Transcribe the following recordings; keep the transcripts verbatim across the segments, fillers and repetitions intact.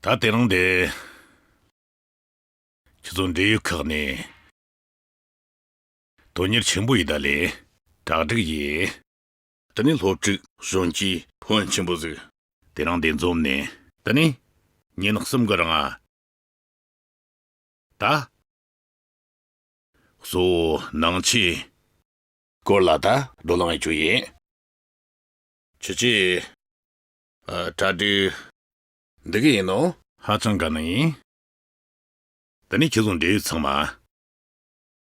ད་དེ་རིང་འདི། ཁྱེད་ཚོ་འབྲེལ་ཡོད་ཁག་ནས། དོན་གཉེར་ཆེན་པོ་ཡིན་ད་ལས། གྲ་སྒྲིག་ཡིན། དེ་ནས་སློབ་ཕྲུག་གཞོན་སྐྱེས་ཕོན་ཆེན་པོ་ཟིག་དེ་རིང་འདི་འཛོམས་ནས། དེ་ནས་ཉིན་གསུམ་གི་རིང་ང་། ད། གཙོ་བོ་ནང་ཆོས་སྐོར་ལ་ད་བགྲོ་གླེང་ཡེད་རྒྱུ་ཡིན། ཁྱེད་ཀྱིས། ཨ། གྲ་སྒྲིག་འདི་གི་ཡིན་ནོ། ཧ་ཅང་དགའ་ནི་ཡིན། དེ་ནས་ཁྱེད་ཚོ་འབྲེལ་ཡོད་ཚང་མ་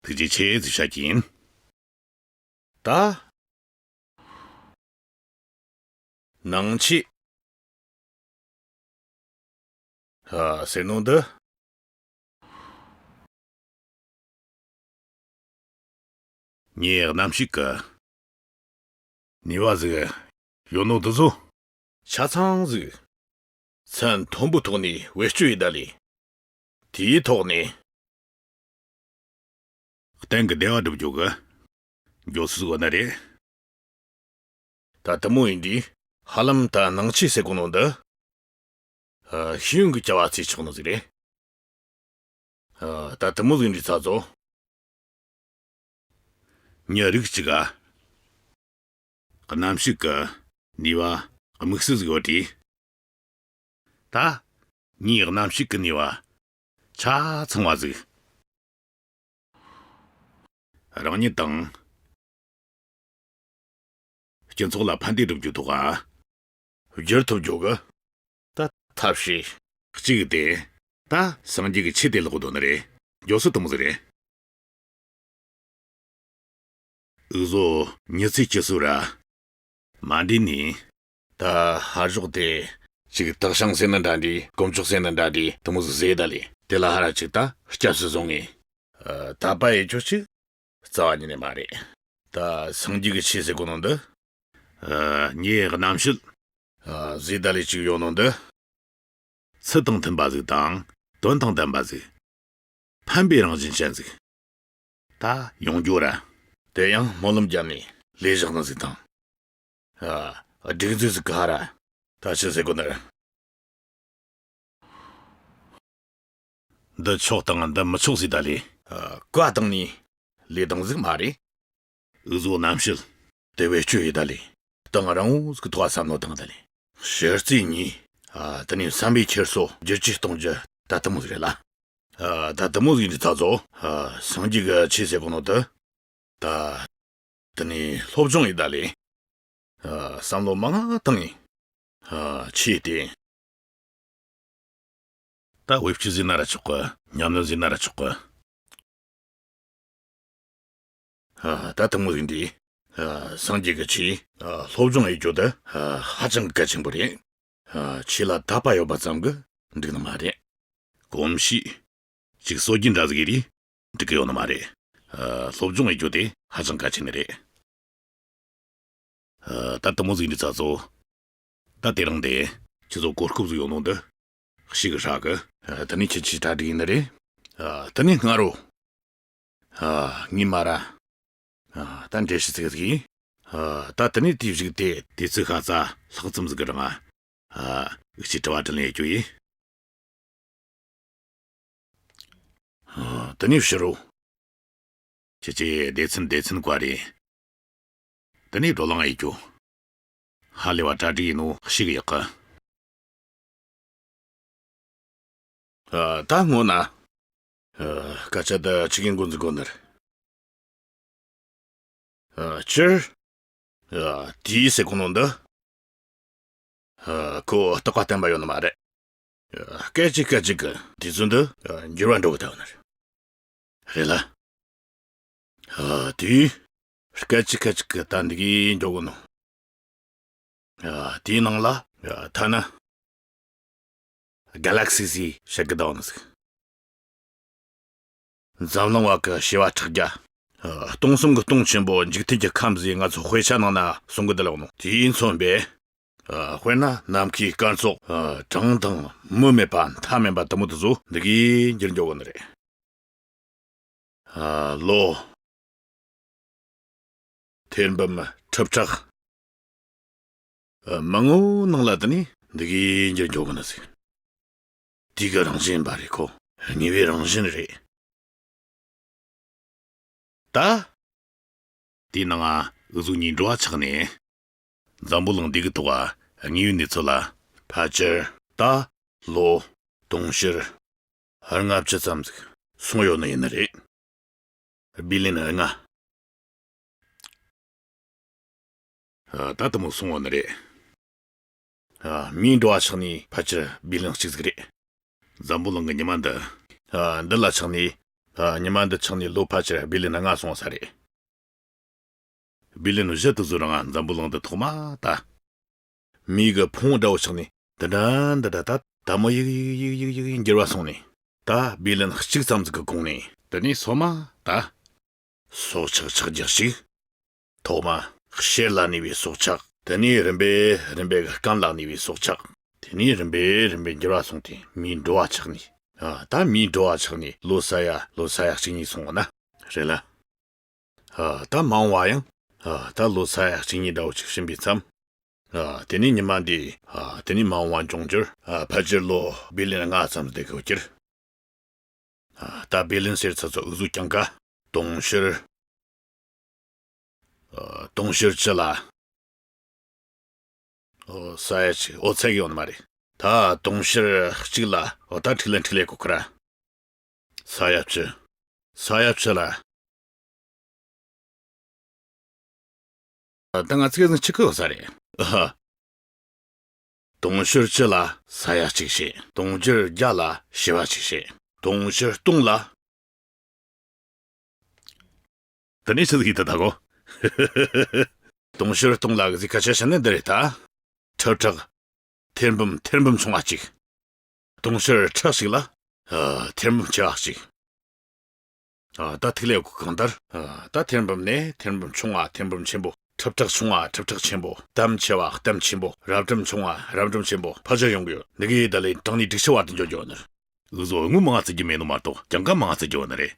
ཐུགས་རྗེ་ཆེ་ཟིག་བཤད་ཀྱི་ཡིན། ད། ནང་ཆོས། ཨ། ཟེར་ནོ་འདི། ངའི་རྣམ་ཤེས་ཀྱི་ནུས་པ་ཟིག་ཡོད་ནོ་འདི་ཚོ། ཆ་ཚང་ཟིག་མཚན་མཐོན་པོའི་ཐོག་ནས་བེད་སྤྱོད་ཡེད་ད་ལས། དེའི་ཐོག་ནས། གཏན་གྱི་བདེ་བ་སྒྲུབ་རྒྱུ་གི་མགྱོགས་སུ་བཟོ་ནི་རེད། ད་དེ་མོ་ཡིན་དུས་ཧ་ལམ་ད་ནང་ཆོས་ཟེར་གོ་ནོ་འདི། ཨ། ཤེས་ཡོན་གྱི་བྱ་བ་བྱེད་ཆོག་ནི་ཟིག་རེད། ཨ། ད་དེ་མོ་ཟིག་འདྲི་ཚ་ཚོ། མྱི་རིགས་གཅིག་ག་རྣམ་ཤེས་ཀྱི་ནུས་པ་དམིགས་བསལ་ཟིག་ཡོད་དུས། ད་ངའི་རྣམ་ཤེས་ཀྱི་ནུས་པ་ཆ་ཚང་བ་ཟིག་རང་ཉིད་དང་། སྤྱི་ཚོགས་ལ་ཕན་བདེ་སྒྲུབ་རྒྱུ་ཐོག་ག་བསྒྱུར་ཐུབ་རྒྱུ་གི་ད་ཐབས་ཤེས། གཅིག་དེ་ད་སངས་རྒྱས་ཀྱི་ཆོས་དེ་ལོག་འདོད་ནི་རེད། མགྱོགས་སུ་གཏོང་ཟིག་རེད། འུ་ཟོ་མྱི་ཚེ་སྐྱེལ་སྲོལ་ར་མ་འདྲེས་ནས། ད་ཧ་ཞོག་དེ་ཅིག་སྟག་ཤིང་ཟེར་ནི་འདྲ་འདྲ། དཀོན་མཆོག་ཟེར་ནི་འདྲ་འདྲ། དེ་མོ་ཟིག་ཟེར་ད་ལས། དེ་ལ་ཧ་ར་ཅིག་ད་སྐྱབས་སུ་བཟུང་ངེ། ཨ། དད་པ་ཡེད་རྒྱུ་ཅིག་རྩ་བ་ཉིད་ནས་མ་རེད། ད་སངས་རྒྱས་ཀྱི་ཆོས་ཟེར་གོ་ནོ་འདི། ཨ། ངའི་རྣམ་དཔྱོད། ཨ། ཟེར་ད་ལས་ཅིག་ཡོད་ནོ་འདི། ཚུལ་དང་མཐུན་པ་ཟིག་དང་དོན་དང་ལྡན་པ་ཟིག་ཕན་པའི་རང་བཞིན་ཅན་ཟིག་ད་ཡོང་རྒྱུ་ར། དེ་ཡང་སྨོན་ལམ་བརྒྱབ་ནས་ལས་བཞག་ནི་ཟིག་དང་། ཨ། སྒྲིག་འཛུགས་ཟིག་གི་ཧ་ར། ད་ཆི་ཟེར་གོ་ནི། འདི་ཆོག་དང་འདི་མི་ཆོག་ཟེར་ད་ལས། ཨ། བཀའ་བཏང་ནས་ལས་བཏང་ཟིག་མ་རེད། འུ་ཟོ་རྣམ་དཔྱོད་དེ་བེད་སྤྱོད་ཡེད་ད་ལས། གཏིང་རིང་བོ་ཟིག་གི་ཐོག་བསམ་བློ་བཏང་ད་ལས། གཞི་རྩའི་གཉིས། ཨ། དེ་ནས་བསམ་པའི་འཁྱེར་སོ་བསྒྱུར་བཅོས་གཏོང་རྒྱུ་ད་དེ་མོ་ཟིག་རེད་ལ། ཨ། ད་དེ་མོ་ཟིག་འདྲི་ཚ་ཚོ། ཨ། སངས་རྒྱས་ཀྱི་ཆོས་ཟེར་གོ་ནོ་དེ། ད། དེ་ནས་སློབ་སྦྱོང་ཡེད་ད་ལས། ཨ། བསམ་བློ་མང་བཏང་ངེ། ཨ། ཆོས་དེ། ད་བེད་སྤྱོད་ཟེར་ན་ར་ཆོག་གི། ཉམས་ལེན་ཟེར་ན་ར་ཆོག་གི། ཨ། ད་དེ་མོ་ཟིག་འདྲི། ཨ། སངས་རྒྱས་ཀྱི་ཆོས། ཨ། སློབ་སྦྱོང་ཡེད་རྒྱུ་དེ། ཨ། ཧ་ཅང་གལ་ཆེན་པོ་རེད། ཨ། ཆོས་ལ་དད་པ་ཡོད་པ་ཙམ་གིས་འགྲིག་ནི་མ་རེད། གོམས་གཤིས་ཅིག་གསོ་རྒྱུ་འདྲ་ཟིག་ཡིན་དུས་འགྲིག་གི་ཡོད་ནི་མ་རེད། ཨ། སློབ་སྦྱོང་ཡེད་རྒྱུ་དེ་ཧ་ཅང་གལ་ཆེ་ནི་རེད། ཨ། ད་དེ་མོ་ཟིག་འདྲི་ཚ་ཚོ། ད་དེ་རིང་དེ་ཁྱེད་ཚོ་གོ་སྐབས་ཟིག་ཡོད་ནོ་འདི་ཤེས་གི་ཧྲ་གི། ཨ། དེ་ནས་ཁྱེད་ཀྱིས་གྲ་སྒྲིག་ཡེད་ནི་རེད། ཨ། དེ་ནས་སྔ་རོ། ཨ། ངས་མ་ར། ཨ། ད་འགྲེལ་བཤད་ཟིག་ཟིག་ཡིན། ཨ། ད་དེ་ནས་དེའི་གཞུག་དེ་དུས་ཚོད་ཤ་ཚ་ལྷག་ཙམ་ཟིག་གི་རིང་ང་། ཨ། འུ་ཆོས་དྲི་བ་དྲིས་ལན་ཡེད་རྒྱུ་ཡིན། ཨ། དེ་ནས་ཕྱི་རུ། ཁྱེད་ཀྱིས་སྡེ་ཚན་སྡེ་ཚན་བཀར་རེ། དེ་ནས་བགྲོ་གླེང་ཡེད་རྒྱུ། ཧ་ལས་པ་གྲ་སྒྲིག་ཡིན་ནོ་ཤེས་གི་ཡག་གི། ཨ། ད་སྔོན་ན། ཨ། སྐད་ཆ་འདི་ཆི་གི་འགོ་འཛུགས་དགོས་ནི་རེད། ཨ། སྤྱིར། ཨ། དེའི་ཟེར་གོ་ནོ་འདི། ཨ། ཁོ་རྟག་པ་བརྟན་པ་ཡོད་ནི་མ་རེད། ཨ། སྐད་ཅིག་སྐད་ཅིག་གི་དུས་ཚོད་འདི། ཨ། འགྱུར་བ་འགྲོ་གི་ད་ཡོད་ནི་རེད། རེད་ལ། ཨ། དེ་སྐད་ཅིག་སྐད་ཅིག་གི་ད་འདི་གི་འགྱོ་གོ་ནོ། ཨ། དེའི་ནང་ལ། ཨ། ཐ་ན་གྷ་ལེག་སི་ཟེར་བཤད་གི་ད་ཡོད་ནི་ཟིག་འཛམ་གླིང་བ་གི་བྱེ་བ་ཕྲག་བརྒྱ། ཨ། སྟོང་གསུམ་གྱི་སྟོང་ཆེན་པོ་འཇིག་རྟེན་གྱི་ཁམས་ཟེར་ང་ཚོ་དཔེ་ཆ་ནང་ན་གསུང་གི་འདུག་ལགས་ནོ། དེས་མཚོན་པའི། ཨ། དཔེར་ན་ནམ་མཁའི་སྐར་ཚོགས། ཨ། གྲངས་དང་མུ་མེད་པ་མཐའ་མེད་པ་དེ་མོ་དེ་ཚོ་འདི་གིས་འགྱུར་འགྱོ་གི་ནི་རེད། ཨ། ལོ། ཐེར་འབུམ་ཁྲི་ཕྲག་ཨ། མང་བོ་ནང་ལ་དེ་ནས་འདི་གིས་འགྱུར་འགྱོ་གི་ནི་ཟིག་དུས་ཀྱི་རང་བཞིན་ཡིན་པ་རེད་ཁོ། དངོས་པོའི་རང་བཞིན་རེད། ད། དེའི་ནང་ང་འུ་ཟོ་གཉིས་འགྲོ་བ་ཆགས་ནས། འཛམ་བུ་གླིང་འདི་གི་ཐོག་ག་དངོས་ཡོད་གནས་ཚུལ་ལ་ཕལ་ཆེར་ད་ལོ་དུང་ཕྱུར་ལྔ་བཅུ་ཙམ་ཟིག་སོང་ཡོད་ནི་ཡིན་ནི་རེད། བི་ལིན་ལྔ། ཨ། ད་དེ་མོ་སོང་ཡོད་ནི་རེད། ཨ། མིའི་འགྲོ་བ་ཆགས་ནི་ཕལ་ཆེར་བི་ལིན་གཅིག་ཟིག་རེད། འཛམ་བུ་གླིང་གི་ཉི་མ་འདི། ཨ། འདི་ལ་ཆགས་ནི། ཨ། ཉི་མ་འདི་ཆགས་ནི་ལོ་ཕལ་ཆེར་བི་ལིན་ལྔ་སོང་ས་རེད། བི་ལིན་བཞི་དེ་ཚོའི་རིང་འཛམ་བུ་གླིང་འདི་ཐོག་མ་ད། མིའི་གི་ཕུང་བོ་འདྲ་བོ་ཆགས་ནས་འདི་འདྲ་འདི་འདྲ་ད་ད་མོ་ཡིག་ཡིག་ཡིག་ཡིག་ཡིག་འགྱུར་བ་སོང་ནས། ད་བི་ལིན་གཅིག་ཙམ་ཟིག་གི་གོང་ནས་དེ་ནས་སོ་མ་ད། སྲོག་ཆགས་ཆགས་རྒྱུ་ཞིག་ཐོག་མ་ཤེད་ལ་གནས་པའི་སྲོག་ཆགས། དེ་ནས་རིམ་པས་རིམ་པས་སྐམ་ལ་གནས་པའི་སྲོག་ཆགས། དེ་ནས་རིམ་པས་རིམ་པས་འགྱུར་བ་སོང་སྟེ་མིའི་འགྲོ་བ་ཆགས་ནས། ཨ། ད་མིའི་འགྲོ་བ་ཆགས་ནས་ལོ་ས་ཡ་ལོ་ས་ཡ་གཅིག་གཉིས་སོང་བ་ན་རེད་ལ། ཨ། ད་མ་འོངས་པ་ཡང་། ཨ། ད་ལོ་ས་ཡ་གཅིག་གཉིས་འདྲ་བོ་ཅིག་ཕྱིན་པའི་མཚམས། ཨ། དེ་ནས་ཉི་མ་འདི། ཨ། དེ་ནས་མ་འོངས་པ་འབྱུང་འགྱུར། ཨ། ཕལ་ཆེར་ལོ་བི་ལིན་ལྔ་ཙམ་ཟིག་གི་ཡོད་རྒྱུར། ཨ། ད་བི་ལིན་ཟེར་ཚོད་ཚོད་འུ་ཟོ་གྱངས་ཁ་དུང་ཕྱུར། ཨ། དུང་ཕྱུར་བཅུ་ལ། ཨོ། ས་ཡ་གཅིག་ཨོ། ཚད་ཡོད་ནི་མ་རེད། ད་དུང་ཕྱུར་གཅིག་ལ། ཨོ། ད་ཁྲིག་ལན་ཁྲིག་ལན་གོ་ཁ་ར། ས་ཡ་བཅུ། ས་ཡ་བཅུ་ལ། ད་ང་ཚིག་ཟིན་ཆི་གི་ཡོད་ས་རེད། ཨ་ཧ། དུང་ཕྱུར་བཅུ་ལ་ས་ཡ་གཅིག་བྱས། དུང་ཕྱུར་བརྒྱ་ལ་བྱེ་བ་གཅིག་བྱས། དུང་ཕྱུར་སྟོང་ལ། དེ་ནས་ཆི་ཟིག་ཡིན་ད་ད་གོ། དུང་ཕྱུར་སྟོང་ལ་གི་ཟིག་ཁ་ཆེ་ཤ་ནི་འདི་རེད་ད། ཁྲི་ཕྲག་ཐེར་འབུམ་ཐེར་འབུམ་ཆུང་བ་གཅིག་དུང་ཕྱུར་ཁྲི་ཞིག་ལ། ཨ། ཐེར་འབུམ་ཆེ་བ་གཅིག་ཨ། ད་ཐིག་ལེ་གོ་གང་ལྟར། ཨ། ད་ཐེར་འབུམ་ནས་ཐེར་འབུམ་ཆུང་བ་ཐེར་འབུམ་ཆེན་པོ། ཁྲི་ཕྲག་ཆུང་བ་ཁྲི་ཕྲག་ཆེན་པོ། གཏམ་ཆེ་བ་གཏམ་ཆེན་པོ། རབ་འབྲིང་ཆུང་བ་རབ་འབྲིང་ཆེན་པོ། ཕལ་ཆེར་ཡོང་གི་ཡོད། འདི་གའི་ད་ལས་གྲངས་ནས་དྲུག་ཅུ་བར་དུ་འཇོག་རྒྱུ་ནི། འུ་ཟོ་དངུལ་མང་བ་བརྩི་རྒྱུ་མེད་ནོ་མ་གཏོགས་གྱངས་ཁ་མང་བ་བརྩི་རྒྱུ་ནི་རེད།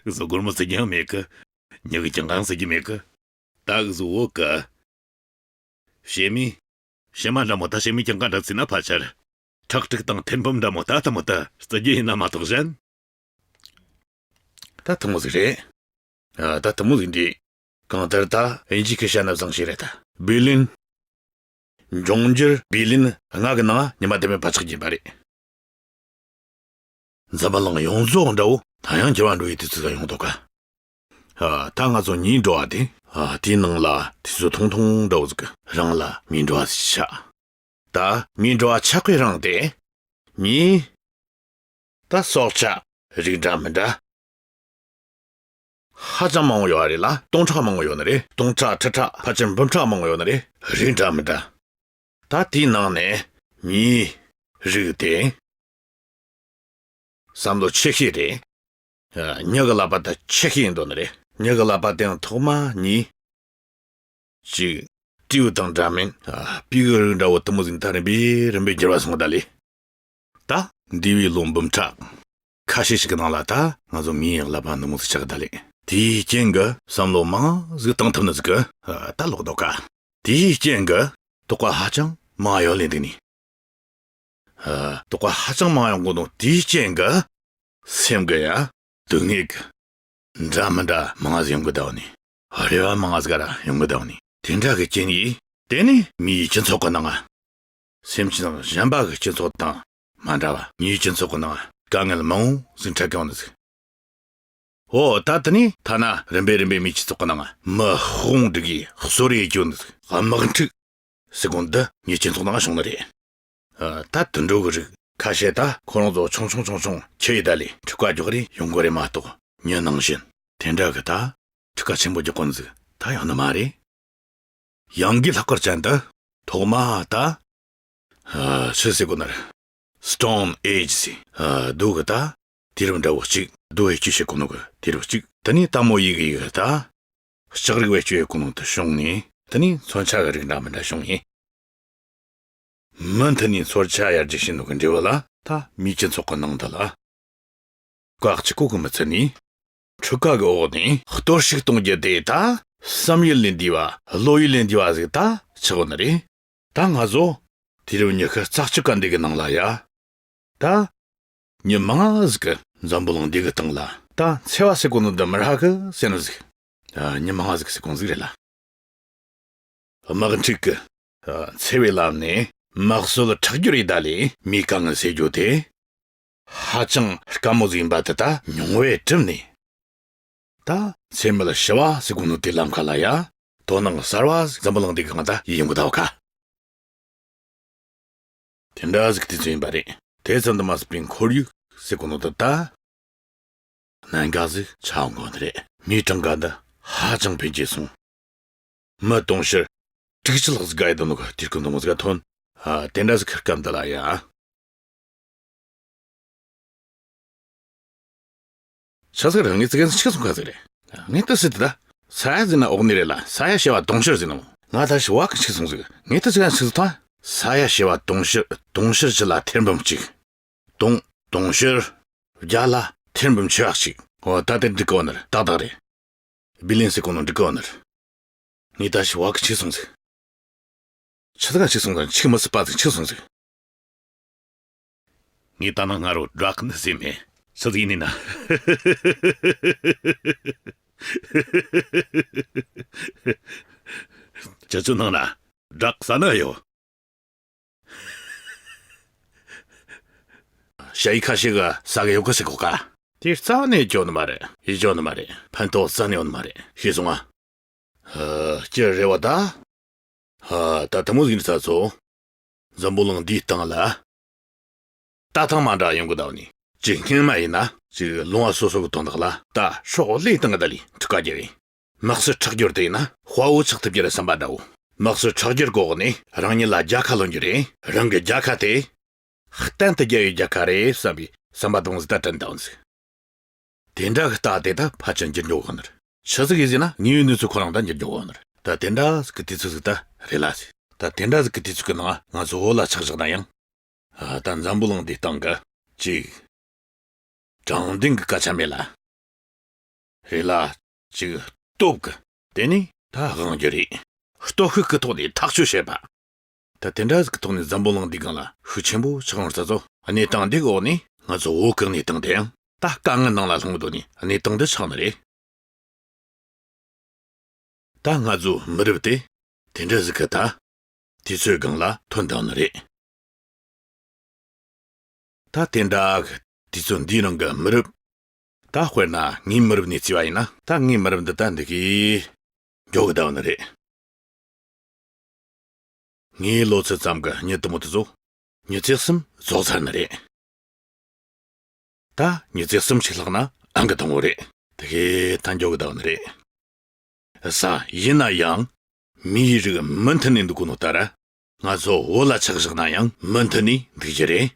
འུ་ཟོ་སྒོར་མོ་བརྩི་རྒྱུ་ཡང་མེད་གི། མྱི་གི་གྱངས་ཁ་བརྩི་རྒྱུ་མེད་གི། ད་འུ་ཟོ་བོད་གི། བྱེ་མའི། བྱེ་མ་འདྲ་མོ་ད་བྱེ་མའི་གྱངས་ཁ་འདྲ་བརྩིས་ན་ཕལ་ཆེར། ཁྲག་ཁྲིག་དང་ཐེར་འབུམ་འདྲ་མོ་ད་ལྟ་མོ་ད་བརྩི་རྒྱུ་ཡིན་ན་མ་གཏོགས་གཞན། ད་ཐུང་ངུ་ཟིག་རེད། ཨ། ད་ཐུང་ངུ་ཟིག་འདི། གང་ལྟར་ད་དབྱིན་ཇིའི་སྐད་བཤད་ན་བཟང་ཤེས་རེད་ད། བི་ལིན། འབྱུང་འགྱུར་བི་ལིན་ལྔ་གི་ནང་ཉི་མ་དེ་མིན་བར་ཆགས་ཀྱིན་པ་རེད། འཛམ་བུ་གླིང་ཡོངས་རྫོགས་འདྲ་བོ་ད་ཡང་འགྱུར་བ་འགྲོ་ཡི་དུས་ཚོད་ཡོང་འདུག་ག་ཨ། ད་ང་ཚོ་མིའི་འགྲོ་བ་དེ། ཨ། དེའི་ནང་ལ་དུས་ཚོད་ཐུང་ཐུང་འདྲ་བོ་ཟིག་གི་རིང་ལ་མིའི་འགྲོ་བ་ཞིག་ཆགས། ད་མིའི་འགྲོ་བ་ཆགས་པའི་རིང་དེ། མིའི། ད་སྲོག་ཆགས་རིགས་འདྲ་མི་འདྲ། ཧ་ཅང་མང་བོ་ཡོད་རེད་ལ། སྟོང་ཕྲག་མང་བོ་ཡོད་ནི་རེད། སྟོང་ཕྲག་ཁྲི་ཕྲག་ཕལ་ཆེར་འབུམ་ཕྲག་མང་བོ་ཡོད་ནི་རེད། རིགས་འདྲ་མི་འདྲ། ད་དེའི་ནང་ནས་མིའི་རིགས་དེ་བསམ་བློ་ཆེ་ཤོས་རེད། ཨ། མྱི་གི་ཀླད་པ་ད་ཆེ་ཤོས་ཡིན་འདོད་ནི་རེད། མྱི་གི་ཀླད་པ་དེའང་ཐོག་མ་མིའི། གཅིག་སྤྲེའུ་དང་འདྲ་མིན། ཨ། སྤུས་གི་རིགས་འདྲ་བོ་དེ་མོ་ཟིག་ད་རིམ་པས་རིམ་པས་འགྱུར་བ་སོང་ད་ལེ། ད་འདས་པའི་ལོ་འབུམ་ཕྲག་ཁ་ཤས་ཤིག་གི་ནང་ལ་ད་ང་ཚོ་མིའི་ཀླད་པ་འདི་མོ་ཟིག་ཆགས་ད་ལེ། དེའི་རྐྱེན་གྱིས་བསམ་བློ་མང་ཟིག་བཏང་ཐུབ་ནི་ཟིག་གི། ཨ། ད་ལོག་འདུག་ག་དེའི་རྐྱེན་གྱིས་དོགས་པ་ཧ་ཅང་མང་ཡོད་ལེ་འདུག་ནི། ཨ། དོགས་པ་ཧ་ཅང་མང་ཡོང་གོ་ནོ་དེའི་རྐྱེན་གྱིས་སེམས་གི་ཡ་སྡུག་བསྔལ་གི་འདྲ་མི་འདྲ་མང་ཟིག་ཡོང་གི་བསྡད་ནི། རེ་བ་མང་ཟིག་ར་ཡོང་གི་བསྡད་ནི། དེ་འདྲ་གི་རྐྱེན་གྱིས་དེ་ནི་མིའི་སྤྱི་ཚོགས་གི་ནང་ང་། སེམས་ཅན་དང་གཞན་པ་གི་སྤྱི་ཚོགས་དང་མ་འདྲ་བ། མིའི་སྤྱི་ཚོགས་གི་ནང་ང་དཀའ་ངལ་མང་བོ་ཟིག་འཕྲད་གི་ཡོང་ནི་ཟིག་འོ། ད་དེ་ནས་ཐ་ན་རིམ་པས་རིམ་པས་མིའི་སྤྱི་ཚོགས་ཀྱི་ནང་མི་དཔུང་སྒྲིག་གིས་གསོད་རེས་བྱེད་ནི་དམག་འཁྲུག་ཟེར་གོ་འདི་མིའི་སྤྱི་ཚོགས་ནང་བྱུང་ནི་རེད། ཨ། ད་དུད་འགྲོ་གི་རིགས་ཁ་ཤས་ད་ཁོ་རང་ཚོ་ཆུང་ཆུང་ཆུང་ཆུང་ཁྱི་ཡི་ད་ལས་འཁྲུག་པ་རྒྱག་རེས་ཡོང་གི་རེད་མ་གཏོགས། མྱི་ནང་བཞིན་དེ་འདྲ་གི་ད་འཁྲུག་པ་ཆེན་པོ་རྒྱག་གོ་ནི་ཟིག་ད་ཡོང་ནི་མ་རེད། ཡང་སྒོས་ལྷག་པར་ཅན་དུ་ཐོག་མ་ད། ཨ། ཆི་ཟེར་གོ་ནི་རེད། Stone Age ཟེར། ཨ། རྡོ་གི་ད་དུས་རབས་འདྲ་བོ་གཅིག་རྡོ་བེད་སྤྱོད་བྱེད་གོ་ནོ་གི་དུས་རབས་གཅིག་དེ་ནས་ད་མོ་ཡིག་ཡིག་གི་ད་ལྕགས་རིགས་བེད་སྤྱོད་བྱེད་གོ་ནོ་དེ་བྱུང་ནས། དེ་ནས་མཚོན་ཆ་གི་རིགས་འདྲ་མི་འདྲ་བྱུང་ནས། མུ་མཐུད་ནས་མཚོན་ཆ་ཡར་རྒྱས་ཕྱིན་ནོ་གི་འབྲས་བུ་ལ་ད་མིའི་སྤྱི་ཚོགས་གི་ནང་དུ་ལ། བཀག་ཅི་གོ་གི་མི་ཚད་ནས། འཁྲུག་པ་གི་འོག་ནས་གཏོར་བཤིག་གཏོང་རྒྱུ་དེ་ད་བསམ་ཡུལ་ལས་འདས་པ་བློ་ཡུལ་ལས་འདས་པ་ཟིག་ད་ཆགས་ཡོད་ནི་རེད། ད་ང་ཚོ་ དུས་རབས་ཉི་ཤུ་རྩ་གཅིག་ག་འདི་གི་ནང་ལ་ཡ། ད། མྱི་མང་ང་ཟིག་གི་འཛམ་བུ་གླིང་འདི་གི་སྟེང་ལ་ད་འཚེ་བ་ཟེར་གོ་ནོ་འདི་མི་ར་གི་ཟེར་ནོ་ཟིག་ཨ། མྱི་མང་ང་ཟིག་ཟེར་གོ་ཟིག་རེད་ལ། དམག་འཁྲུག་གི་ཨ། འཚེ་བའི་ལམ་ནས་དམག་སྲོལ་ཁྲག་སྦྱོར་ཡི་ད་ལས་མིའི་དཀའ་ངལ་སེལ་རྒྱུ་དེ། ཧ་ཅང་དཀའ་མོ་ཟིག་ཡིན་པ་དེ་ད་མྱོང་བས་གྲུབ་ནས། ད་འཚེ་མེད་ཞི་བ་ཟེར་གོ་ནོ་དེ་ལམ་ཁ་ལ་ཡ། དོ་སྣང་གསར་བ་ཟིག་འཛམ་བུ་གླིང་འདི་གང་ད་ཡིན་གོ་ད་བ་ཁ། དེ་འདྲ་ཟིག་དུས་ཚོད་ཡིན་པ་རེད། དེ་ཙམ་དུ་མ་ཟད་པའི་ཁོར་ཡུག་ཟེར་གོ་ནོ་དེ་ད། གནད་འགག་ཟིག་ཆགས་འགོ་ནི་རེད། མིའི་གྲངས་ཀ་འདི་ཧ་ཅང་འཕེལ་རྒྱས་སོང་། མི་དུང་ཕྱུར་དྲུག་ཅུ་ལྷག་ཟིག་ག་ཡི་དོན་ནོ་གི་དུས་སྐབས་འདི་མོ་ཟིག་ག་ཐོན། ཨ། དེ་འདྲ་ཟིག་གི་སྐབས་འདི་ལ་ཡ། ཆི་ཟིག་རེད། ངས་ཙི་གན་ཆི་སོང་ཁ་ཟིག་རེད། ངས་ཏི་སི་ཏི་ད། ས་ཡ་ཟིན་ན་འོག་ནས་རེད་ལ། ས་ཡ་བྱེ་བ་དུང་ཕྱུར་ཟིན་ནོ། ང་ད་ཞི་བ་གི་ཆི་སོང་ཟིག་ངས་ཏི་ཙི་གན་ཆི་སོང་ཐང་། ས་ཡ་བྱེ་བ་དུང་ཕྱུར་དུང་ཕྱུར་བཅུ་ལ་ཐེར་འབུམ་གཅིག་དུང་དུང་ཕྱུར་བརྒྱ་ལ་ཐེར་འབུམ་ཆེ་བ་གཅིག་འོ་ད་དེ་འགྲིག་གི་ཡོད་ནི་རེད། ཏག་ཏག་རེད། བི་ལིན་ཟེར་གོ་ནོ་འགྲིག་གི་ཡོད་ནི་རེད། ངས་ད་ཞི་བ་གི་ཆི་སོང་ཟིག་ཆི་ཟིག་ག་ཆི་སོང་ཟིག་ཆི་མི་སྲིད་པ་ཟིག་ཆི་སོང་ཟིག་ངས་ད་ནངས་སྔ་རོ་བྲག་ནི་ཟེར་མེད། ཆི་ཟིག་ཡིན་ནི་ན། ཁྱེད་ཚོའི་ནང་ན་བྲག་ཟ་ནི་ཡོད། ཞ་ཡི་ཁ་ཤས་གི་ཟ་གི་ཡོད་གི་ཟེར་གོ་ཀ་དེ་རྩ་ནས་སྐྱོ་ནི་མ་རེད། ཡིད་སྐྱོ་ནི་མ་རེད། ཕན་ཐོགས་རྩ་ནས་ཡོད་ནི་མ་རེད། ཤེས་སོང་ང་། ཧ། སྐྱི་རེ་བ་ད། ཧ། ད་དེ་མོ་ཟིག་ནི་ཚ་ཚོ། འཛམ་བུ་གླིང་འདིའི་སྟེང་ལ། ད་ཐང་མ་འདྲ་ཡོང་གི་ད་ནི། ཅི་སྙིང་མ་ཡིན་ན། ཅིག་ལུང་བ་སོ་སོ་གི་དོན་དག་ལ། ད་སྲོག་བློས་བཏང་གི་ད་ལི་འཁྲུག་ག་རྒྱལ་བའི། དམག་སྲིད་ཁྲག་སྦྱོར་དེ་ཡིན་ན་དཔའ་བོ་ཆགས་ཐུབ་རྒྱུ་རེད་བསམ་པ་འདྲ་བོ། དམག་སྲིད་ཁྲག་སྦྱོར་གོ་གནས་རང་ཉིད་ལ་རྒྱལ་ཁ་ལོན་རྒྱུ་རེད། རང་གི་རྒྱལ་ཁ་དེ། གཏན་དུ་རྒྱལ་བའི་རྒྱལ་ཁ་རེད་བསམ་པའི་བསམ་པ་དང་ཟིག་ད་དྲན་དང་ཟིག་དེ་འདྲ་གི་རྟགས་དེ་ད་ཕལ་ཆེར་འགྱུར་མགྱོགས་གོ་ནི་རེད། ཆི་ཟིག་ཡིན་ཟེར་ན་དངོས་ཡོད་གནས་ཚུལ་ཁོ་རང་ད་འགྱུར་མགྱོགས་གོ་ནི་རེད། ད་དེ་འདྲ་ཟིག་གི་དུས་ཚོད་ཟིག་ད་རེད་ལ་ཟིག་ད་དེ་འདྲ་ཟིག་གི་དུས་ཚོད་གི་ནང་ང་ཚོ་བོད་ལ་ཆགས་བཞག་ན་ཡང་། ཨ། ད་འཛམ་བུ་གླིང་འདིའི་སྟེང་གི་ཅིག་དྲང་བདེན་གི་སྐད་ཆ་མེད་ལ། རེད་ལ། ཅིག་སྟོབས་གི་དེ་ནི་ད་དབང་རྒྱུ་རེད། སྟོབས་ཤུགས་གི་ཐོག་ནས་ཐག་གཅོད་བྱེད་པ། ད་དེ་འདྲ་ཟིག་གི་ཐོག་ནས་འཛམ་བུ་གླིང་འདིའི་སྒང་ལ་ཤུགས་ཆེན་པོ་ཆགས་ཡོང་ས་ཚོ། གནས་སྟངས་འདི་གི་འོག་ནས་ང་ཚོ་བོད་གི་གནས་སྟངས་དེ་ཡང་ད་དཀའ་ངལ་ནང་ལ་ལྷུང་གི་འདུག་ནས་གནས་སྟངས་འདི་ཆགས་ནི་རེད། ད་ང་ཚོ་མི་རབས་དེ་དེ་འདྲ་ཟིག་གི་ད་དུས་ཚོད་སྒང་ལ་ཐོན་བཏང་ནི་རེད། ད་དེ་འདྲ་གི་དུས་ཚོད་འདིའི་རིང་གི་མི་རབས། ད་དཔེར་ན་ངའི་མི་རབས་ནས་བརྩིས་པ་ཡིན་ན་ད་ངའི་མི་རབས་འདི་ད་འདི་གི་མགྱོགས་གི་ད་བ་ནི་རེད། ངའི་ལོ་ཚོད་ཙམ་གི་མྱི་དུ་མོ་དུ་ཚོ་མྱི་ཚེ་གསུམ་རྫོགས་ཚར་ནི་རེད། ད་མྱི་ཚེ་གསུམ་ཞིག་ལྷག་ན་ཨང་གི་དང་བོ་རེད། དེ་གས་ད་མགྱོགས་གི་ད་བ་ནི་རེད། ས་ཡིན་ན་ཡང་མིའི་རིགས་མུ་མཐུད་ནས་འདུག་གོ་ནོ་ལྟར། ང་ཚོ་བོད་ལ་ཆགས་བཞག་ན་ཡང་མུ་མཐུད་ནས་འདུག་རྒྱུ་རེད།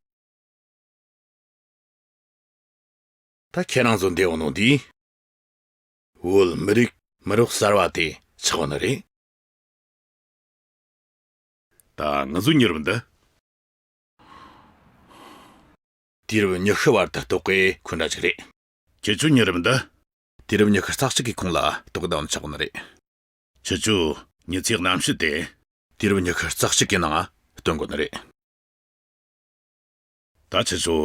ད་ཁྱེད་རང་ཚོ་འདས་འོང་ནོ་འདི། བོད་མི་རིགས་མི་རབས་གསར་བ་དེ་ཆགས་པ་ནི་རེད། ད་ང་ཚོ་མྱི་རབས་འདི། དུས་རབས་ཉི་ཤུ་བར་དུ་གཏོགས་པའི་ཁོ་འདྲ་ཅིག་རེད། ཁྱེད་ཚོའི་མྱི་རབས་འདི། དུས་རབས་ཉི་ཤུ་རྩ་གཅིག་གི་ཁོངས་ལ་གཏོགས་དང་ཆགས་པ་ནི་རེད། ཁྱེད་ཚོའི་མྱི་ཚེའི་རྣམ་ཤེས་དེ། དུས་རབས་ཉི་ཤུ་རྩ་གཅིག་གི་ནང་སྟོན་དགོས་ནི་རེད། ད་ཁྱེད་ཚོ།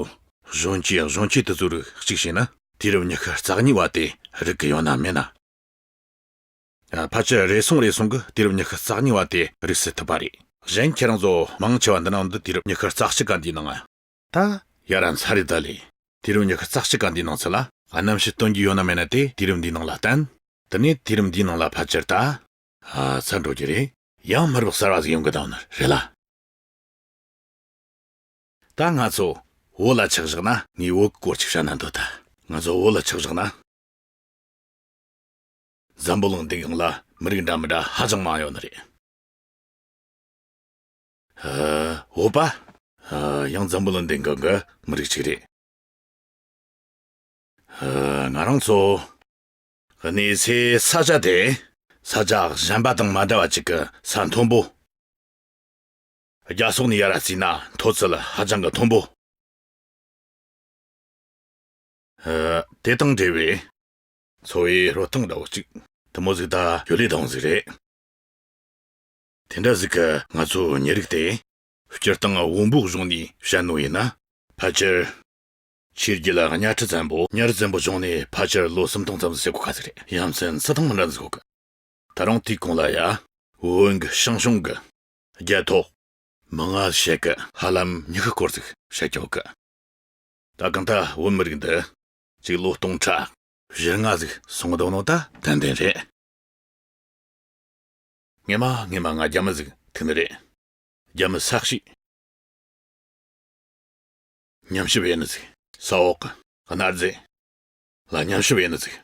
གཞོན་སྐྱེས་གཞོན་སྐྱེས་དེ་ཚོར་གཅིག་བྱས་ན་དུས་རབས་ཉི་ཤུ་རྩ་གཉིས་པ་དེ་རིག་གི་ཡོད་ན་མེད་ན། ཕལ་ཆེར་རེ་ཟུང་རེ་ཟུང་གིས་དུས་རབས་ཉི་ཤུ་རྩ་གཉིས་པ་དེ་རིག་སྲིད་ཐུབ་པ་རེད། གཞན་ཁྱེད་རང་ཚོ་མང་ཆེ་བ་འདི་ནང་འདི་དུས་རབས་ཉི་ཤུ་རྩ་གཅིག་ག་འདིའི་ནང་ད་ཡ་ར་མཚར་རེད་ད་ལས། དུས་རབས་ཉི་ཤུ་རྩ་གཅིག་ག་འདིའི་ནང་ཚུད་ལ་རྣམ་ཤེས་སྟོན་རྒྱུ་ཡོད་ན་མེད་ན་དེ་དུས་རབས་འདིའི་ནང་ལ་བསྟན། དེ་ནས་དུས་རབས་འདིའི་ནང་ལ་ཕལ་ཆེར་ད། ཨ། ཚར་འགྲོ་རྒྱུ་རེད། ཡང་མི་རབས་གསར་བ་ཟིག་ཡོང་གི་འདུག་ནི་རེད་ལ། ད་ང་ཚོ་བོད་ལ་ཆགས་བཞག་ན་ངས་བོད་ཀྱི་སྐོར་ཅིག་བཤད་ན་འདོད་ད། ང་ཚོ་བོད་ལ་ཆགས་བཞག་ན། འཛམ་བུ་གླིང་འདིའི་སྒང་ལ་མི་རིགས་འདྲ་མི་འདྲ་ཧ་ཅང་མང་ཡོད་ནི་རེད། ཨ། བོད་པ། ཨ། ཡང་འཛམ་བུ་གླིང་འདིའི་སྒང་གི་མི་རིགས་ཅིག་རེད། ཨ། ང་རང་ཚོ་གནས་སའི་ས་ཆ་དེ་ས་ཆ་གཞན་པ་དང་མ་འདྲ་བ་ཅིག་གི་ས་མཐོན་པོ། རྒྱ་སོག་ནས་ཡར་བརྩིས་ན་མཐོ་ཚད་ཧ་ཅང་གི་མཐོན་པོ། ཨ། དེ་དང་འབྲེལ་བའི་འཚོ་བའི་རོལ་སྟངས་འདྲ་བོ་ཅིག་དེ་མོ་ཟིག་ད་ཡོད་ལེ་དང་ཟིག་རེད། དེ་འདྲ་ཟིག་གི་ང་ཚོའི་མྱི་རིགས་དེ་ སྤྱིར་བཏང་བོན་པོ་གཞུང་ནས་བཤད་ནོ་ཡིན་ན། ཕལ་ཆེར། ཆོས་བརྒྱུད་ལ་གཉའ་ཁྲི་བཙན་པོ་གཉའ་རི་བཙན་པོ་བྱུང་ནས་ཕལ་ཆེར་ལོ་སུམ་སྟོང་ཙམ་ཟེར་གོ་ཁ་ཟིག་རེད། ཡ་མཚན་སུ་དང་མི་འདྲ་ཟིག་གོ་གི། ད་རུང་དེའི་གོང་ལ་ཡ། བོན་གྱི་ཞང་ཞུང་གི་རྒྱལ་ཐོག་མི་ང་བཤད་གི་ཧ་ལམ་ཉི་ཤུ་སྐོར་ཟིག་བཤད་ཀྱོག་གི། ད་གང་ལྟར་བོད་མི་རིགས་འདི་ཅིག་ལོ་སྟོང་ཕྲག་བཞི་ལྔ་ཟིག་སོང་བསྡད་ནོ་ད་ཏན་ཏན་རེད། སྔས་མ་སྔས་མ་ང་རྒྱ་མི་ཟིག་ཐུག་ནི་རེད། རྒྱ་མི་ས་གཤིས། ཉམས་ཞིབ་ཡེ་ནི་ཟིག་ས་འོག་གི་གནའ་རྫས་ལ་ཉམས་ཞིབ་ཡེ་ནི་ཟིག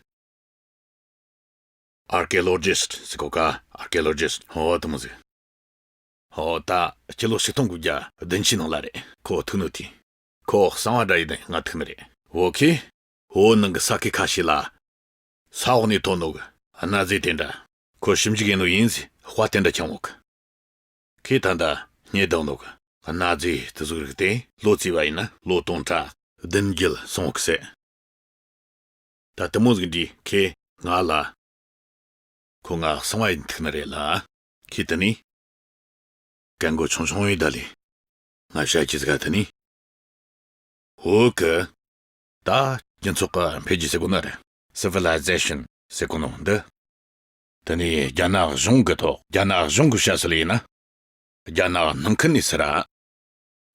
Archaeologist ཟེར་གོ་ཀ Archaeologist ཧོ་དུ་མོ་ཟིག་ཧོ་ད་སྤྱི་ལོ་ཆིག་སྟོང་དགུ་བརྒྱ་བདུན་ཅུའི་ནང་ལ་རེད། ཁོ་ཐུག་ནོ་དེ། ཁོ་གསང་བ་འདྲ་ཡིན་ནི་ང་ཐུག་ནི་རེད། བོ་ཁེ། བོད་ནང་གི་ས་ཁུལ་ཁ་ཤས་ལ། ས་འོག་ནས་ཐོན་ནོ་གི་གནའ་རྫས་དེ་འདྲ། ཁོ་ཞིབ་འཇུག་ཡེ་ནོ་ཡིན་ཟིག་དཔའ་དེ་འདྲ་ཁྱོང་འོག་གི། ཁོས་ད་ལྟ་རྙེད་བཏང་ནོ་གི་གནའ་རྫས་དེ་ཟུག་རིགས་དེ་ལོ་བརྩིས་པ་ཡིན་ན་ལོ་སྟོང་ཕྲག་བདུན་བརྒྱད་སོང་གི་ཟེར། ད་དེ་མོ་ཟིག་འདྲའི་ཁོས་ང་ལ། ཁོ་ང་གསང་བ་ཡིན་ཐུག་ནི་རེད་ལ། ཁོས་དེ་ནི། སྐད་མགོ་ཆུང་ཆུང་ཡིན་ད་ལི། ང་བཤད་ཀྱི་ཟིག་ག་དེ་ནི། འོ་གི། ད་སྤྱི་ཚོགས་ཀྱི་འཕེལ་རྒྱས་ཟེར་གོ་ནི་རེད། Civilization ཟེར་གོ་ནོ་འདི། དེ་ནི་རྒྱ་ནག་གཞུང་གི་ཐོག་རྒྱ་ནག་གཞུང་གི་བཤད་སྲོལ་ཡིན་ན། རྒྱ་ནག་ནང་ཁུལ་ནས་ཟེར་ར།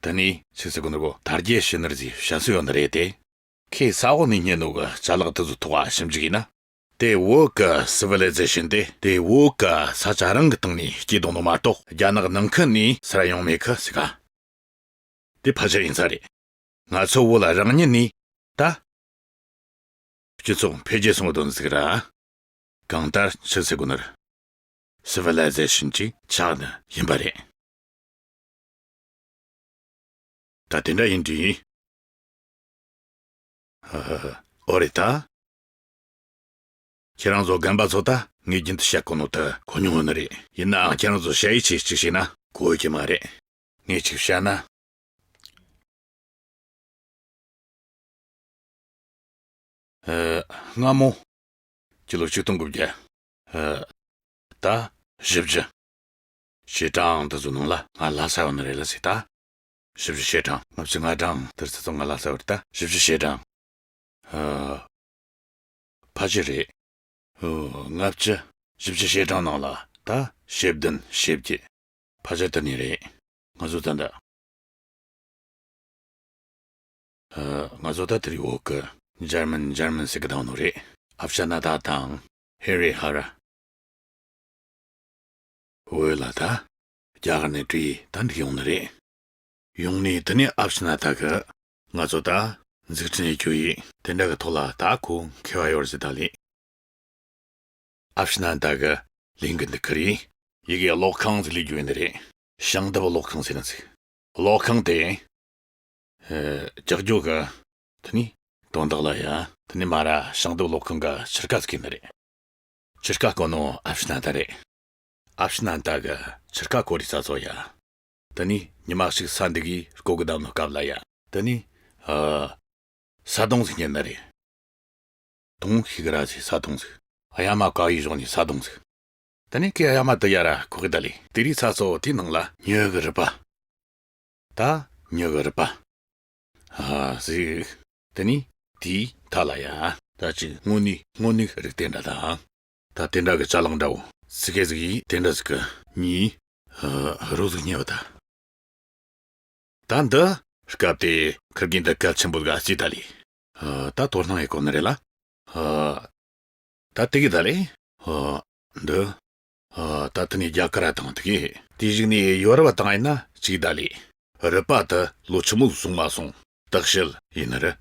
དེ་ནི་ཆི་ཟེར་གོ་ནོ་གོ་དར་རྒྱས་ཕྱིན་ནི་རེད་ཟེར་བཤད་སྲོལ་ཡོད་ནི་རེད་དེ། ཁོས་ས་འོག་ནས་རྙེད་ནོ་གི་ཅ་ལག་དེ་ཚོ་ཐོག་ཞིབ་འཇུག་ཡིན་ན། དེ་བོད་གི་Civilization དེ་དེ་བོད་གི་ས་ཆ་རང་གི་སྟེང་ནས་སྐྱེས་བཏང་ནོ་མ་གཏོགས་རྒྱ་ནག་ནང་ཁུལ་ནས་ཟེར་ཡོང་མེད་གི་ཟེར་ག་དེ་ཕལ་ཆེར་ཡིན་ས་རེད། ང་ཚོ་བོད་ལ་རང་ཉིད་ནས་ད། སྤྱི་ཚོགས་འཕེལ་རྒྱས་སོང་དོན་ཟིག་ར། གང་ལྟར་ཆི་ཟེར་གོ་ནི་རེད། Civilization གྱི་ཆགས་ནི་ཡིན་པ་རེད། ད་དེ་འདྲ་ཡིན་དུས། ཨ། ཨོ་རེད་ད། ཁྱེད་རང་ཚོ་རྒན་པ་ཚོ་ད་ངས་རྒྱུན་དུ་བཤད་གོ་ནོ་ད་གོ་མྱོང་ཡོད་ནི་རེད། ཡིན་ནའང་ཁྱེད་རང་ཚོ་ཞ་ཡི་ཆེ་གཅིག་བྱས་ན་གོ་ཡོད་ཀྱི་མ་རེད། ངས་གཅིག་བཤད་ན། ཨ། སྔ་མོ། སྤྱི་ལོ་ཆིག་སྟོང་དགུ་བརྒྱ། ཨ། ད་བཞི་བཅུ། ཞེ་གྲངས་འདི་ཚོ་ནང་ལ་ང་ལྷ་ས་ཡོད་ནི་རེད་ལ་ཟེར་ད། བཞི་བཅུ་ཞེ་གྲངས་ལྔ་བཅུ་ང་གྲངས་དེར་ཚེ་ཚོ་ང་ལྷ་ས་ཡོད་རེད་ད་བཞི་བཅུ་ཞེ་གྲངས། ཨ། ཕལ་ཆེར་རེད། ཨོ། ལྔ་བཅུ། བཞི་བཅུ་ཞེ་གྲངས་ནང་ལ་ད་ཞེ་བདུན་ཞེ་བརྒྱད། ཕལ་ཆེར་དེ་ནས་རེད། ང་ཚོ་ད་ལྟ། ཨ། ང་ཚོ་ད་དེ་རིང་འོག་གི་འཇར་མན་འཇར་མན་ཟེར་གི་བཏང་ནོ་རེད། ཨབ་ཤ་ན་ད་དང་ཧེ་རི་ཧ་ར། བོད་ལ་ད་རྒྱ་གར་ནས་བྲིས་ད་འདི་ཡོང་ནི་རེད། ཡོང་ནས་དེ་ནས་ཨབ་ཤ་ན་ད་གི་ང་ཚོ་ད་འཛུགས་སྐྲུན་ཡེ་རྒྱུ་ཡིན། དེ་འདྲ་གི་ཐོག་ལ་ད་ཁོ་མཁས་པ་ཡོད་རེད་ཟེར་ད་ལས། ཨབ་ཤ་ན་ད་གི་ལས་འགུལ་འདི་ཁུར་ཡིན། ཡི་གེ་ཀློག་ཁང་ཟིག་ལས་རྒྱུ་ཡིན་ནི་རེད། ཞིང་བདག་ཀློག་ཁང་ཟེར་ནི་ཟིག་ཀློག་ཁང་དེ། ཨ། ཀྱག་ཀྱོག་གི། དེ་ནི་དོན་དག་ལ་ཡ། དེ་ནི་མ་ར་ཞིང་བདག་ཀློག་ཁང་གི་ཕྱིར་ཀ་ཟིག་ཡིན་ནི་རེད། ཕྱིར་ཀ་བརྐོས་ནོ་ཨབ་ཤ་ན་ད་རེད། ཨབ་ཤ་ན་ད་གི་ཕྱིར་ཀ་བརྐོས་རི་ས་ཚོ་ཡ། དེ་ནི་ཉི་མ་ཞིག་ས་འདི་གིས་བརྐོ་གི་བསྡད་ནོ་སྐབས་ལ་ཡ། དེ་ནི། ཨ། ས་དོང་ཟིག་རྙེད་ནི་རེད། དོང་ཞིག་ར་ཟིག་ས་དོང་ཟིག་གཡའ་མ་ག་བའི་གཞོགས་ནས་ས་དོང་ཟིག་དེ་ནས་ཁོས་གཡའ་མ་དེ་ཡར་ར་བརྐོ་གི་བསྡད་ལས། དེ་རི་ས་ཚོ་དེའི་ནང་ལ་མྱི་གི་རུས་པ། ད་མྱི་གི་རུས་པ། ཨ་ཟིག་དེ་ནས་དེའི་མཐའ་ལ་ཡ། ད་ཅིག་དངོས་གནས་དངོས་གནས་རིགས་དེ་འདྲ་དང་། ད་དེ་འདྲ་གི་ཅ་ལག་འདྲ་བོ་ཙི་གེ་ཟིག་ཡིས་དེ་འདྲ་ཟིག་གི་མྱིའི། ཨ། རོ་ཟིག་རྙེད་པ་ད། ད་འདི་སྐབས་དེ་ཁུར་གིས་འདི་གལ་ཆེན་པོ་ཟིག་བརྩིས་ད་ལས། ཨ། ད་དོ་སྣང་ཡེ་གོ་ནི་རེད་ལ། ཨ། ད་དེ་གི་ད་ལས། ཨ། འདི། ཨ། ད་དེ་ནས་རྒྱ་གར་ར་དང་དེ་གི་དེའི་གཞུག་ནས་ཡོ་རོབ་བ་དང་ཡིན་ན་གཅིག་ད་ལས། རུས་པ་དེ་ལོ་ཆི་མོ་སོང་མ་སོང་བརྟག་དཔྱད་ཡེ་ནི་རེད།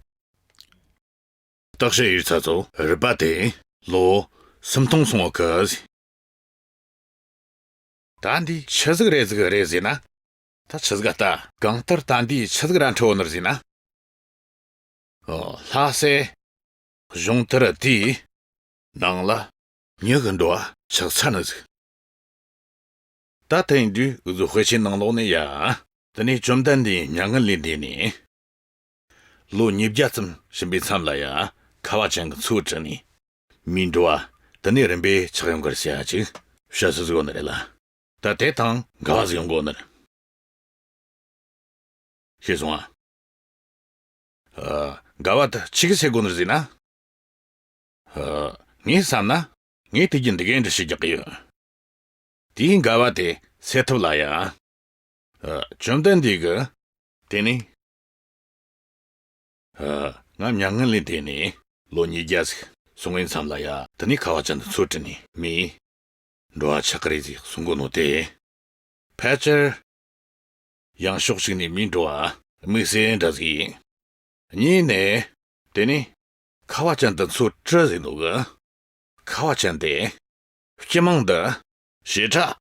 བརྟག་དཔྱད་ཡེ་ས་ཚོ་རུས་པ་དེ་ལོ་སུམ་སྟོང་སོང་བ་གི། ད་འདི་ཆི་ཟིག་རེད་ཟིག་རེད་ཟེར་ན། ད་ཆི་ཟིག་ལྟ་གང་ལྟར་ད་འདི་ཆི་ཟིག་ར་འཕྲོད་ནི་ཟེར་ན། ཨོ། ལྷ་སའི་གཞུང་དེར་དེའི་ནང་ལ་མྱི་གི་འགྲོ་བ་ཆགས་ཚར་ནི་ཟིག་ད་དེ་ཡིན་དུས་འུ་ཚོ་དཔེ་ཆའི་ནང་ལོགས་ནས་ཡ། དེ་ནས་བཅོམ་ལྡན་འདས་མྱ་ངན་ལས་འདས་ནས། ལོ་ཉིས་བརྒྱ་ཙམ་ཕྱིན་པའི་མཚམས་ལ་ཡ། ཁ་བ་ཅན་གྱི་མཚོ་བྲུས་ནས། མིའི་འགྲོ་བ་དེ་ནས་རིམ་པས་ཆགས་ཡོང་གི་རེད་ཟེར་ཡ་ཅིག་བཤད་སྲོལ་ཟིག་ཡོད་ནི་རེད་ལ། ད་དེ་དང་འགལ་བ་ཟིག་ཡོང་གོ་ནི་རེད། ཤེས་སོང་ཨ། ཨ། འགལ་བ་དེ་ཆི་གི་སེ་གོ་ནར་ཟིན་ན། ཨ། ངས་བསམ་ན། ངས་དེ་གི་འདི་གའི་འདྲི་ཞིག་རྒྱག་གི་ཡོད། དེའི་འགལ་བ་དེ་སེལ་ཐུབ་ལ་ཡ། ཨ། བཅོམ་ལྡན་འདས་ཀྱིས། དེ་ནི། ཨ། ང་མྱ་ངན་ལས་འདས་ནས་ལོ་ཉིས་བརྒྱ་ཟིག་སོང་བའི་མཚམས་ལ་ཡ། དེ་ནས་ཁ་བ་ཅན་དུ་འཚོ་བྲི་ནས་མིའི་འགྲོ་བ་ཆགས་ཀྱི་རེད་ཟིག་གསུང་གོ་ནོ་དེ། ཕལ་ཆེར། ཡང་ཕྱོགས་གཅིག་ནས་མིའི་འགྲོ་བ་དམིགས་བསལ་འདྲ་ཟིག་ཡིན། གཉིས་ནས། དེ་ནི། ཁ་བ་ཅན་དུ་འཚོ་བྲི་ཟིག་ནོ་གི། ཁ་བ་ཅན་དེ། སྤྱི་དམངས་འདི། ཞེ་དྲག་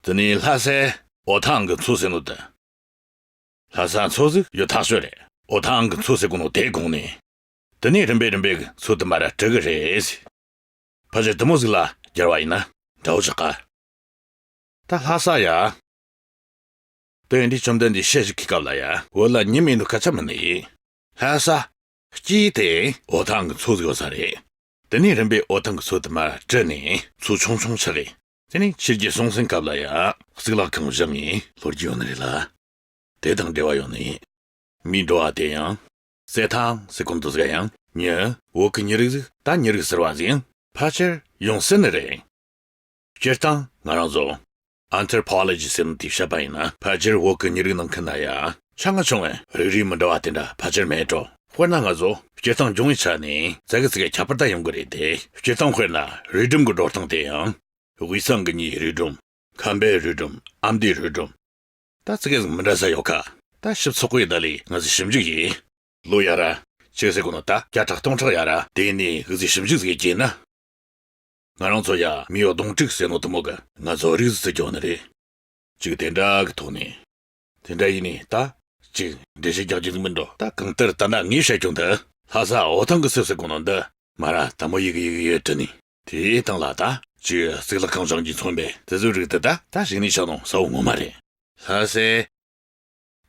དེ་ནས་ལྷ་སའི་འོ་ཐང་གི་མཚོ་ཟེར་ནོ་དེ། ལྷ་ས་མཚོ་ཟིག་ཡོད་ཐག་ཆོད་རེད། འོ་ཐང་གི་མཚོ་ཟེར་གོ་ནོ་དེ་གོང་ནས། དེ་ནས་རིམ་པས་རིམ་པས་གི་མཚོ་དེ་མར་བྲི་གི་རེད། ཕལ་ཆེར་དེ་མོ་ཟིག་ལ་སྦྱར་བ་ཡིན་ན་འདྲ་བོ་ཆགས་ཀ། ད་ལྷ་ས་ཡ། དེ་ཡིན་དུས་བཅོམ་ལྡན་འདས་བཤད་བཞག་གི་སྐབས་ལ་ཡ། བོད་ལ་མྱི་མེད་ནོ་སྐད་ཆ་མིན་ནི། ལྷ་ས། སྐྱིད་དེ་འོ་ཐང་གི་མཚོ་ཟིག་ཡོད་ས་རེད། དེ་ནས་རིམ་པས་འོ་ཐང་གི་མཚོ་དེ་མར་བྲི་ནས་མཚོ་ཆུང་ཆུང་ཆགས་གི། དེ་ནས་ཆོས་རྒྱལ་སྲོང་བཙན་སྐབས་ལ་ཡ་གཙུག་ལག་ཁང་བཞེངས་ནས་ལོ་རྒྱུས་ཡོད་ནི་རེད་ལ། དེ་དང་འབྲེལ་བ་ཡོད་ནི། མིའི་འགྲོ་བ་དེ་ཡང་། སྲས་ཐང་ཟེར་གོ་འདུག་ཟེར་ཡང་མྱི་བོད་ཀྱི་མྱི་རིགས་ཟིག་ད་མྱི་རིགས་ཟེར་བ་ཟིག་ཡང་ཕལ་ཆེར་ཡོང་སྲིད་ནི་རེད། སྤྱིར་བཏང་ང་རང་ཚོ་Anthropology་ཟེར་ནི་དེ་བཤད་པ་ཡིན་ན། ཕལ་ཆེར་བོད་ཀྱི་མྱི་རིགས་ནང་ཁུལ་ན་ཡ་ཆ་ང་ཆུང་བའི་རིགས་རུས་མི་འདྲ་བ་དེ་འདྲ་ཕལ་ཆེར་མེད་འགྲོ། དཔེར་ན་ང་ཚོ་སྤྱིར་བཏང་འབྱུང་བའི་ཆ་ནས་ཙ་གི་ཙི་གི་ཁྱད་པར་ད་ཡོང་གི་རེད་དེ། སྤྱིར་བཏང་དཔེར་ན་རིགས་སྒྲོམ་གྱི་འགྲོ་སྟངས་དེ་ཡང་། དབུས་གཙང་གི་མྱིའི་རིགས་སྒྲོམ། ཁམས་པའི་རིགས་སྒྲོམ། ཨ་མདོའི་རིགས་སྒྲོམ། ད་ཙི་གེ་ཟིག་མི་འདྲ་ས་ཡོད་ཁ། ད་ཞིབ་ཚགས་པོ་ཡིན་ད་ལས་ང་ཚོས་ཞིབ་འཇུག་ཡིན། ལོ་ཡ་ར། ཅི་ཟེར་གོ་ནོ་ད་བརྒྱ་ཕྲག་སྟོང་ཕྲག་ཡ་ར་དེ་ནས་འུ་ཚོས་ཞིབ་འཇུག་ཟིག་བྱས་ན། ང་རང་ཚོ་ཡ་མིའི་གདོང་དྲུག་ཟེར་ནོ་དེ་མོ་གི་ང་ཚོ་རིགས་ཟིག་བརྩི་རྒྱུ་ནི་རེད། ཅིག་དེ་འདྲ་གི་ཐོག་ནས། དེ་འདྲ་ཡིན་ནི་ད། ཅིག་འགྲེལ་བཤད་རྒྱག་རྒྱུ་ཟིག་མིན་འགྲོ། ད་གང་ལྟར་ད་ན་ངས་བཤད་རྒྱུ་འདི་ལྷ་ས་འོ་ཐང་གི་སྲས་ཟེར་གོ་ནོ་འདི་མ་ར་དེ་མོ་ཡི་གེ་ཡི་གེ་ཡོད་དྲི་ནི། དེའི་སྟེང་ལ་ད་ཅིག་གཙུག་ལག་ཁང་བཞེངས་རྒྱུ་མཚོན་པས་དེ་ཚོའི་རིགས་དེ་ད་ད་གཞི་ནས་ཆགས་ནོ་གསལ་བོ་ངོ་མ་རེད། ལྷ་སའི་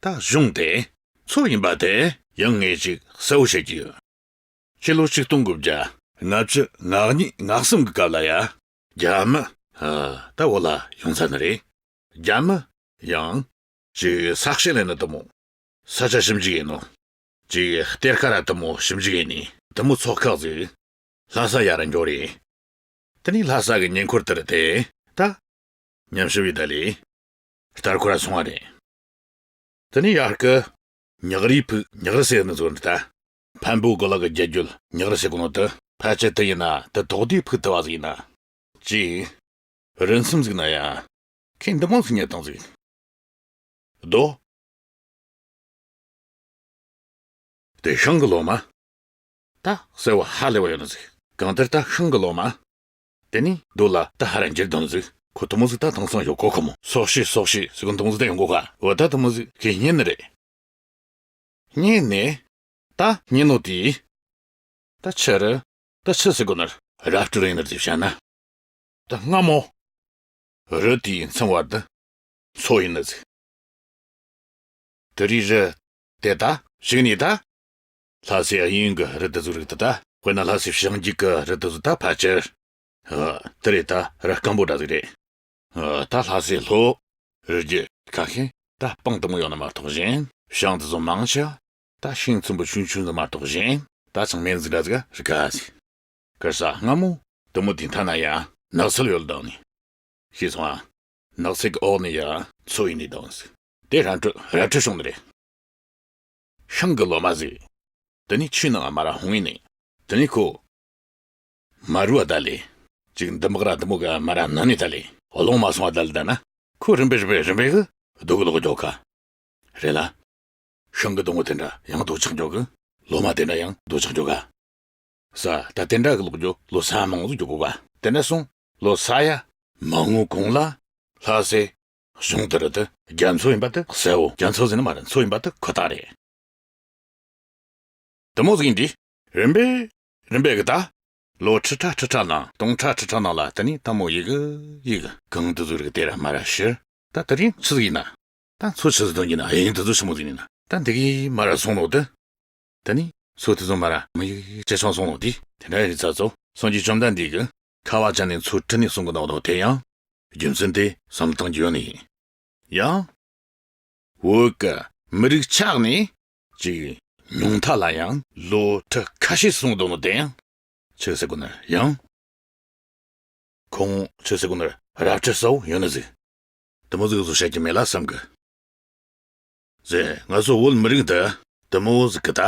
ད་གཞུང་དེ་མཚོ་ཡིན་པ་དེ་ཡང་ངས་ཅིག་གསལ་བོ་བཤད་རྒྱུ་ཡོད། ཕྱི་ལོ་ཆིག་སྟོང་དགུ་བརྒྱ་ལྔ་བཅུ་ང་གཉིས་ང་གསུམ་གྱི་སྐབས་ལ་ཡ། རྒྱ་མི། ཨ། ད་བོད་ལ་ཡོང་ཚར་ནི་རེད། རྒྱ་མི་ཡང་ཅིག་ས་དཔྱད་ལེན་ནི་དེ་མོ། ས་ཆ་ཞིབ་འཇུག་ཡིན་ནོ། ཅིག་གཏེར་ཁ་ར་དེ་མོ་ཞིབ་འཇུག་ཡིན་ནི་དེ་མོ་ཚོགས་ཁག་ཟིག་ལྷ་ས་ཡ་ར་འབྱོར་རེད། དེ་ནས་ལྷ་ས་གི་ཉེ་འཁོར་དེར་དེ་ད་ཉམས་ཞིབ་ཡི་ད་ལས་ལྟར་ཁོ་ར་སོང་བ་རེད། དེ་ནས་ཡར་གི་ཉག་རིའི་ཕུག་ཉག་རི་ཟེར་ནི་ཚོ་འདི་ད། འཕན་པོ་གོ་ལག་གི་རྒྱལ་རྒྱུད་ཉག་རི་ཟེར་གོ་ནོ་དེ་ཕལ་ཆེར་དེ་ཡིན་ན་དེ་དོག་སྡེའི་ཕུག་དེ་བ་ཟིག་ཡིན་ན། ཅིག་རིན་གསུམ་ཟིག་ན་ཡ། ཁྱེད་འདི་མོ་ཟིག་རྙེད་བཏང་ཟིག་རྡོ། དེ་ཤིང་གི་ལོ་མ། ད་གསལ་བོ་ཧ་ལས་བ་ཡོད་ནི་ཟིག་གང་ལྟར་ད་ཤིང་གི་ལོ་མ། དེ་ནི་རྡོ་ལ་ད་ཧ་ར་འགྱུར་བཏང་ཟིག་ཁོ་དེ་མོ་ཟིག་ད་དེང་སང་ཡོད་གོ་ཁོ་མོ། སོག་ཤི་སོག་ཤི་ཟིག་གི་དེ་མོ་ཟིག་ད་ཡོང་གོ་ག་འོ་ད་དེ་མོ་ཟིག་ཁྱེད་རྙེད་ནི་རེད། རྙེད་ནས། ད་རྙེད་ནོ་དེ། ད་ཆི་རེད། ད་ཆི་ཟེར་གོ་ནི་ར་སྤྲོད་ཡིན་ནི་ཟིག་བཤད་ན། ད་སྔ་མོ། རི་དེའི་མཚམས་བར་དུ་མཚོ་ཡིན་ནི་ཟིག་དེ་རིང་རི་དེ་ད་གཞུག་ནས་ད། ལྷ་སའི་གཡས་གཡོན་གྱི་རི་དེ་ཚོའི་རིགས་དེ་ད། དཔེར་ན་ལྷ་སའི་བྱང་རྒྱུད་ཀྱི་རི་དེ་ཚོ་ད་ཕལ་ཆེར། ཨ། དེ་རེད་ད་རི་སྐམ་པོ་འདྲ་ཟིག་རེད། ཨ། ད་ལྷ་སའི་ལྷོ། རི་རྒྱུད་ཁ་ཤས་ད་སྤང་དེ་མོ་ཡོད་ནི་མ་གཏོགས་གཞན། བྱང་དེ་ཚོ་མང་ཆེ་བ་ད་ཤིང་ཚོན་པོ་ཆུང་ཆུང་ཟིག་མ་གཏོགས་གཞན། ད་ཚང་མེད་ཟིག་འདྲ་ཟིག་རི་ཁ་ཟིག་ཁར་ས་སྔ་མོ་དེ་མོ་དེ་མཐའ་ན་ཡ་ནགས་ཚལ་ཡོད་ལ་དང་ནི། ཤེས་སོང་ཨ། ནགས་ཚལ་གྱི་འོག་ནས་ཡ་མཚོ་ཡིན་ནི་དང་ཟིག་དེ་ར་སྤྲོད་ར་སྤྲོད་བྱུང་ནི་རེད། ཤིང་གི་ལོ་མ་ཟིག་དེ་ནས་ཆུའི་ནང་མ་ར་ཧོང་ཡིན་ནི། དེ་ནས་ཁོ། མ་རུ་བ་ད་ལེ། ཅིག་འདི་མག་ར་འདི་མོ་ག་མ་ར་ན་ནི་ད་ལེ། ལོང་མ་སོང་བ་ད་ལེ་ད་ན། ཁོ་རིམ་པས་རིམ་པས་རིམ་པས་གི་རྡོ་གི་ལོག་འགྱོ་ག་རེད་ལ། ཤིང་གི་སྡོང་བོ་དེ་འདྲ་ཡང་རྡོ་ཆག་འགྱོ་གི་ལོ་མ་དེ་འདྲ་ཡང་རྡོ་ཆག་འགྱོ་ག་ས་ད་དེ་འདྲ་གི་ལོག་འགྱོ་ལོ་ས་མང་ཟིག་འགྱོ་གོ་ག་དེ་འདྲ་སོང་ལོ་ས་ཡ་མང་ངོ་གོང་ལ་ལྷ་སའི། གཞུང་དེར་དུ་རྒྱ་མཚོ་ཡིན་པ་དེ་གསལ་བོ། རྒྱ་མཚོ་ཟེར་ནི་མ་རེད། མཚོ་ཡིན་པ་དེ་ཁོ་ཐག་རེད། དེ་མོ་ཟིག་ཡིན་དུས། རིམ་པས། རིམ་པས་གི་ད། ལོ་ཁྲི་ཕྲག་ཁྲི་ཕྲག་ནང་སྟོང་ཕྲག་ཁྲི་ཕྲག་ནང་ལ་དེ་ནས་དེ་མོ་ཡི་གི་ཡི་གི་གང་དུ་ཟུག་རིག་དེ་ར་མ་ར་ཕྱིར། ད་དེ་རིང་ཆི་ཟིག་ཡིན་ན། ད་མཚོ་ཆི་ཟིག་དོན་གྱི་ན་དབྱིན་དུ་ཟུག་ཆི་མོ་ཟིག་ཡིན་ན། ད་འདི་གི་མ་ར་སོང་ནོ་དེ། དེ་ནས་མཚོ་དེ་ཚོ་མ་ར་མི་ཡི་ཅི་ཆང་སོང་ནོ་དེ། དེ་འདྲ་ཡིན་ཚ་ཚོ་སངས་རྒྱས་བཅོམ་ལྡན་འདས་ཀྱིས་ཁ་བ་ཅན་ནས་མཚོ་བྲི་ནས་གསུང་གི་འདུག་ནོ་དེ་ཡང་། རྒྱུ་མཚན་དེ་བསམ་བློ་གཏང་རྒྱུ་ཡོད་ནི་ཡིན། ཡང་། བོད་ཀྱི་ མི་རིགས་ཆགས་ནས་ཅིག་ཉུང་མཐའ་ལ་ཡང་ལོ་ཁྲི་ཁ་ཤས་སོང་འདུག་ནོ་དེ་ཡང་ཆི་ཟེར་གོ་ནི་ཡང་ཁོང་ཆི་ཟེར་གོ་ནི་ར་ཁྲི་གསལ་བོ་ཡོད་ནི་ཟིག་དེ་མོ་ཟིག་བཟོ་བྱ་རྒྱུ་མེད་ལ་བསམ་གི། ཟེ་ང་ཚོ་བོད་མི་རིགས་འདི་དེ་མོ་ཟིག་གི་ད།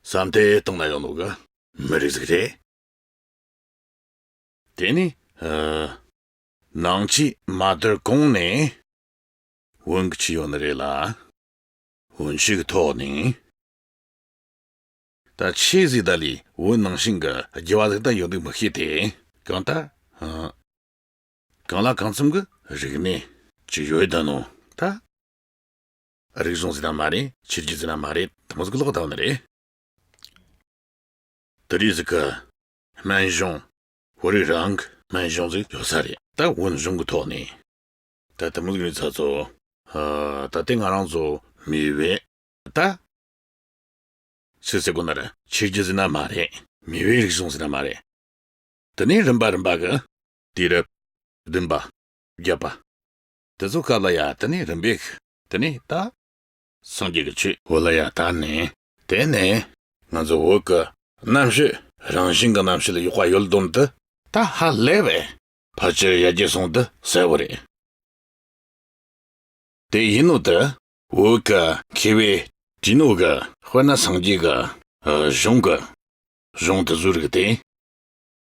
བསམ་དེ་བཏང་ན་ཡོང་ནོ་གི་མི་རིགས་ཟིག་རེད། དེ་ནི་ཨ། ནང་ཆོས་མ་དར་གོང་ནས་བོན་གི་ཆོས་ཡོད་ནི་རེད་ལ། བོན་ཆོས་ཀྱི་ཐོག་ནས། ད་ཆོས་ཟིག་ད་ལས་བོད་ནང་བཞིན་གྱི་རྒྱུ་བ་ཟིག་ད་ཡོད་འདུག་མི་ཤེས་ཏེ། གང་ལྟར་ཨ། གང་ལ་གང་འཚམ་གྱི་རིག་གནས་ཅིག་ཡོད་ད་ནོ་ད། རིག་གཞུང་ཟེར་ན་མ་རེད། ཆོས་བརྒྱུད་ཟེར་ན་མ་རེད། དེ་མོ་ཟིག་ལོག་བཏང་ནི་རེད། དེ་རིགས་ཟིག་གི་སྨན་གཞུང་། བོད་རིགས་རང་གི་སྨན་གཞུང་ཟིག་ཡོད་ས་རེད། ད་བོན་གཞུང་གི་ཐོག་ནས། ད་དེ་མོ་ཟིག་རེད་ཚ་ཚོ། ཨ། ད་ལྟའི་ང་རང་ཚོ་མི་བས། ད། ཆི་ཟེར་གོ་ནི་རེད། ཆོས་བརྒྱུད་ཟེར་ན་མ་རེད། མི་བའི་རིག་གཞུང་ཟེར་ན་མ་རེད། དེ་ནས་རིམ་པ་རིམ་པ་གི་དུས་རབས་བདུན་པ། བརྒྱད་པ། དེ་ཚོ་སྐབས་ལ་ཡ་དེ་ནས་རིམ་པས་དེ་ནས་ད་སངས་རྒྱས་ཀྱི་ཆོས་བོད་ལ་ཡ་དར་ནས། དེ་ནས་ང་ཚོ་བོད་ཀྱི་རྣམ་དཔྱོད་རང་བཞིན་གྱི་རྣམ་དཔྱོད་ལ་ཡག་པ་ཡོད་དོན་དེ་ད་ཧ་ལས་པས་ཕལ་ཆེར་ཡར་རྒྱས་སོང་དེ་གསལ་བོ་རེད། དེ་ཡིན་ནོ་དེ་བོད་ཀྱི་མཁས་པས་བྲིས་ནོ་གི། དཔེར་ན་སངས་རྒྱས་ཀྱི་ཨ་གཞུང་གི། གཞུང་དེ་ཚོའི་རིགས་དེ།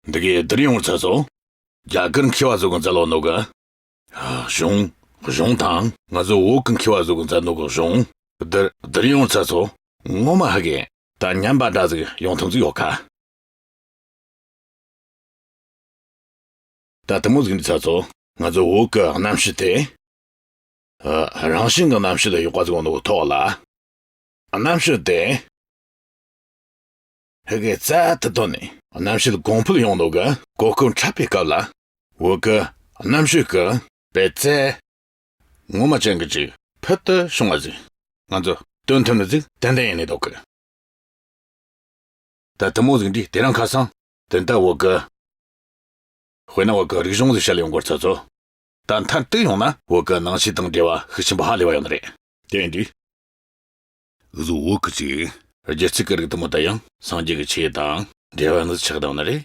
འདི་གའི་བསྡུར་ཡོང་ཚ་ཚོ། རྒྱ་གར་མཁས་པ་ཚོ་གི་མཛད་ལོ་ནོ་གི་ཨ་གཞུང་། གཞུང་དང་ང་ཚོ་བོད་ཀྱི་མཁས་པ་ཚོ་གི་མཛད་ནོ་གི་གཞུང་། བསྡུར་བསྡུར་ཡོང་ཚ་ཚོ། ངོ་མ་ཧ་གི་ད་མཉམ་པ་འདྲ་ཟིག་ཡོང་ཐུབ་ཟིག་ཡོད་ཁ། ད་དེ་མོ་ཟིག་འདི་ཚ་ཚོ། ང་ཚོ་བོད་ཀྱི་རྣམ་དཔྱོད་དེ། ཨ། རང་བཞིན་གྱི་རྣམ་དཔྱོད་ལ་ཡག་པ་ཟིག་ཡོང་ནོ་གི་ཐོག་ལ། རྣམ་དཔྱོད་དེ་ཧ་གི་རྩལ་དུ་བཏོན་ནས་རྣམ་དཔྱོད་གོང་འཕེལ་ཡོང་ནོ་གི་གོ་སྐབས་འཕྲད་པའི་སྐབས་ལ། བོད་ཀྱི་རྣམ་དཔྱོད་ཀྱི་པད་ཚལ་ངོ་མ་ཅན་གྱི་ཅིག་ཕུལ་དུ་བྱུང་བ་ཟིག་ང་ཚོ་སྟོན་ཐུབ་ནི་ཟིག་ཏན་ཏན་ཡིན་ནི་འདུག་གི། ད་དེ་མོ་ཟིག་འདི་དེ་རིང་ཁ་སང་དེ་འདྲ་བོད་གི། དཔེར་ན་བོད་གི་རིག་གཞུང་ཟིག་བཤད་ལས་ཡོང་གོ་ཚ་ཚོ། ད་མཐར་གཏུགས་ཡོང་ན་བོད་གི་ནང་ཆོས་དང་འབྲེལ་བ་ཤུགས་ཆེན་པོ་ཧ་ལས་པ་ཡོད་ནི་རེད། དེ་ཡིན་དུས། འུ་ཚོ་བོད་གི་ཅིག་སྒྱུ་རྩལ་གི་རིགས་དེ་མོ་ད་ཡང་སངས་རྒྱས་ཀྱི་ཆོས་དང་འབྲེལ་བ་ནི་ཆགས་བསྡད་ནི་རེད།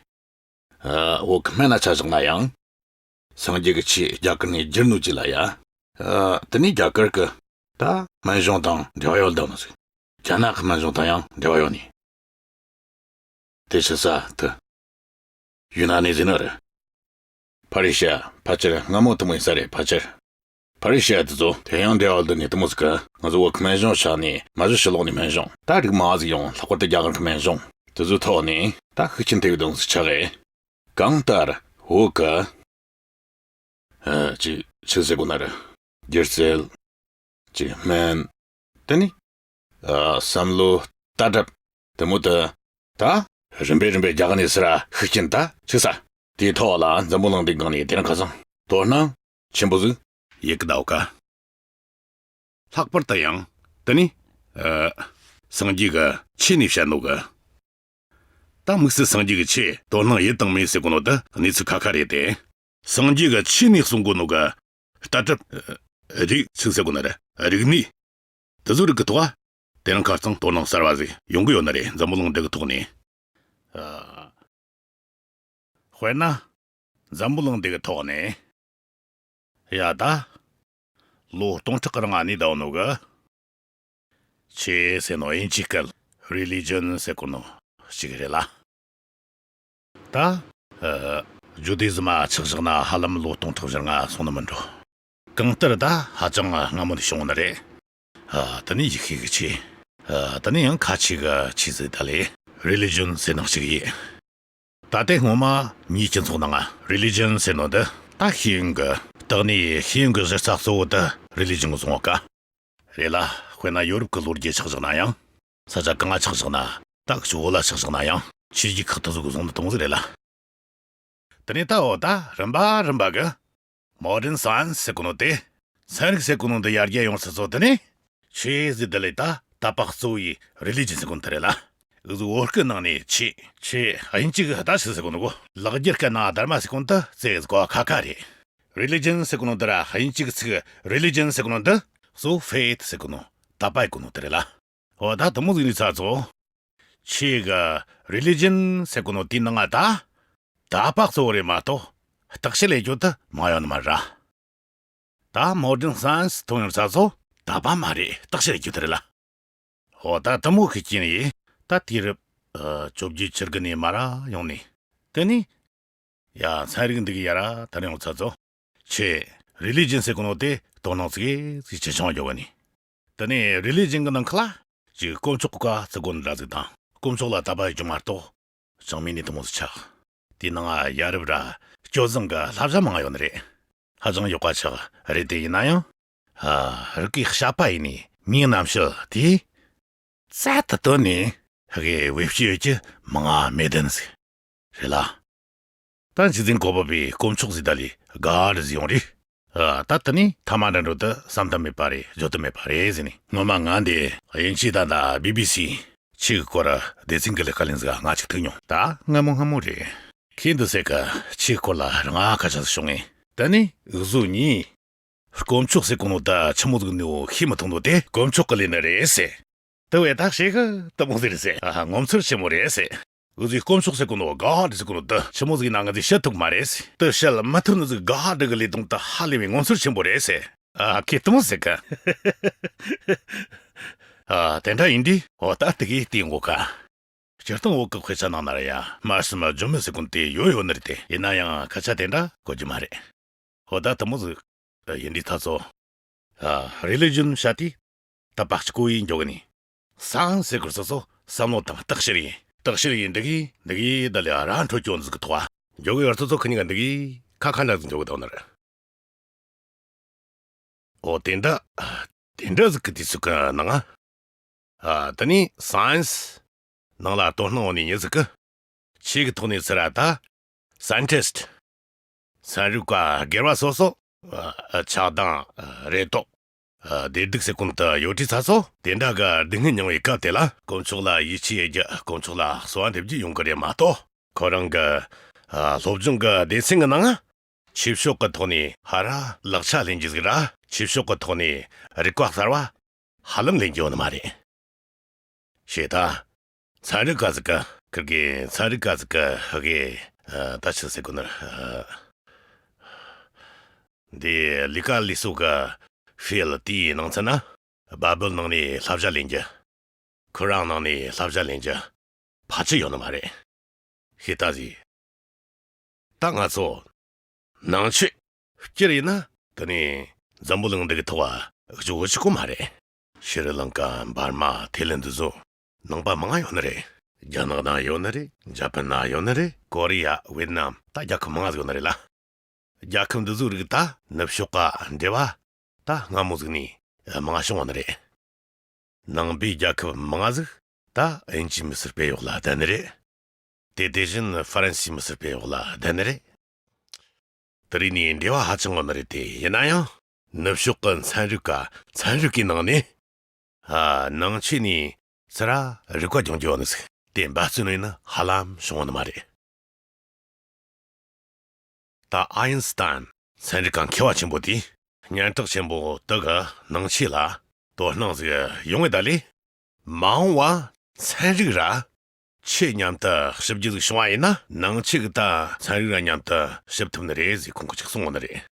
ཨ། བོད་གི་སྨན་ལ་ཆ་བཞག་ན་ཡང་། སངས་རྒྱས་ཀྱི་ཆོས་རྒྱ་གར་ནས་བསྒྱུར་ནོ་ཅིག་ལ་ཡ། ཨ། དེ་ནས་རྒྱ་གར་གི་ད་སྨན་གཞུང་དང་འབྲེལ་བ་ཡོད་ལྡང་ནི་ཟིག་རྒྱ་ནག་གི་སྨན་གཞུང་དང་ཡང་འབྲེལ་བ་ཡོད་ནི། དེ་ཆི་ས་དེ། ཡུན་ནན་ནས་ཟིན་ནི་རེད། ཕ་རི་ཤ་ཕལ་ཆེར་སྔ་མོ་དེ་མོ་ཡིན་ས་རེད། ཕལ་ཆེར། ཕ་རི་ཤ་དེ་ཚོ་དེ་ཡང་འབྲེལ་བ་ལྡན་ནི་དེ་མོ་ཟིག་གི་ང་ཚོ་བོད་གི་སྨན་གཞུང་ཆགས་ནས་མ་གཞི་ཕྱི་ལོགས་ནས་སྨན་གཞུང་ད་རིགས་མང་བ་ཟིག་ཡོང་། ལྷག་པར་དུ་རྒྱ་གར་གི་སྨན་གཞུང་དེ་ཚོའི་ཐོག་ནས་ད་ཤུགས་རྐྱེན་ཐེབས་ཡོད་དོན་ཟིག་ཆགས་གི། གང་ལྟར་བོད་གི། ཨ། ཅིག་ཆི་ཟེར་དགོས་ན་ར། སྒྱུ་རྩལ། ཅིག་སྨན། དེ་ནི། ཨ། བསམ་བློ། ལྟ་གྲུབ། དེ་མོ་དེ། ད། རིམ་པས་རིམ་པས་རྒྱ་གར་ནས་སི་ར་ཤུགས་རྐྱེན་ད་ཆི་ས། དེའི་ཐོག་ལ་འཛམ་བུ་གླིང་འདིའི་སྒང་ནས་དེ་རིང་ཁ་སང་དོ་སྣང་ཆེན་པོ་ཟིག་ཡེད་གི་འདུག་ག། ལྷག་པར་དུ་ཡང་དེ་ནི། ཨ། སངས་རྒྱས་ཀྱི་ཆོས་ནས་བཤད་ནོ་གི། ད་དམིགས་བསལ་སངས་རྒྱས་ཀྱི་ཆོས་དོ་སྣང་ཡོད་དང་མེད་ཟེར་གོ་ནོ་དེ་གནས་ཚུལ་ཁ་ཁ་རེད་དེ། སངས་རྒྱས་ཀྱི་ཆོས་ནས་གསུང་གོ་ནོ་གི་ལྟ་གྲུབ། རིག་ཆི་ཟེར་གོ་ནི་རེད། རིག་གནས། དེ་ཚོ་རིགས་ཀྱི་ཐོག་དེ་རིང་ཁ་སང་དོ་སྣང་གསར་བ་ཟིག་ཡོང་གི་ཡོད་ནི་རེད། འཛམ་བུ་གླིང་འདི་གི་ཐོག་ནས། ཨ། དཔེར་ན། འཛམ་བུ་གླིང་འདི་གི་ཐོག་ནས། ཡ་ད། ལོ་སྟོང་ཕྲག་གི་རིང་ང་གནས་བསྡད་ནོ་གི། ཆོས་ཟེར་ནོ་དབྱིན་ཇིའི་སྐད་རི་ལི་ཇན་ཟེར་གོ་ནོ་ཞིག་རེད་ལ། ད། ཨ། ཇུ་དི་ཟི་མ་ཆ་བཞག་ན་ཧ་ལམ་ལོ་སྟོང་ཕྲག་བཞི་ལྔ་སོང་ནི་མིན་འགྲོ། གང་ལྟར་ད་ཧ་ཅང་སྔ་མོ་ནས་བྱུང་ནི་རེད། ཨ། དེ་ནས་ཡེ་ཤུ་གི་ཆོས། ཨ། དེ་ནས་ཡང་ཁ་ཆེ་གི་ཆོས་ཟེར་ད་ལས་རི་ལི་ཇན་ཟེར་ནང་ཞིག་ཡིན། ད་ལྟའི་སྔོན་མ་མིའི་སྤྱི་ཚོགས་ནང་རི་ལི་ཇན་ཟེར་ནོ་འདི་ད་ཤེས་ཡོན་གི་སྟེགས་ནས་ཤེས་ཡོན་གི་གཞི་རྩ་གཙོ་བོ་དེ་རི་ལི་ཇན་གི་བཟུང་བ་ཀ། རེད་ལ། དཔེར་ན་ཡོ་རོབ་ཀྱི་ལོ་རྒྱུས་ཆ་བཞག་ན་ཡང་། ས་ཆ་གང་ང་ཆ་བཞག་ན། ད་ཀྱི་བོད་ལ་ཆ་བཞག་ན་ཡང་ཆོས་བརྒྱུད་ཁག་དེ་ཚོ་གི་བཟུང་ནི་དེ་མོ་ཟིག་རེད་ལ། དེ་ནས་ད་འོ་ད་རིམ་པ་རིམ་པ་གི་མོ་ཌན་སའེན་སི་ཟེར་གོ་ནོ་དེ། ཚན་རིག་ཟེར་གོ་ནོ་འདི་ཡར་རྒྱས་ཡོང་ས་ཚོ་དེ་ནས་ཆོས་ཟེར་དེ་ལས་ད་དད་པ་གཙོ་བོའི་རི་ལི་ཇན་ཟེར་གོ་ནོ་དེ་རེད་ལ། འུ་ཚོ་བོད་སྐད་ནང་ནས་ཆོས། ཆོས་དབྱིན་ཇི་གི་ད་ཆི་ཟེར་གོ་ནོ་གོ། ལེགས་སྦྱར་སྐད་ནང་དྷརྨ་ཟེར་གོ་ནོ་དེ་ཙེ་གོ་ཁ་ཁ་རེད། རི་ལི་ཇན་ཟེར་གོ་ནོ་འདི་ར་དབྱིན་ཇི་གི་ཚིག་རི་ལི་ཇན་ཟེར་གོ་ནོ་འདི། གཙོ་བོ་faith ཟེར་གོ་ནོ་དད་པ་ཡི་གོ་ནོ་དེ་རེད་ལ། འོ་ད་དེ་མོ་ཟིག་ནི་ཚ་ཚོ། ཁྱེད་ཀྱི་religion ཟེར་གོ་ནོ་དེའི་ནང་ང་ད་དད་པ་གཙོ་བོ་རེད་མ་གཏོགས་བརྟག་དཔྱད་ལས་རྒྱུ་དེ་མ་ཡོང་ནི་མ་ར། ད་modern science ཐོན་ཡོང་ཚ་ཚོ་དད་པ་མ་རེད་བརྟག་དཔྱད་ལས་རྒྱུ་དེ་རེད་ལ། འོ་ད་དེ་མོ་གི་རྐྱེན་ཡིན། ད་དུས་རབས་ཨ་བཅོ་བརྒྱད་བཅུ་དགུ་ནས་མ་ར་ཡོང་ནས། དེ་ནས་ཡ་ཚན་རིག་འདི་གི་ཡ་ར་ད་རེ་ཡོང་ཚ་ཚོ། ཁྱེད་religion ཟེར་གོ་ནོ་དེ་དོ་སྣང་ཟིག་ཟིག་ཆེ་ཆུང་འཇོག་གི་ནི། དེ་ནས་religion གི་ནང་ཁ་ལ་ཅིག་དཀོན་མཆོག་གི་བཀའ་ཟེར་གོ་ནི་འདྲ་ཟིག་དང་དཀོན་མཆོག་ལ་དད་པ་ཡོད་རྒྱུ་མ་གཏོགས་ཅང་མིན་ནི་དེ་མོ་ཟིག་ཆགས། དེའི་ནང་ཡ་རབས་ར་སྤྱོད་བཟང་གི་བསླབ་བྱ་མང་ཡོད་ནི་རེད། ཧ་ཅང་ཡག་པ་ཆགས་རེད། དེ་ཡིན་ན་ཡང་ཨ་རིགས་ཀྱི་བཤད་པ་ཡིན་ནི་མིའི་རྣམ་དཔྱོད་དེ་རྩལ་དུ་བཏོན་ནས་ཧ་གེ་བེད་སྤྱོད་ཡོད་ཀྱི་མང་ང་མེད་དན་ཟིག་རེད་ལ། ད་རྗེ་བཙུན་གོ་པལ་པའི་དཀོན་མཆོག་ཟིག་ད་ལི་God ཟིག་ཡོང་རེད། ཨ་ད་དེ་ནི་ཐ་མ་འདྲ་འགྲོ་དུ་བསམ་དུ་མེད་པ་རེད། བརྗོད་དུ་མེད་པ་རེད་ཟེར་ནས། སྔོན་མ་ང་འདི་དབྱིན་ཇི་ད་ད་BBC ཁྱེད་ཀྱི་སྐོར་སྡེ་ཚན་གྱི་ལས་ཀ་ལེན་ཟིག་ང་ཅིག་ཐུག་མྱོང་། ད་སྔ་མོ་སྔ་མོ་རེད། ཁྱེད་འདི་ཟེར་གི་ཁྱེད་སྐོར་ལ་རང་ང་ཁ་ཆ་ཟིག་བྱུང་ངས། དེ་ནི་འུ་ཟོ་གཉིས། དཀོན་མཆོག་ཟེར་གོ་ནོ་ད་ཆི་མོ་ཟིག་ནོ་ཤེས་མི་ཐུབ་ནོ་དེ་དཀོན་མཆོག་གི་ལས་ནི་རེད་ཟེར། དེ་བས་ད་ཤེས་གི་དེ་མོ་ཟིག་རེད་ཟེར། ཨ་ངོ་མཚར་ཆེན་མོ་རེད་ཟེར། འུ་ཟོས་དཀོན་མཆོག་ཟེར་གོ་ནོ་God ཟེར་གོ་ནོ་དེ་ཆི་མོ་ཟིག་ཡིན་ན་ང་ཚོས་བཤད་ཐུབ་མ་རེད་ཟེར། དེ་བཤད་མི་ཐུབ་ནི་ཟིག་God གི་ལས་དོན་དེ་ཧ་ལས་པའི་ངོ་མཚར་ཆེན་པོ་རེད་ཟེར། ཨ་ཁྱེད་དེ་མོ་ཟེར་གི། ཨ་དེ་འདྲ་ཡིན་དུས་འོ་ད་དེ་གི་དེ་ངོ་ག་སྤྱིར་བཏང་བོད་ཀྱི་དཔེ་ཆ་ནང་ན་ར་ཡ་སྨྲ་སེམས་ལྗོན་མི་ཟེར་གོ་ནོ་དེ་ཡོད་ཡོད་ནི་རེད་དེ། ཡིན་ན་ཡང་སྐད་ཆ་དེ་འདྲ་གོ་རྒྱུ་མ་རེད། འོ་ད་དེ་མོ་ཟིག་ཡིན་དུས་ད་ཚོ། ཨ་religion བཤད་དུས་དད་པ་གཅིག་པོ་ཡིན་འཇོག་གི་ནི། Science ཟེར་གི་སོ་སོ་བསམ་བློ་དང་བརྟག་དཔྱད་ཡིན། བརྟག་དཔྱད་ཡིན་འདི་གི་འདི་གི་ད་ལས་ར་འཕྲོད་སྐྱོན་ཟིག་གི་ཐོག་འཇོག་གི་ཡོད་སོ་སོ་ཁི་ཉིན་ག་འདི་གི་ཁ་ཁ་འདྲ་ཟིག་འཇོག་གི་ཐོག་ནི་རེད། འོ་དེ་འདྲ། དེ་འདྲ་ཟིག་གི་དུས་ཚོད་གི་ནང་ང་། ཨ་དེ་ནི་science ནང་ལ་དོ་སྣང་འོང་ནི་མྱི་ཟིག་གི། ཆེ་གི་ཐོག་ནས་ཚུར་ར་ད་scientist ཚན་རིག་པ་སྒེར་བ་སོ་སོ། ཨ་ཆགས་སྡང་རེ་དོགས། ཨ་བདེ་སྡུག་ཟེར་གོ་ནོ་དེ་ཡོད་དུས་ཚ་ཚོ། དེ་འདྲ་གི་སྡུག་བསྔལ་མྱོང་བའི་སྐབས་དེ་ལ་དཀོན་མཆོག་ལ་ཡིད་ཆེས་ཡེད་རྒྱུ། དཀོན་མཆོག་ལ་གསོལ་བ་འདེབས་རྒྱུ་ཡོང་གི་རེད་མ་གཏོགས། ཁོ་རང་གི་ཨ་སློབ་སྦྱོང་གི་སྡེ་ཚན་གི་ནང་ང་། ཆོས་ཕྱོགས་ཀྱི་ཐོག་ནས་ཧ་ར་ལག་ཆ་ལེན་རྒྱུ་ཟིག་ར། ཆོས་ཕྱོགས་ཀྱི་ཐོག་ནས་རིག་པ་གསར་བ་ཧ་ལམ་ལེན་རྒྱུ་ཡོད་ནི་མ་རེད། ཞེས་ད། ཚན་རིག་པ་ཟིག་གི་ཁིར་གི་ཚན་རིག་པ་ཟིག་གི་ཧ་གི་ཨ་ད་ཆི་ཟེར་གོ་ནི། འདི་ལས་ཀ་ལས་གསོ་གི་field དེའི་ནང་ཚན་ན་Bible ནང་ནས་བསླབ་བྱ་ལེན་རྒྱུ། ཁོ་རང་ནང་ནས་བསླབ་བྱ་ལེན་རྒྱུ་ཕལ་ཆེར་ཡོད་ནི་མ་རེད། ཤེས་ད་ཟིག་ད་ང་ཚོ་ནང་ཆོས་སྤྱིར་ཡིན་ན་དེ་ནས་འཛམ་བུ་གླིང་འདི་གི་ཐོག་ཨ་ཅོ་བོ་ཅིག་གོ་མ་རེད། ཤི་རི་ལང་ཀ་འབར་མ་ཐེ་ལན་འདི་ཚོ་ནང་པ་མང་ང་ཡོད་ནི་རེད། རྒྱ་ནག་ན་ཡོད་ནི་རེད། འཇར་པན་ན་ཡོད་ནི་རེད། ཀོ་རི་ཡ་ཝེད་ནམ་ད་རྒྱལ་ཁབ་མང་ང་ཟིག་ཡོད་ནི་རེད་ལ། རྒྱལ་ཁབ་འདི་ཚོའི་རིགས་ད་ནུབ་ཕྱོགས་ཀ་འབྲེལ་བ་ད་སྔ་མོ་ཟིག་ནས་མང་ང་བྱུང་བ་ནི་རེད། ནང་པའི་རྒྱལ་ཁབ་མང་ང་ཟིག་ད་དབྱིན་ཇིའི་མི་སེར་སྤེལ་ཡོག་ལ་བསྡད་ནི་རེད། དེ་དེ་བཞིན་ཧྥ་རན་སིའི་མི་སེར་སྤེལ་ཡོག་ལ་བསྡད་ནི་རེད། དེ་རིགས་ནས་འབྲེལ་བ་ཧ་ཅང་ཡོད་ནི་རེད་དེ། ཡིན་ན་ཡང་ནུབ་ཕྱོགས་ཀྱི་ཚན་རིག་ག་ཚན་རིག་གི་ནང་ནས་ཨ་ནང་ཆོས་ནས་ཚུར་ར་རིག་པ་སྦྱོང་རྒྱུ་ཡོད་ནི་ཟིག་དེ་འབད་བརྩོན་ཡིན་ན་ཧ་ལམ་བྱུང་བ་ནི་མ་རེད། ད་ཨ་ཡིན་སི་ཏན་ཚན་རིག་ག་མཁས་པ་ཆེན་པོ་དེས་སྙན་གྲགས་ཆེན་པོ་དེ་གི་ནང་ཆོས་ལ་དོ་སྣང་ཟིག་ཡོང་བའི་ད་ལས། མ་འོངས་པ་ཚན་རིག་ར་ཆོས་མཉམ་དུ་ཞིབ་རྒྱུ་ཟིག་བྱུང་བ་ཡིན་ན། ནང་ཆོས་གི་ད་ཚན་རིག་ར་མཉམ་དུ་ཞིབ་ཐུབ་ནི་རེད་ཟེར་ཁོང་གིས་ཅིག་གསུངས་ཡོད་ནི་རེད།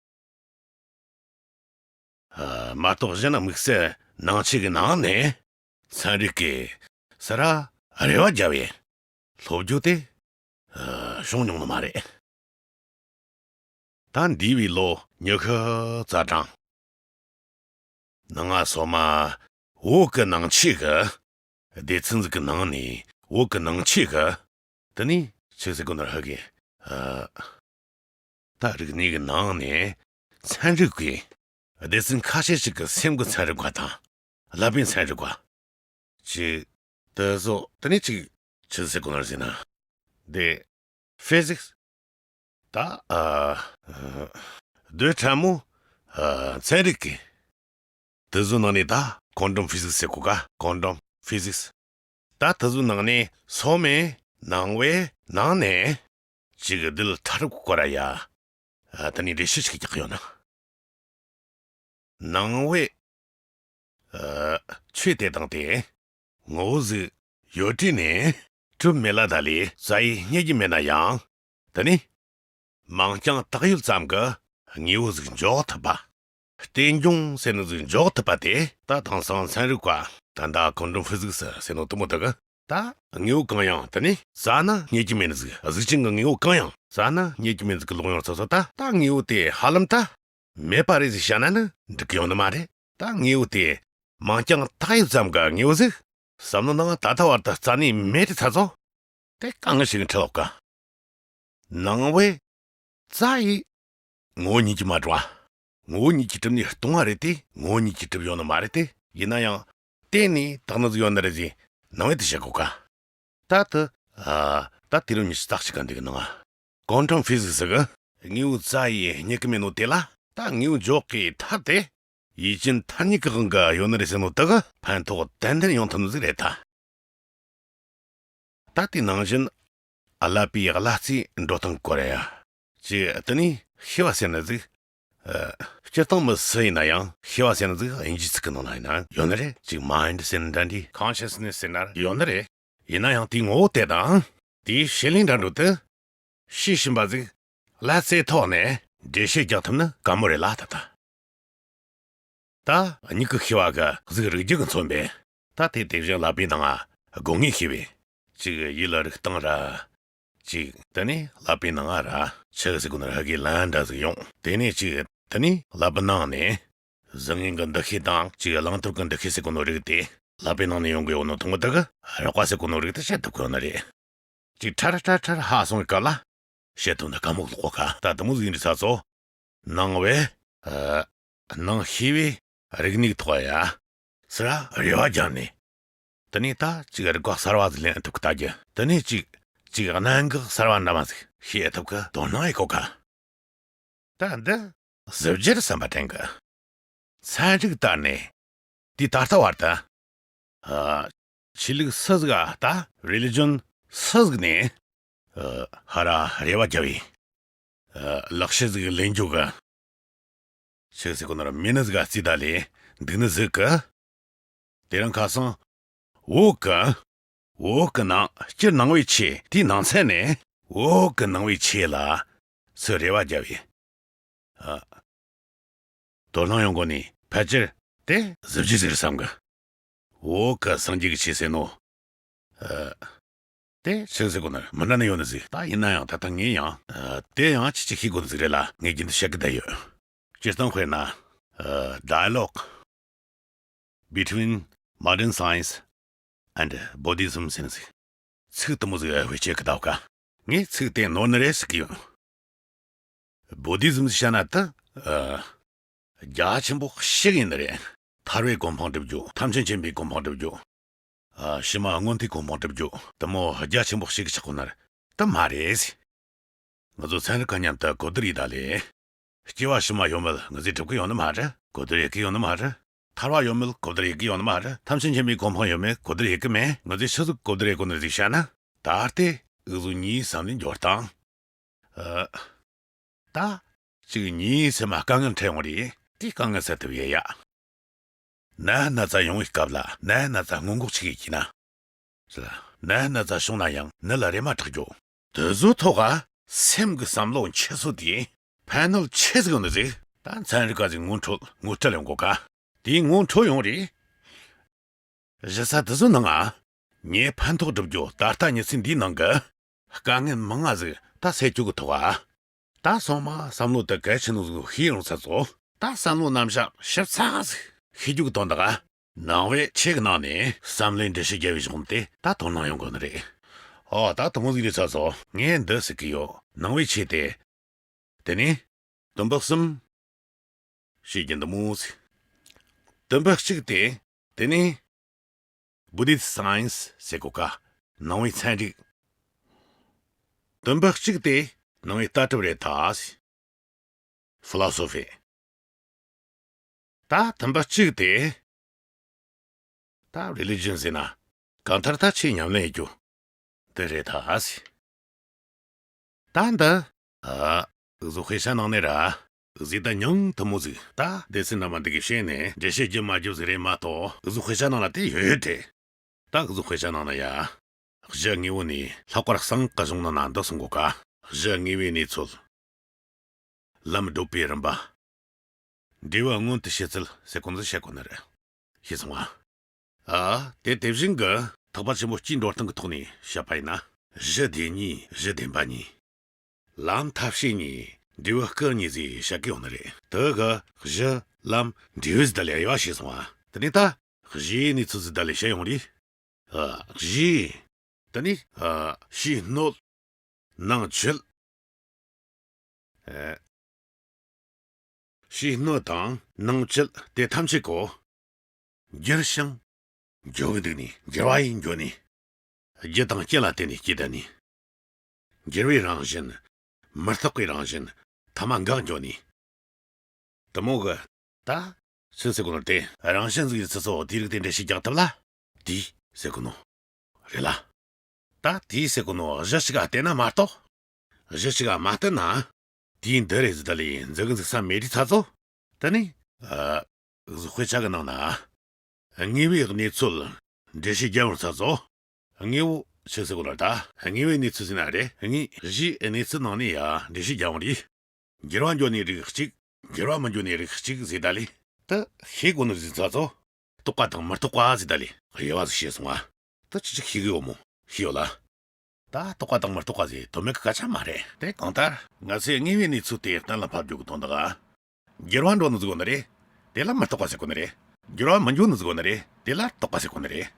ཨ་མ་གཏོགས་གཞན་དམིགས་བསལ་ནང་ཆོས་གི་ནང་ནས་ཚན་རིག་གིས་ཚུར་ར་རེ་བ་བརྒྱབ་པའི་སློབ་སྦྱོང་དེ་ཨ་བྱུང་མྱོང་ནི་མ་རེད། ད་འདས་པའི་ལོ་ཉི་ཤུ་རྩ་གྲངས་ནང་ང་སོ་མ་བོད་ཀྱི་ནང་ཆོས་ཀྱི་སྡེ་ཚན་ཟིག་གི་ནང་ནས། བོད་ཀྱི་ནང་ཆོས་ཀྱི་དེ་ནས་ཆི་ཟེར་གོ་ནོ་ཧ་གི་ཨ་ད་རིག་གནས་ཀྱི་ནང་ནས་ཚན་རིག་གི་སྡེ་ཚན་ཁ་ཤས་ཤིག་གི་སེམས་ཀྱི་ཚན་རིག་པ་དང་ཀླད་པའི་ཚན་རིག་པ། ཅིག་དེ་ཚོ་དེ་ནས་ཅིག་ཆི་ཟེར་གོ་ནོ་ཟེར་ན། དེ་ཕི་ཟིག་སི། ད་ཨ་རྡུལ་ཕྲ་མོ་ཨ་ཚན་རིག་གི། དེ་ཚོའི་ནང་ནས་ད་ཀོན་ཊམ་ཕི་ཟིག་སི་ཟེར་གོ་ག་ཀོན་ཊམ་ཕི་ཟིག་སི། ད་དེ་ཚོའི་ནང་ནས་སོ་མའི་ནང་པའི་ནང་ནས་ཅིག་རྡུལ་ཕྲ་རབ་ཀྱི་སྐོར་ར་ཡ། ཨ་དེ་ནས་འགྲེལ་བཤད་ཅིག་རྒྱག་གི་ཡོད་ན། ནང་པའི་ ཨ། ཆོས་དེ་དང་དེ། ངོ་བོ་ཟིག་ཡོད་དུས་ནས་གྲུབ་མེད་ལ། ད་ལས་རྩ་བའི་རྙེད་རྒྱུ་མེད་ན་ཡང་། དེ་ནི། མིང་རྐྱང་བཏགས་ཡོད་ཙམ་གྱི་དངོས་པོ་ཟིག་འཇོག་ཐུབ་པ། རྟེན་འབྱུང་ཟེར་ནི་ཟིག་འཇོག་ཐུབ་པ་དེ། ད་དེང་སང་ཚན་རིག་པ། ད་ལྟ་ཀོན་ཊམ་ཕི་ཟིག་སི་ཟེར་ནོ་དེ་མོ་དག་གི། ད་དངོས་པོ་གང་ཡང་དེ་ནི་བཙལ་ན་རྙེད་རྒྱུ་མེད་ནི་ཟིག་གཟུགས་ཅན་གྱི་དངོས་པོ་གང་ཡང་བཙལ་ན་རྙེད་རྒྱུ་མེད་ནི་ཟིག་གི་ལོག་ཡོང་ཚོད་ཚོད། ད་ད་དངོས་པོ་དེ་ཧ་ལམ་ད་མེད་པ་རེད་ཟེར་བཤད་ན་ནི་འགྲིག་གི་ཡོད་ནི་མ་རེད། ད་དངོས་པོ་དེ་མིང་རྐྱང་བཏགས་ཡོད་ཙམ་གྱི་དངོས་པོ་ཟིག་བསམ་བློ་ནང་ད་ལྟ་བར་དུ་རྩ་ནས་མེད་དེ་ཚ་ཚོ། དེ་དཀའ་ངལ་ཞིག་འཕྲད་ལོག་ག་ནང་པའི་རྩ་ཡི་ངོ་བོ་ཉིད་ཀྱིས་མ་གྲུབ་པ། ངོ་བོ་ཉིད་ཀྱིས་གྲུབ་ནས་སྟོང་བ་རེད་དེ། ངོ་བོ་ཉིད་ཀྱིས་གྲུབ་ཡོད་ནི་མ་རེད་དེ། ཡིན་ན་ཡང་བརྟེན་ནས་དག་ནི་ཟིག་ཡོད་ནི་རེད་ཟེར་ནང་པས་དེ་བཤད་གོ་ག་ད་དེ། ཨ། ད་དུས་རབས་ཉི་ཤུ་རྩ་གཅིག་ག་འདི་གི་ནང་ང་ཀོན་ཊམ་ཕི་ཟིག་སི་གི་དངོས་པོ་རྩ་ཡིས་རྙེད་གི་མེད་ནོ་དེ་ལ། ད་དངོས་པོ་འཇོག་གི་ཐབས་དེ། ཡུལ་ཅན་ཐ་སྙད་ཀྱི་དབང་གིས་ཡོད་ནི་རེད་ཟེར་ནོ་དག་གི་ཕན་ཐོགས་ཏན་ཏན་ཡོང་ཐུབ་ནི་ཟིག་རེད་ད། ད་དེ་ནང་བཞིན་ཀླད་པའི་ཀླད་རྩའི་འགྲོ་སྟངས་སྐོར་ཡ། ཅིག་དེ་ནས་ཤེས་པ་ཟེར་ནི་ཟིག་ཨ། སྤྱིར་བཏང་མི་སུ་ཡིན་ན་ཡང་ཤེས་པ་ཟེར་ནི་ཟིག་དབྱིན་ཇིའི་ཚིག་གི་ནང་ན་ཡིན་ན་ཡོད་ནི་རེད། ཅིག་མའིན་ཌི་ཟེར་ནི་འདྲ་འདྲ། ཀོན་ཤི་ཡས་ནེ་སི་ཟེར་ན་ཡོད་ནི་རེད། ཡིན་ན་ཡང་དེའི་ངོ་བོ་དེ་དང་། དེའི་བྱེད་ལས་འདྲ་འགྲོ་དེ། ཤེས་བཞིན་པ་ཟིག་ཀླད་རྩའི་ཐོག་ནས་འགྲེལ་བཤད་རྒྱག་ཐུབ་ན་དཀའ་མོ་རེད་ལ། ད་ད། ད་མྱིག་གི་ཤེས་པ་གིས་གཟུགས་རིག་རྒྱུ་གིས་མཚོན་པའི། ད་དེ་དེ་བཞིན་ཀླད་པའི་ནང་ང་སྒོ་ལྔས་ཤེས་པའི། ཅིག་ཡིད་ལ་རིག་སྟངས་ར། ཅིག་དེ་ནས་ཀླད་པའི་ནང་ང་ར་ཆི་ཟེར་གོ་ནོ་ར། ཧ་གི་ལན་འདྲ་ཟིག་ཡོང་། དེ་ནས་ཅིག་དེ་ནས་ཀླད་པའི་ནང་ནས་བཟང་ངན་གི་འདུ་ཤེས་དང་། ཅིག་བླང་དོར་གི་འདུ་ཤེས་ཟེར་གོ་ནོ་རིགས་དེ་ཀླད་པའི་ནང་ནས་ཡོང་གི་ཡོད་ནོ་དང་པོ་དེ་གིས་རེག་པ་ཟེར་གོ་ནོ་རིགས་དེ་བཤད་ཐུབ་གོ་ནི་རེད། ཅིག་ཁྲར་ཁྲར་ཁྲར་ཧ་སོང་བའི་སྐབས་ལ་བཤད་ཐུབ་ན་དཀའ་མོ་ལོག་གོ་ཁ། ད་དེ་མོ་ཟིག་ཡིན་དུས་ཚ་ཚོ། ནང་པའི། ཨ། ནང་ཤེས་པའི་རིག་གནས་ཐོག་ཡ། ཟུར་ར་རེ་བ་རྒྱབ་ནས། དེ་ནས་ད་ཅིག་རིག་པ་གསར་བ་ཟིག་ལེན་ཐུབ་གི་ལྟ་རྒྱུ། དེ་ནས་ཅིག་ཅིག་གནད་འགག་གསར་བ་འདྲ་མོ་ཟིག་ཤེས་ཐུབ་གི་དོ་སྣང་ཡེད་གོ་ཁ། ད་འདི་གཟི་བརྗིད་བསམ་པ་དྲན་གི། ཚན་རིག་ལྟར་ནས་དེ་ད་ལྟ་བར་དུ། ཨ། ཆོས་ལུགས་སུ་ཟིག་ག་ད་རི་ལི་ཇན་སུ་ཟིག་ནས། ཨ། ཧར་ར་རེ་བ་རྒྱབ་བས། ཨ། ལག་ཤེས་ཟིག་ལེན་རྒྱུ་གི། ཆི་ཟེར་གོ་ནོ་ར། མེད་ནི་ཟིག་ག་རྩིས་ད་ལས་འདུག་ནི་ཟིག་གི། དེ་རིང་ཁ་སང་། བོད་གི། བོད་གི་ནང་སྤྱིར་ནང་པའི་ཆོས། དེའི་ནང་ཚན་ནས་བོད་གི་ནང་པའི་ཆོས་ལ་སུ་རེ་བ་རྒྱབ་བས། ཨ། དོ་སྣང་ཡོང་གོ་ནི་ཕལ་ཆེར་དེ་གཟི་བརྗིད་ཟིག་རེད་བསམ་གི། བོད་གི་སངས་རྒྱས་ཀྱི་ཆོས་ཟེར་ནོ། ཨ། དེ་ཆི་ཟེར་གོ་ནི་མི་འདྲ་ནི་ཡོད་ནི་ཟིག་ད་ཡིན་ན་ཡང་ད་ལྟ་ངས་ཡང་། ཨ། དེ་ཡང་ཅིག་ཅིག་ཤེས་དགོས་ནི་ཟིག་རེད་ལ། ངས་རྒྱུན་དུ་བཤད་གི་བསྡད་ཡོད། སྤྱིར་བཏང་དཔེར་ན། ཨ། Dialogue Between Modern Science and Buddhism ཟེར་ནི་ཟིག་ཚིག་དེ་མོ་ཟིག་བེད་སྤྱོད་གི་འདུག་ག་ངས་ཚིག་དེ་ནོར་ནི་རེད་ཟེར་གི་ཡོད། བྷོ་དྷི་ཛིམ་ཟེར་ན་ད། ཨ། རྒྱ་ཆེན་པོ་ཞིག་ཡིན་ནི་རེད། ཐར་པའི་གོ་འཕང་སྒྲུབ་རྒྱུ། ཐམས་ཅད་མཁྱེན་པའི་གོ་འཕང་སྒྲུབ་རྒྱུ། ཨ། ཕྱི་མ་མངོན་མཐོའི་གོ་འཕང་སྒྲུབ་རྒྱུ། དེ་མོ་རྒྱ་ཆེན་པོ་ཞིག་གི་ཆགས་གོ་ནི་རེད། དེ་མ་རེད། ང་ཚོ་ཚན་རིག་པ་མཉམ་དུ་གོ་བསྡུར་ཡེད་ད་ལས། སྐྱེ་བ་ཕྱི་མ་ཡོད་མེད་ང་ཚོས་སྒྲུབ་གི་ཡོད་ནི་མ་རེད། གོ་བསྡུར་ཡེད་གི་ཡོད་ནི་མ་རེད། ཐར་པ་ཡོད་མེད་གོ་བསྡུར་ཡེད་གི་ཡོད་ནི་མ་རེད། ཐམས་ཅད་མཁྱེན་པའི་གོ་འཕང་ཡོད་མེད་གོ་བསྡུར་ཡེད་གི་མེད། ང་ཚོས་ཆི་ཟིག་གོ་བསྡུར་ཡེད་གོ་ནི་ཟིག་བཤད་ན། ད་ལྟའི་འུ་ཚོ་མིའི་བསམ་བློའི་འབྱོར་སྟངས། ཨ། ད། ཅིག་མིའི་སེམས་ལ་དཀའ་ངལ་འཕྲད་ཡོང་རེད། དེའི་དཀའ་ངལ་སེལ་ཐུབ་ཡས་ཡ། ན་ན་ཚ་ཡོང་བའི་སྐབས་ལ་ན་ན་ཚ་སྔོན་འགོག་ཅིག་ཡེད་ཀྱི་ན། ན་ན་ཚ་བྱུང་ན་ཡང་ནད་ལ་རེ་མ་དྲག་རྒྱུ། དེ་ཚོའི་ཐོག་ག་སེམས་ཀྱི་བསམ་བློ་འཁྱེར་སྲོལ་དེ་ཕན་ནུས་ཆེ་ཟིག་ཡོད་ནི་ཟིག་ད་ཚན་རིག་པ་ཟིག་ངོ་འཕྲོད་ངོ་སྤྲོད་ཡོང་གོ་ག་དེའི་ངོ་འཕྲོད་ཡོང་རེད། གཞི་ས་དེ་ཚོའི་ནང་ང་ངས་ཕན་ཐོགས་སྒྲུབ་རྒྱུ། ད་ལྟ་མྱི་ཚེ་འདིའི་ནང་གི་དཀའ་ངལ་མང་ང་ཟིག་ད་སེལ་རྒྱུ་གི་ཐོག་ག་ད་སོང་མ་བསམ་བློ་དེ་གལ་ཆེ་ནོ་ཟིག་ཤེས་ཡོང་ས་ཚོ། ད་བསམ་བློ་རྣམ་གཞག་ཞིབ་ཚགས་ཟིག་ཤེས་རྒྱུ་གི་དོན་དག་ག་ནང་པའི་ཆོས་ཀྱི་ནང་ནས་བསམ་བློའི་འགྲེལ་བཤད་རྒྱབ་པའི་གཞུང་དེ་ད་དོ་སྣང་ཡོང་དགོས་ནི་རེད། ཨོ། ད་དེ་མོ་ཟིག་རེད་ས་ཚོ། ངས་འདི་ཟེར་གི་ཡོད། ནང་པའི་ཆོས་དེ། དེ་ནས་དུམ་བུ་གསུམ་ཞེས་ཀྱི་འདི་མོ་ཟིག་དུམ་བུ་གཅིག་དེ། དེ་ནས་Buddhist Science ཟེར་གོ་ག་ནང་པའི་ཚན་རིག་དུམ་བུ་གཅིག་དེ་ནང་པའི་ལྟ་གྲུབ་རེད་ད། Philosophy། ད་དུམ་བུ་གཅིག་དེ། ད་Religion ཟེར་ན་གང་ལྟར་ད་ཆོས་ཉམས་ལེན་ཡེད་རྒྱུ་འདི་རེད་ད། ད་འདི། ཨ། འུ་ཚོ་དཔེ་ཆ་ནང་ནས་ར། ཟིག་ད་ཉང་ཐུ་མོ་ཟིག་ད་སྡེ་ཚན་འདྲ་མ་འདི་གི་བཤད་ནས་འགྲེལ་བཤད་རྒྱུ་མ་རྒྱུ་ཟིག་རེད་མ་གཏོགས། འུ་ཟོ་དཔེ་ཆ་ནང་ལ་དེ་ཡོད་ཡོད་དེ། ད་འུ་ཟོ་དཔེ་ཆ་ནང་ན་ཡ། གཞི་དངོས་པོ་ནས་ལྷག་པར་གསང་སྔགས་ཀྱི་གཞུང་ནང་ན་འདི་གསུང་གོ་ཀ་གཞི་དངོས་པོའི་གནས་ཚུལ། ལམ་བགྲོད་པའི་རིམ་པ། འབྲས་བུ་མངོན་དུ་བྱེད་ཚུལ་ཟེར་གོ་ནོ་བཤད་གོ་ནི་རེད། ཤེས་སོང་ང་། ཨ། དེ་དེ་བཞིན་གྱི་ཐེག་པ་ཆེན་པོ་སྤྱིའི་འགྲོ་སྟངས་ཀྱི་ཐོག་ནས་བཤད་པ་ཡིན་ན། གཞི་བདེན་གཉིས། གཞི་བདེན་པ་གཉིས། ལམ་ཐབས་ཤེས་གཉིས། འབྲས་བུ་སྐུ་གཉིས་ཟེར་བཤད་གི་ཡོང་ནི་རེད། དེ་གི་གཞི་ལམ་འབྲས་བུ་ཟེར་ད་ལས་དབྱེ་བ་ཕྱེ་སོང་ང་། དེ་ནས་ད་གཞིའི་གནས་ཚུལ་ཟེར་ད་ལས་བཤད་ཡོང་རེད། ཨ། གཞི། དེ་ནས། ཨ། ཕྱིའི་སྣོད། ནང་བཅུད། ཨ། ཕྱིའི་སྣོད་དང་ནང་བཅུད་དེ་ཐམས་ཅད་ཀོ། འགྱུར་ཞིང་། འགྱུར་བའི་འདུག་ནི། འགྱུར་བ་ཡིན་འགྱུར་ནི། རྒྱུ་དང་རྐྱེན་ལ་བརྟེན་ནས་སྐྱེ་ད་ནི། འགྱུར་བའི་རང་བཞིན། མི་རྟག་པའི་རང་བཞིན། ཐ་མ་འགག་འགྱོ་ནི། དེ་མོ་གི། ད། ཆི་ཟེར་གོ་ནོ་དེ་རང་བཞིན་ཟིག་ཡིན་ཚེ་སོ་དེའི་རིགས་དེ་འགྲེལ་བཤད་རྒྱག་ཐུབ་ལ། དེས་ཟེར་གོ་ནོ། རེད་ལ། ད་དེས་ཟེར་གོ་ནོ་གཞི་གཅིག་ག་བལྟས་ན་མ་གཏོགས། གཞི་གཅིག་ག་མ་བལྟས་ན། དེའི་འདི་རེད་ཟེར་ད་ལས་འཛིན་གི་འཛིན་ས་མེད་དུས་ཚ་ཚོ། དེ་ནི། ཨ། དཔེ་ཆ་གི་ནང་ན། དངོས་པོའི་གནས་ཚུལ་འགྲེལ་བཤད་རྒྱབ་ཡོང་ཚ་ཚོ། དངོས་པོ་ཆི་ཟེར་གོ་ལ་ད། དངོས་པོའི་གནས་ཚུལ་ཟེར་ན་རེད། དངོས་གཞིའི་གནས་ཚུལ་ནང་ནས་ཡ་འགྲེལ་བཤད་རྒྱབ་ཡོང་རེད། འགྱུར་བ་འགྱོ་ནི་རིགས་གཅིག་འགྱུར་བ་མི་འགྱོ་ནི་རིགས་གཅིག་ཟེར་ད་ལས། ད་ཤེས་དགོས་ནི་ཟིག་ཚ་ཚོ། རྟོག་པ་དང་མི་རྟོག་པ་ཟེར་ད་ལས་དབྱེ་བ་ཟིག་ཤེས་སོང་ང་། ད་ཅི་ཅིག་ཤེས་གི་ཡོད་མོ། ཤེས་ཡོད་ལ། ད་རྟོག་པ་དང་མི་རྟོག་པ་ཟེར་དོན་མེད་གི་སྐད་ཆ་མ་རེད། དེ་གང་ལྟར་ང་ཚོས་དངོས་པོའི་གནས་ཚུལ་དེ་གཏན་ལ་ཕབ་རྒྱུ་གི་དོན་དག་ག་འགྱུར་བ་འགྲོ་ནི་ཟིག་ཡོད་ནི་རེད། དེ་ལ་མི་རྟོག་པ་ཟེར་གོ་ནི་རེད། འགྱུར་བ་མི་འགྱོ་ནི་ཟིག་ཡོད་ནི་རེད། དེ་ལ་རྟོག་པ་ཟེར་གོ་ནི་རེད།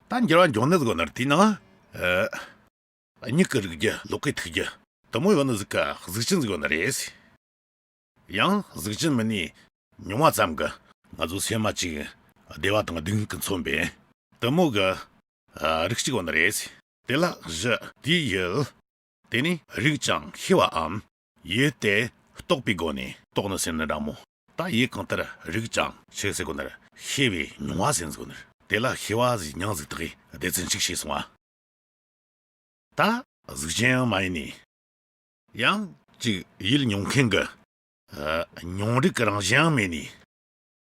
ད་འགྱུར་བ་འགྱོ་ནི་ཟིག་ཡོད་ནི་རེད། དེའི་ནང་། ཨ། མྱིག་གི་རིག་རྒྱུ། ལོག་གི་ཐུག་རྒྱུ། དེ་མོ་ཡོད་ནི་ཟིག་ག་གཟུགས་ཅན་ཟིག་ཡོད་ནི་རེད། ཡང་གཟུགས་ཅན་མིན་ནི་མྱོང་བ་ཙམ་གྱི་ང་ཚོ་སེམས་མ་གཅིག་བདེ་བ་དང་སྡུག་བསྔལ་གྱིས་མཚོན་པའི་དེ་མོ་གི་རིགས་གཅིག་ཡོད་ནི་རེད། དེ་ལ་གཞི་དེའི་ཡུལ། དེ་ནི་རིག་ཅིང་ཤེས་པའམ། ཡུལ་དེ་རྟོགས་པའི་སྒོ་ནས་རྟོགས་ནི་ཟེར་ནི་འདྲ་མོ། ད་ཡུལ་གང་ལྟར་རིག་ཅིང་ཆི་ཟེར་གོ་ནི་རེད། ཤེས་པའི་མྱོང་བ་ཟེར་ནི་ཟིག་ཡོད་ནི་རེད། དེ་ལ་ཤེས་པ་ཟེར་མྱིང་ཟིག་བཏགས་ཡི་སྡེ་ཚན་གཅིག་ཤེས་སོང་ང་། ད་གཟུགས་ཅན་ཡང་མ་ཡིན་ནི། ཡང་ཅིག་ཡུལ་མྱོང་མཁན་གྱི། ཨ། མྱོང་རིག་གི་རང་བཞིན་ཡང་མེད་ནི།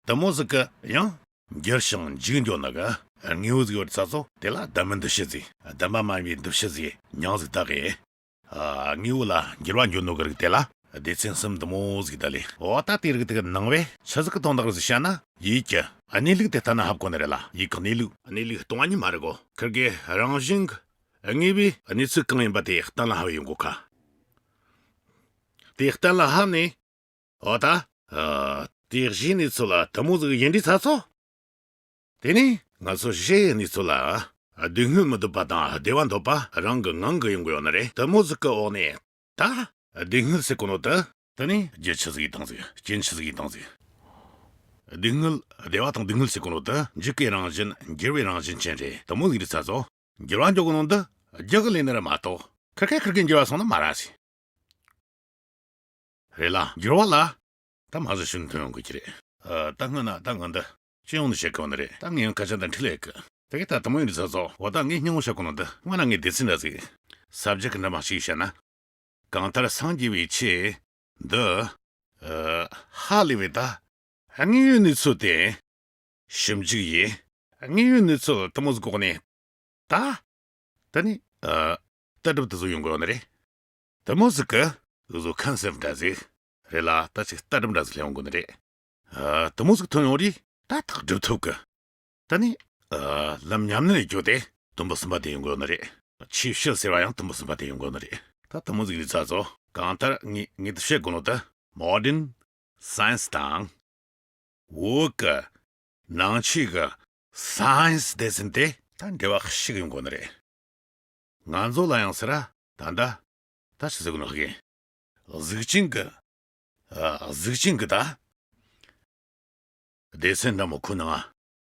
དེ་མོ་ཟིག་གི་ཡང་འགྱུར་ཞིང་འཇིག་འགྱོ་ནི་གི་དངོས་པོ་ཟིག་ཡོད་ཚ་ཚོ། དེ་ལ་བདེན་པའི་འདུ་བྱེད་ཟེར། བདེན་པ་མ་ཡིན་པའི་འདུ་བྱེད་ཟེར་མྱིང་ཟིག་བཏགས་གི། ཨ། དངོས་པོ་ལ་འགྱུར་བ་འགྱོ་ནོ་གི་རིགས་དེ་ལ་སྡེ་ཚན་གསུམ་དེ་མོ་ཟིག་ད་ལས། འོ་ད་དེའི་རིགས་དེ་གི་ནང་བས་ཆི་ཟིག་གི་དོན་དག་རེད་ཟེར་བཤད་ན། ཡུལ་གྱི་གནས་ལུགས་དེ་ལྟ་ན་ཧ་གོ་ནི་རེད་ལ། ཡུལ་གྱི་གནས་ལུགས། གནས་ལུགས་སྟོང་པ་ཉིད་མ་རེད་གོ། ཁིར་གི་རང་བཞིན་གྱི་དངོས་པོའི་གནས་ཚུལ་གང་ཡིན་པ་དེ་གཏན་ལ་ཕབ་ཡོང་གོ་ཁ། དེ་གཏན་ལ་ཕབ་ནས། འོ་ད། ཨ། དེ་གཞིའི་གནས་ཚུལ་ལ་དེ་མོ་ཟིག་ཡིན་དུས་ཚ་ཚོ། དེ་ནས་ང་ཚོ་གཞིའི་གནས་ཚུལ་ལ་སྡུག་བསྔལ་མི་འདོད་པ་དང་བདེ་བ་འདོད་པ་རང་གི་ངང་གིས་ཡོང་གི་ཡོད་ནི་རེད། དེ་མོ་ཟིག་གི་འོག་ནས་ད་སྡུག་བསྔལ་ཟེར་གོ་ནོ་དེ། དེ་ནས་རྒྱུ་ཆི་ཟིག་ཡིན་དང་ཟིག་རྐྱེན་ཆི་ཟིག་ཡིན་དང་ཟིག་སྡུག་བསྔལ། བདེ་བ་དང་སྡུག་བསྔལ་ཟེར་གོ་ནོ་དེ་འཇིག་གི་རང་བཞིན། འགྱུར་བའི་རང་བཞིན་ཅན་རེད། དེ་མོ་ཟིག་རེད་ཚ་ཚོ། འགྱུར་བ་འགྱོ་གོ་ནོ་འདི་རྒྱུ་གིས་ལས་ནི་རེད་མ་གཏོགས། ཁིར་ཁིར་ཁིར་གི་འགྱུར་བ་སོང་ནི་མ་རེད་ཟིག་རེད་ལ། འགྱུར་བ་ལ་ད་མ་གཞི་ཤུན་ཐོན་ཡོང་གི་ཀྱི་རེད། ཨ། ད་སྔོན་ན་ད་ང་འདི་ཅི་ཡོང་ནི་བཤད་གི་ཡོད་ནི་རེད། ད་ངས་ཡང་སྐད་ཆ་འདི་འཁྲིད་ལས་གི། དེ་གི་ད་དེ་མོ་ཡིན་དུས་ཚ་ཚོ། འོ་ད་ངས་སྙིང་བོ་བཤད་གོ་ནོ་འདི་སྔོན་ན་ངས་སྡེ་ཚན་འདྲ་ཟིག་ས་བཅད་གི་འདྲ་མ་ཞིག་བཤད་ན། གང་ལྟར་སངས་རྒྱས་པའི་ཆོས་འདི། ཨ། ཧ་ལས་པའི་ད་དངོས་ཡོད་གནས་ཚུལ་དེ་ཞིབ་འཇུག་ཡེ། དངོས་ཡོད་གནས་ཚུལ་དེ་མོ་ཟིག་གོ་ནས། ད། དེ་ནི། ཨ། ལྟ་གྲུབ་དེ་ཚོ་ཡོང་གི་ཡོད་ནི་རེད། དེ་མོ་ཟིག་གི་འུ་ཚོ་ཁོན་སེབ་འདྲ་ཟིག་རེད་ལ། ད་ཅིག་ལྟ་གྲུབ་འདྲ་ཟིག་སླེབས་ཡོང་གི་ནི་རེད། ཨ། དེ་མོ་ཟིག་ཐོན་ཡོང་རེད། ད་ཐག་གྲུབ་ཐུབ་གི། དེ་ནི། ཨ། ལམ་ཉམས་ལེན་ལས་བརྒྱུད་དེ་དུམ་བུ་གསུམ་པ་དེ་ཡོང་གི་ཡོད་ནི་རེད། ཆོས་བཤད་ཟེར་བ་ཡང་དུམ་བུ་གསུམ་པ་དེ་ཡོང་གི་ཡོད་ནི་རེད། ད་དེ་མོ་ཟིག་རེད་ཚ་ཚོ། གང་ལྟར་ངས་ངས་དེ་བཤད་དགོས་ནོ་ད་མོ་ཌན་སའེན་སི་དང་། བོད་ཀྱི་ནང་ཆོས་ཀྱི་སའེན་སི་སྡེ་ཚན་དེ་ད་འབྲེལ་བ་ཞིག་ཡོང་དགོས་ནི་རེད། ང་ཚོ་ལ་ཡང་ཟེར་ར། ད་ལྟ་ད་ཆི་ཟེར་གི་ནོ་ཧ་གི། གཟུགས་ཅན་གྱི། ཨ། གཟུགས་ཅན་གྱི་ད་སྡེ་ཚན་འདྲ་མོ་ཁོ་ནང་ང་།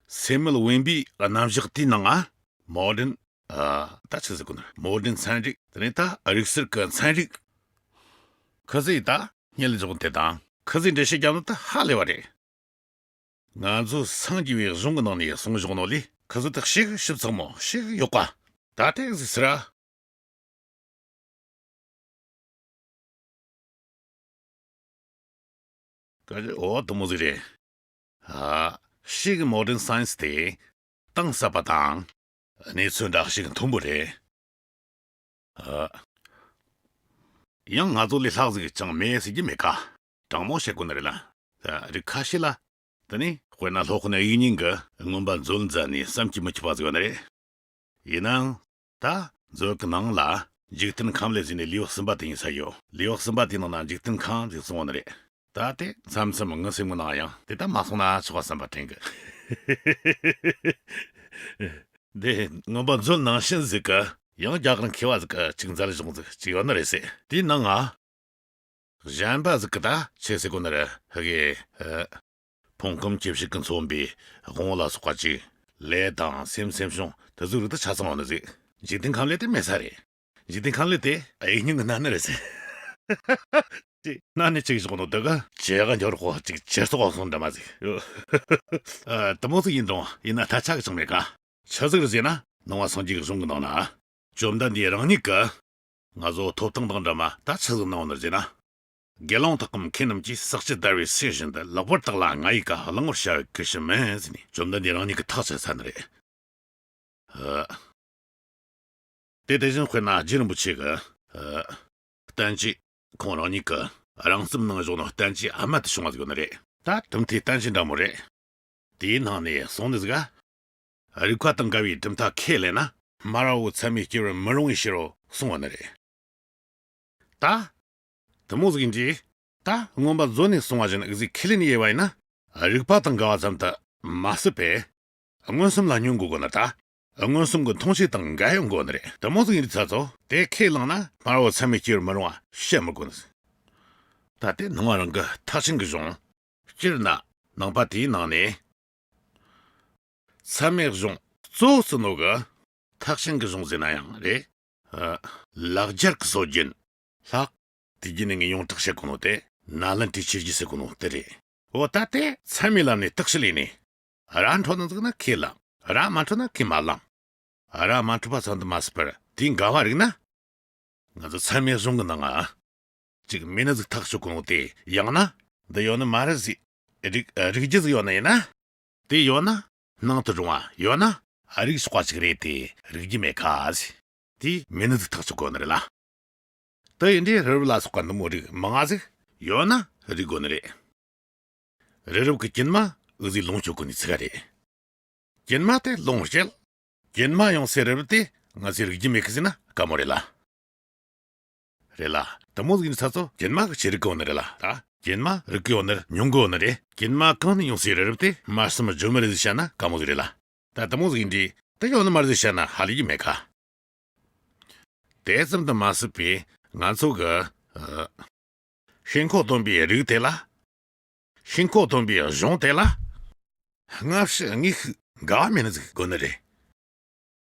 སེམས་མེད་དབེན་པའི་རྣམ་གཞག་དེའི་ནང་ང་མོ་ཌན། ཨ། ད་ཆི་ཟེར་གི་ནོ། མོ་ཌན་ཚན་རིག་དེ་ནས་ད་རིག་གསར་གྱི་ཚན་རིག་ཁི་ཟིག་ད་སྙད་ལ་འཇོག་དེ་དང་ཁི་ཟིག་འགྲེལ་བཤད་རྒྱབ་ན་ད་ཧ་ལས་པ་རེད། ང་ཚོ་སངས་རྒྱས་པའི་གཞུང་གི་ནང་ནས་གསུངས་བཞག་ནོ་ལས་ཁི་ཟིག་ད་ཞིག་ཞིབ་ཚགས་མོ་ཞིག་ཡོད་པ། ད་དེ་ཟིག་ཟེར་ར། ག་རེ། འོ་དེ་མོ་ཟིག་རེད། ཨ། ཕྱིའི་མོ་ཌན་སའེན་སི་དེ་གཏིང་ཟབ་པ་དང་གནས་ཚུལ་འདྲ་ཞིག་མཐོན་པོ་རེད། ཨ། ཡང་ང་ཚོ་ལས་ལྷག་ཟིག་ཅང་མེད་ཟེར་གྱི་མེད་ཀ། དྲང་མོ་བཤད་དགོས་ནི་རེད་ལ། ཨ། རིགས་ཁ་ཤས་ལ། དེ་ནས་དཔེར་ན་སློབ་དཔོན་དབྱིག་གཉེན་གྱིས་མངོན་པ་མཛོད་མཛད་ནས་བསམ་གྱིས་མི་ཁྱབ་པ་ཟིག་ཡོད་ནི་རེད། ཡིན་ནའང་། ད་མཛོད་ཀྱི་ནང་ལ་འཇིག་རྟེན་ཁམས་ལས་ཟེར་ནས་ལེའུ་གསུམ་པ་དེ་ཡིན་ས་ཡོད། ལེའུ་གསུམ་པ་དེའི་ནང་ན་འཇིག་རྟེན་ཁམས་ཟེར་གསུངས་པ་ནི་རེད། ད་དེ་མཚམས་མཚམས་ངའི་སེམས་ཀྱི་ནང་ཡང་དེ་ལྟར་མ་སོང་ན་ཆོག་པ་བསམ་པ་དྲན་གི། དེ་མངོན་པ་མཛོད་ནང་བཞིན་ཟིག་གི་ཡང་རྒྱ་གར་མཁས་པ་ཟིག་གིས་ཅིག་མཛད་བྱུང་ཟིག་ཅིག་ཡོད་ནི་རེད་ཟེར། དེའི་ནང་ང་གཞན་པ་ཟིག་གིས་ད་ཆི་ཟེར་གོ་ནི་རེད། ཧི་གེ། ཨ། ཕུང་ཁམས་བཅུ་བཞི་གིས་མཚོན་པའི་དབང་པོ་ལ་སོགས་པ་ཅིག་ལས་དང་སེམས་སེམས་བྱུང་དེ་ཚོའི་རིགས་དེ་ཆ་ཚང་བ་ནི་ཟིག་འཇིག་རྟེན་ཁམས་ལས་དེ་མེད་ས་རེད། འཇིག་རྟེན་ཁམས་ལས་དེ་དབྱིག་གཉེན་གྱིས་གནང་ནི་རེད་ཟེར། ཅིག་གནང་ནི་ཅིག་བཞག་ནོ་དེ་ག་ཇེ་ག་འགྱུར་ཁོ་ཅིག་ཇེ་སོག་སོང་འདྲ་མ་ཟིག་ཨ། དེ་མོ་ཟིག་ཡིན་རུང་ཡིན་ན་ཐལ་ཆ་གི་ཅང་མེད་ཀ། ཆི་ཟིག་རེད་ཟེར་ན། ནང་པ་སངས་རྒྱས་ཀྱི་གཞུང་གི་ནང་ན། བཅོམ་ལྡན་འདས་རང་ཉིད་ཀྱིས་ང་ཚོ་ཐོབ་ཐང་དང་འདྲ་མ་ད་ཆི་ཟིག་གནང་བ་ནི་ཟེར་ན། དགེ་སློང་དག་གམ་མཁས་རྣམས་ཀྱིས། ཟག་བཅས་བརྡར་བའི་ཚེ་བཞིན་དུ། ལེགས་པར་བརྟགས་ལ་ང་ཡི་བཀའ། བླང་བར་བྱ་བའི་གུས་ཕྱིར་མིན། ཟེར་ནས་བཅོམ་ལྡན་འདས་རང་ཉིད་ཀྱིས་ཐག་བཅད་ཚར་ནི་རེད། ཨ། དེ་དེ་བཞིན་དཔེར་ན་རྗེ་རིན་པོ་ཆེ་གི། ཨ། བསྟན་བཅོས་ཁོང་རང་ཉིད་ཀྱི་རང་རྩོམ་ནང་བཞག་ནོ་བསྟན་བཅོས་ཨ་མ་དེ་བྱུང་བ་ཟིག་ཡོད་ནི་རེད། ད་གྲུབ་མཐའི་བསྟན་བཅོས་འདྲ་མོ་རེད། དེའི་ནང་ནས་གསུངས་ནི་ཟིག་ག་རིགས་པ་དང་འགལ་བའི་གྲུབ་མཐའ་ཁས་ལེན་ན་སྨྲ་བའོ་ཚད་མས་སྐྱེ་བར་མི་རུང་བའི་ཕྱིར་རོ་གསུངས་པ་ནི་རེད། ད། དེ་མོ་ཟིག་ཡིན་དུས། ད་མངོན་པ་མཛོད་ནས་གསུངས་པ་བཞིན་འུ་ཚོས་ཁས་ལེན་ཡས་པ་ཡིན་ན། རིགས་པ་དང་འགལ་བ་ཙམ་དུ་མ་ཟད་པའི། མངོན་སུམ་ལ་སྙོན་དགོས་དགོས་ན་ད། མངོན་སུམ་གྱི་མཐོང་ཆོས་དང་འགལ་ཡོང་དགོས་ནི་རེད། དེ་མོ་ཟིག་ཡིན་དུས་ཚ་ཚོ་དེ་ཁས་བླངས་ན་སྨྲ་བའོ་ཚད་མས་སྐྱེ་བར་མི་རུང་བ་བཤད་མི་དགོས་ནི། ད་དེ་ནང་པ་རང་གི་ཐེག་ཆེན་གྱི་གཞུང་། སྤྱིར་ན་ནང་པ་དེའི་ནང་ནས། ཚད་མའི་གཞུང་གཙོ་བོ་བརྩི་ནོ་གི་ཐེག་ཆེན་གྱི་གཞུང་ཟེར་ན་ཡང་རེད། ཨ། ལེགས་སྦྱར་གྱི་སྲོལ་རྒྱུན། ལྷག་དེ་རྒྱུན་ནས་ངས་ཡོངས་གྲགས་བཤད་གོ་ནོ་དེ་ནཱ་ལེནྡྲའི་ཆོས་བརྒྱུད་ཟེར་གོ་ནོ་དེ་རེད། འོ་ད་དེ་ཚད་མའི་ལམ་ནས་བརྟག་དཔྱད་ལས་ནས། ར་འཕྲོད་ནི་ཟིག་ན་ཁས་བླངས། ར་མ་འཕྲོད་ན་ཁས་མ་བླངས། ར་མ་འཕྲོད་པ་ཙམ་དུ་མ་ཟད་པར་དེའི་འགལ་བ་རིག་ན། ང་ཚོ་ཚད་མའི་གཞུང་གི་ནང་ང་། ཅིག་མེད་ནི་ཟིག་ཐག་གཅོད་གོ་ནོ་དེ་ཡང་ན་འདི་ཡོད་ནི་མ་རེད་ཟེར། རིག་རིག་རྒྱུ་ཟིག་ཡོད་ནི་ཡིན་ན། དེ་ཡོད་ན་སྣང་དུ་རུང་བ་ཡོད་ན་རིག་ཆོག་པ་ཞིག་རེད་དེ་རིག་རྒྱུ་མེད་ཁ་ཟེར། དེ་མེད་ནི་ཟིག་ཐག་གཅོད་གོ་ནི་རེད་ལ། དེ་ཡིན་དུས་རི་རབ་ལ་སོགས་པ་འདི་མོ་རིགས་མང་ང་ཟིག་ཡོད་ན་རིག་དགོས་ནི་རེད། རི་རབ་ཀྱི་གྱེན་མ་འུ་ཚོས་ལོངས་སྤྱོད་དགོས་ནི་ཚིག་ག་རེད། གྱེན་མ་དེ་ལོངས་སྤྱད། གྱེན་མ་ཡོང་སའི་རི་རབ་དེ་ང་ཚོས་རིག་རྒྱུ་མེད་གི་ཟེར་ན་དཀའ་མོ་རེད་ལ། རེད་ལ། དེ་མོ་ཟིག་ཡིན་ཚ་ཚོ་གྱེན་མ་གི་ཆི་རིག་གི་ཡོད་ནི་རེད་ལ། ད་གྱེན་མ་རིག་གི་ཡོད་ནི་རེད། མྱོང་གི་ཡོད་ནི་རེད། གྱེན་མ་གང་ནས་ཡོང་སའི་རི་རབ་དེ་མར་སེམས་བརྗོད་མི་རེད་ཟེར་བཤད་ན་དཀའ་མོ་ཟིག་རེད་ལ། ད་དེ་མོ་ཟིག་ཡིན་དུས་དེ་ཡོད་ནི་མ་རེད་ཟེར་བཤད་ན་ཧ་ལས་ཀྱི་མེད་ཁ། དེ་ཙམ་དུ་མ་ཟད་པའི་ང་ཚོ་གི། ཨ། ཤིན་ལྐོག་སྟོན་པའི་རིགས་དེ་ལ། ཤིན་ལྐོག་སྟོན་པའི་གཞུང་དེ་ལ། སྔ་ཕྱི་དངོས་ཤུགས་འགལ་བ་མེད་ནི་ཟིག་དགོས་ནི་རེད།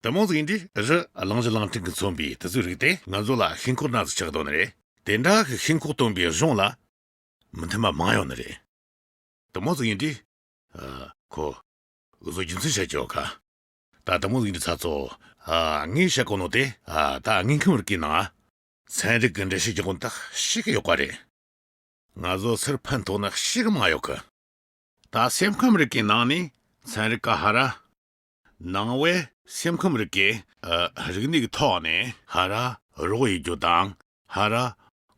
དེ་མོ་ཟིག་ཡིན་དུས་རི་གླང་བཞི་གླང་ཕྲན་གྱིས་མཚོན་པའི་དེ་ཚོའི་རིགས་དེ་ང་ཚོ་ལ་ཤིན་ལྐོག་སྣ་ཟིག་ཆགས་འདུག་ནི་རེད། དེ་འདྲ་གི་ཤིན་ལྐོག་སྟོན་པའི་གཞུང་ལ་མི་མཐུན་པ་མང་ཡོད་ནི་རེད། དེ་མོ་ཟིག་ཡིན་དུས། ཨ། ཁོ། འུ་ཚོ་རྒྱུ་མཚན་བཤད་ཀྱི་ཡོད་ཁ། ད་དེ་མོ་ཟིག་ཡིན་དུས་ཚ་ཚོ། ཨ། ངས་བཤད་གོ་ནོ་དེ། ཨ། ད་དངོས་ཁམས་རིག་གི་ནང་ཚན་རིག་གི་འགྲེལ་བཤད་རྒྱག་གོ་ནོ་ད་ཤེས་གི་ཡོད་པ་རེད། ང་ཚོ་སར་ཕན་ཐོགས་ནི་ཤེས་གི་མ་ཡོད་གི། ད་སེམས་ཁམས་རིག་གི་ནང་ནས་ཚན་རིག་ག་ཧ་ར། ནང་པའི་སེམས་ཁམས་རིག་གི། ཨ། རིག་གནས་ཀྱི་ཐོག་ནས་ཧ་ར་རོགས་ཡེད་རྒྱུ་དང་ཧ་ར་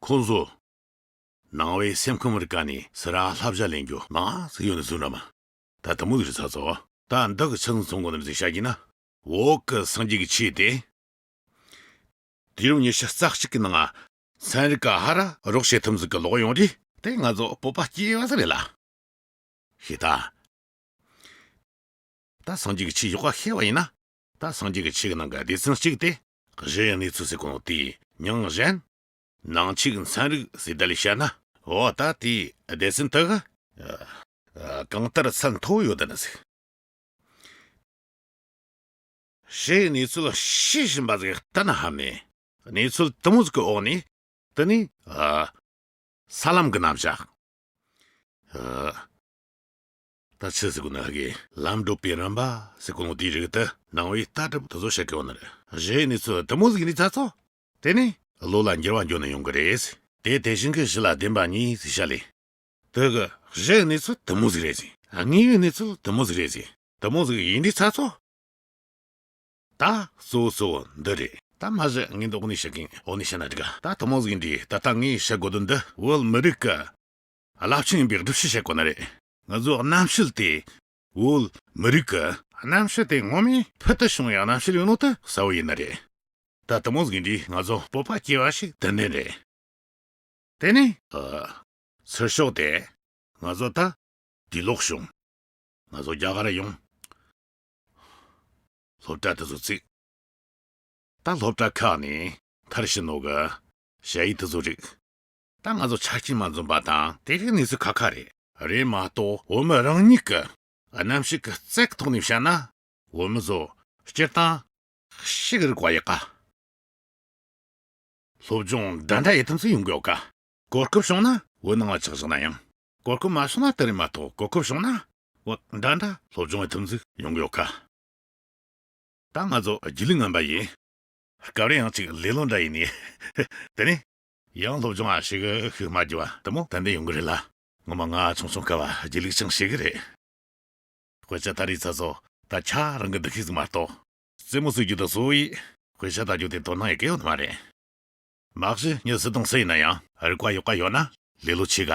ཁོང་ཚོ། ནང་པའི་སེམས་ཁམས་རིག་ག་ནས་སི་ར་བསླབ་བྱ་ལེན་རྒྱུ་མང་ཟིག་ཡོད་ནི་བཟོ་འདྲ་མ། ད་དེ་མོ་ཟིག་རེད་ཚ་ཚོ། ད་འདི་གི་ཆི་ཟིག་མཚོན་གོ་ནི་ཟིག་བཤད་རྒྱུ་ན། བོད་གི་སངས་རྒྱས་ཀྱི་ཆོས་དེ། དུས་རབས་ཉི་ཤུ་རྩ་གཅིག་གི་ནང་ང་ཚན་རིག་ག་ཧ་ར་རོགས་བྱེད་ཐུབ་ཟིག་གི་ལོག་ཡོང་དུས་དེ་ང་ཚོ་བོད་པ་སྐྱེ་བ་ཟིག་རེད་ལ། ཤེས་ད། ད་སངས་རྒྱས་ཀྱི་ཆོས་ཡག་པ་ཤེས་པ་ཡིན་ན། ད་སངས་རྒྱས་ཀྱི་ཆོས་ཀྱི་ནང་གི་སྡེ་ཚན་གཅིག་དེ་གཞི་ཡི་གནས་ཚུལ་ཟེར་གོ་ནོ་དེའི་མྱིང་གཞན། ནང་ཆོས་ཀྱི་ཚན་རིག་ཟེར་བསྡད་ལས་བཤད་ན། འོ་ད་དེའི་སྡེ་ཚན་དེ་གི། ཨ། ཨ། གང་ལྟར་ཚད་མཐོ་བོ་ཡོད་ནི་ཟིག་གཞི་ཡི་གནས་ཚུལ་ཤེས་བཞིན་པ་ཟིག་གཏན་ན་ཕབ་ནས་གནས་ཚུལ་དེ་མོ་ཟིག་གི་འོག་ནས་དེ་ནས། ཨ། ས་ལམ་གྱི་རྣམ་གཞག་ཨ། ད་ཆི་ཟེར་གོ་ནི་ཧ་གི་ལམ་བགྲོད་པའི་རིམ་པ་ཟེར་གོ་ནོ་དེའི་རིགས་དེ་ནང་པའི་ལྟ་གྲུབ་དེ་ཚོ་བཤད་གི་ཡོད་ནི་རེད། གཞི་ཡི་གནས་ཚུལ་དེ་མོ་ཟིག་ཡིན་ནི་ཚ་ཚོ། དེ་ནས་བློ་ལ་འགྱུར་བ་འགྱོ་ནི་ཡོང་གི་རེད། དེ་དེ་བཞིན་གྱི་གཞི་ལ་བདེན་པ་གཉིས་ཟེར་བཤད་ལེ། དེ་གི་གཞི་གནས་ཚུལ་དེ་མོ་ཟིག་རེད་ཟེར། དངོས་ཡོད་གནས་ཚུལ་དེ་མོ་ཟིག་རེད་ཟེར། དེ་མོ་ཟིག་ཡིན་དུས་ཚ་ཚོ། ད་གཙོ་བོ་གཙོ་བོ་འདི་རེད། ད་མ་གཞི་ངས་འདི་འོག་ནས་བཤད་གིན། འོག་ནས་བཤད་ན་འགྲིག་ག་ད་དེ་མོ་ཟིག་ཡིན་དུས་ད་ལྟ་ངས་བཤད་དགོས་དོན་འདི་བོད་མི་རིགས་གི་རླབས་ཆེན་ཡིན་པའི་སྒྲུབ་བྱེད་བཤད་དགོས་ནི་རེད། ང་ཚོའི་རྣམ་དཔྱོད་དེ་བོད་མི་རིགས་ཀྱི་རྣམ་དཔྱོད་དེ་ངོ་མས་ཕུལ་དུ་བྱུང་བའི་རྣམ་དཔྱོད་ཡིན་ནོ་དེ་གསལ་བོ་ཡིན་ནི་རེད། ད་དེ་མོ་ཟིག་འདིས་ང་ཚོ་སྤོབས་པ་སྐྱེ་བ་ཞིག་ཏན་ཏན་རེད། དེ་ནས་ཨ། ཚུར་ཕྱོགས་དེ་ང་ཚོ་ད་དུས་ལོག་བྱུང་། ང་ཚོ་རྒྱ་གར་ཡོང་། སློབ་གྲྭ་དེ་ཚོ་བརྩིགས། ད་སློབ་གྲྭ་ཁག་ནས་མཐར་ཕྱིན་ནོ་གི་ཞ་ཡི་དེ་ཚོ་རིག་ད་ང་ཚོ་ཆ་རྐྱེན་མ་འཛོམས་པ་དང་དེ་རིགས་གནས་ཚུལ་ཁ་ཁ་རེད། རེད་མ་གཏོགས་བོད་མི་རང་ཉིད་ཀྱི་རྣམ་ཤེས་ཀྱི་རྩལ་གྱི་ཐོག་ནས་བཤད་ན་བོད་མི་ཚོ་སྤྱིར་བཏང་ཞེ་གི་རིག་པ་ཡག་ག་སློབ་སྦྱོང་འདྲ་འདྲ་ཡེད་ཐུབ་ཚུལ་ཡོང་གི་ཡོད་ཀ་གོ་སྐབས་བྱུང་ན་བོད་ནང་ལ་ཆགས་བཞག་ན་ཡང་། གོ་སྐབས་མ་བྱུང་ན་དེ་རེད་མ་གཏོགས་གོ་སྐབས་བྱུང་ན་བོད་འདྲ་འདྲ་སློབ་སྦྱོང་ཡེད་ཐུབ་ཚུལ་ཡོང་གི་ཡོད་ཀ་ད་ང་ཚོ་སྒྱིད་ལུག་ངན་པ་ཡིན། སྐབས་རེ་ཡང་ཅིག་ལེ་ལོ་འདྲ་ཡིན་ནི། དེ་ནས་ཡང་སློབ་སྦྱོང་ཨ་ཞིག་ཤུགས་མ་རྒྱུ་བ་དེ་མོ་ཏན་ཏན་ཡོང་གི་རེད་ལ། ངོ་མ་ང་ཆུང་ཆུང་སྐབས་བ་སྒྱིད་ལུག་ཅང་ཞིག་གི་རེད། དཔེ་ཆ་ད་རེས་ཚ་ཚོ་ད་ཆ་རང་གི་འདུ་ཤེས་ཟིག་མ་གཏོགས། རྩེད་མོ་རྩེ་རྒྱུ་དང་གཙོ་བོ་ཡིས་དཔེ་ཆ་ལྟ་རྒྱུ་དེ་དོ་སྣང་ཡེད་གི་ཡོད་ནི་མ་རེད། མ་གཞི་མྱི་སུ་དང་སུ་ཡིན་ན་ཡང་རིག་པ་ཡག་པ་ཡོད་ན་ལེ་ལོ་ཆེ་ག་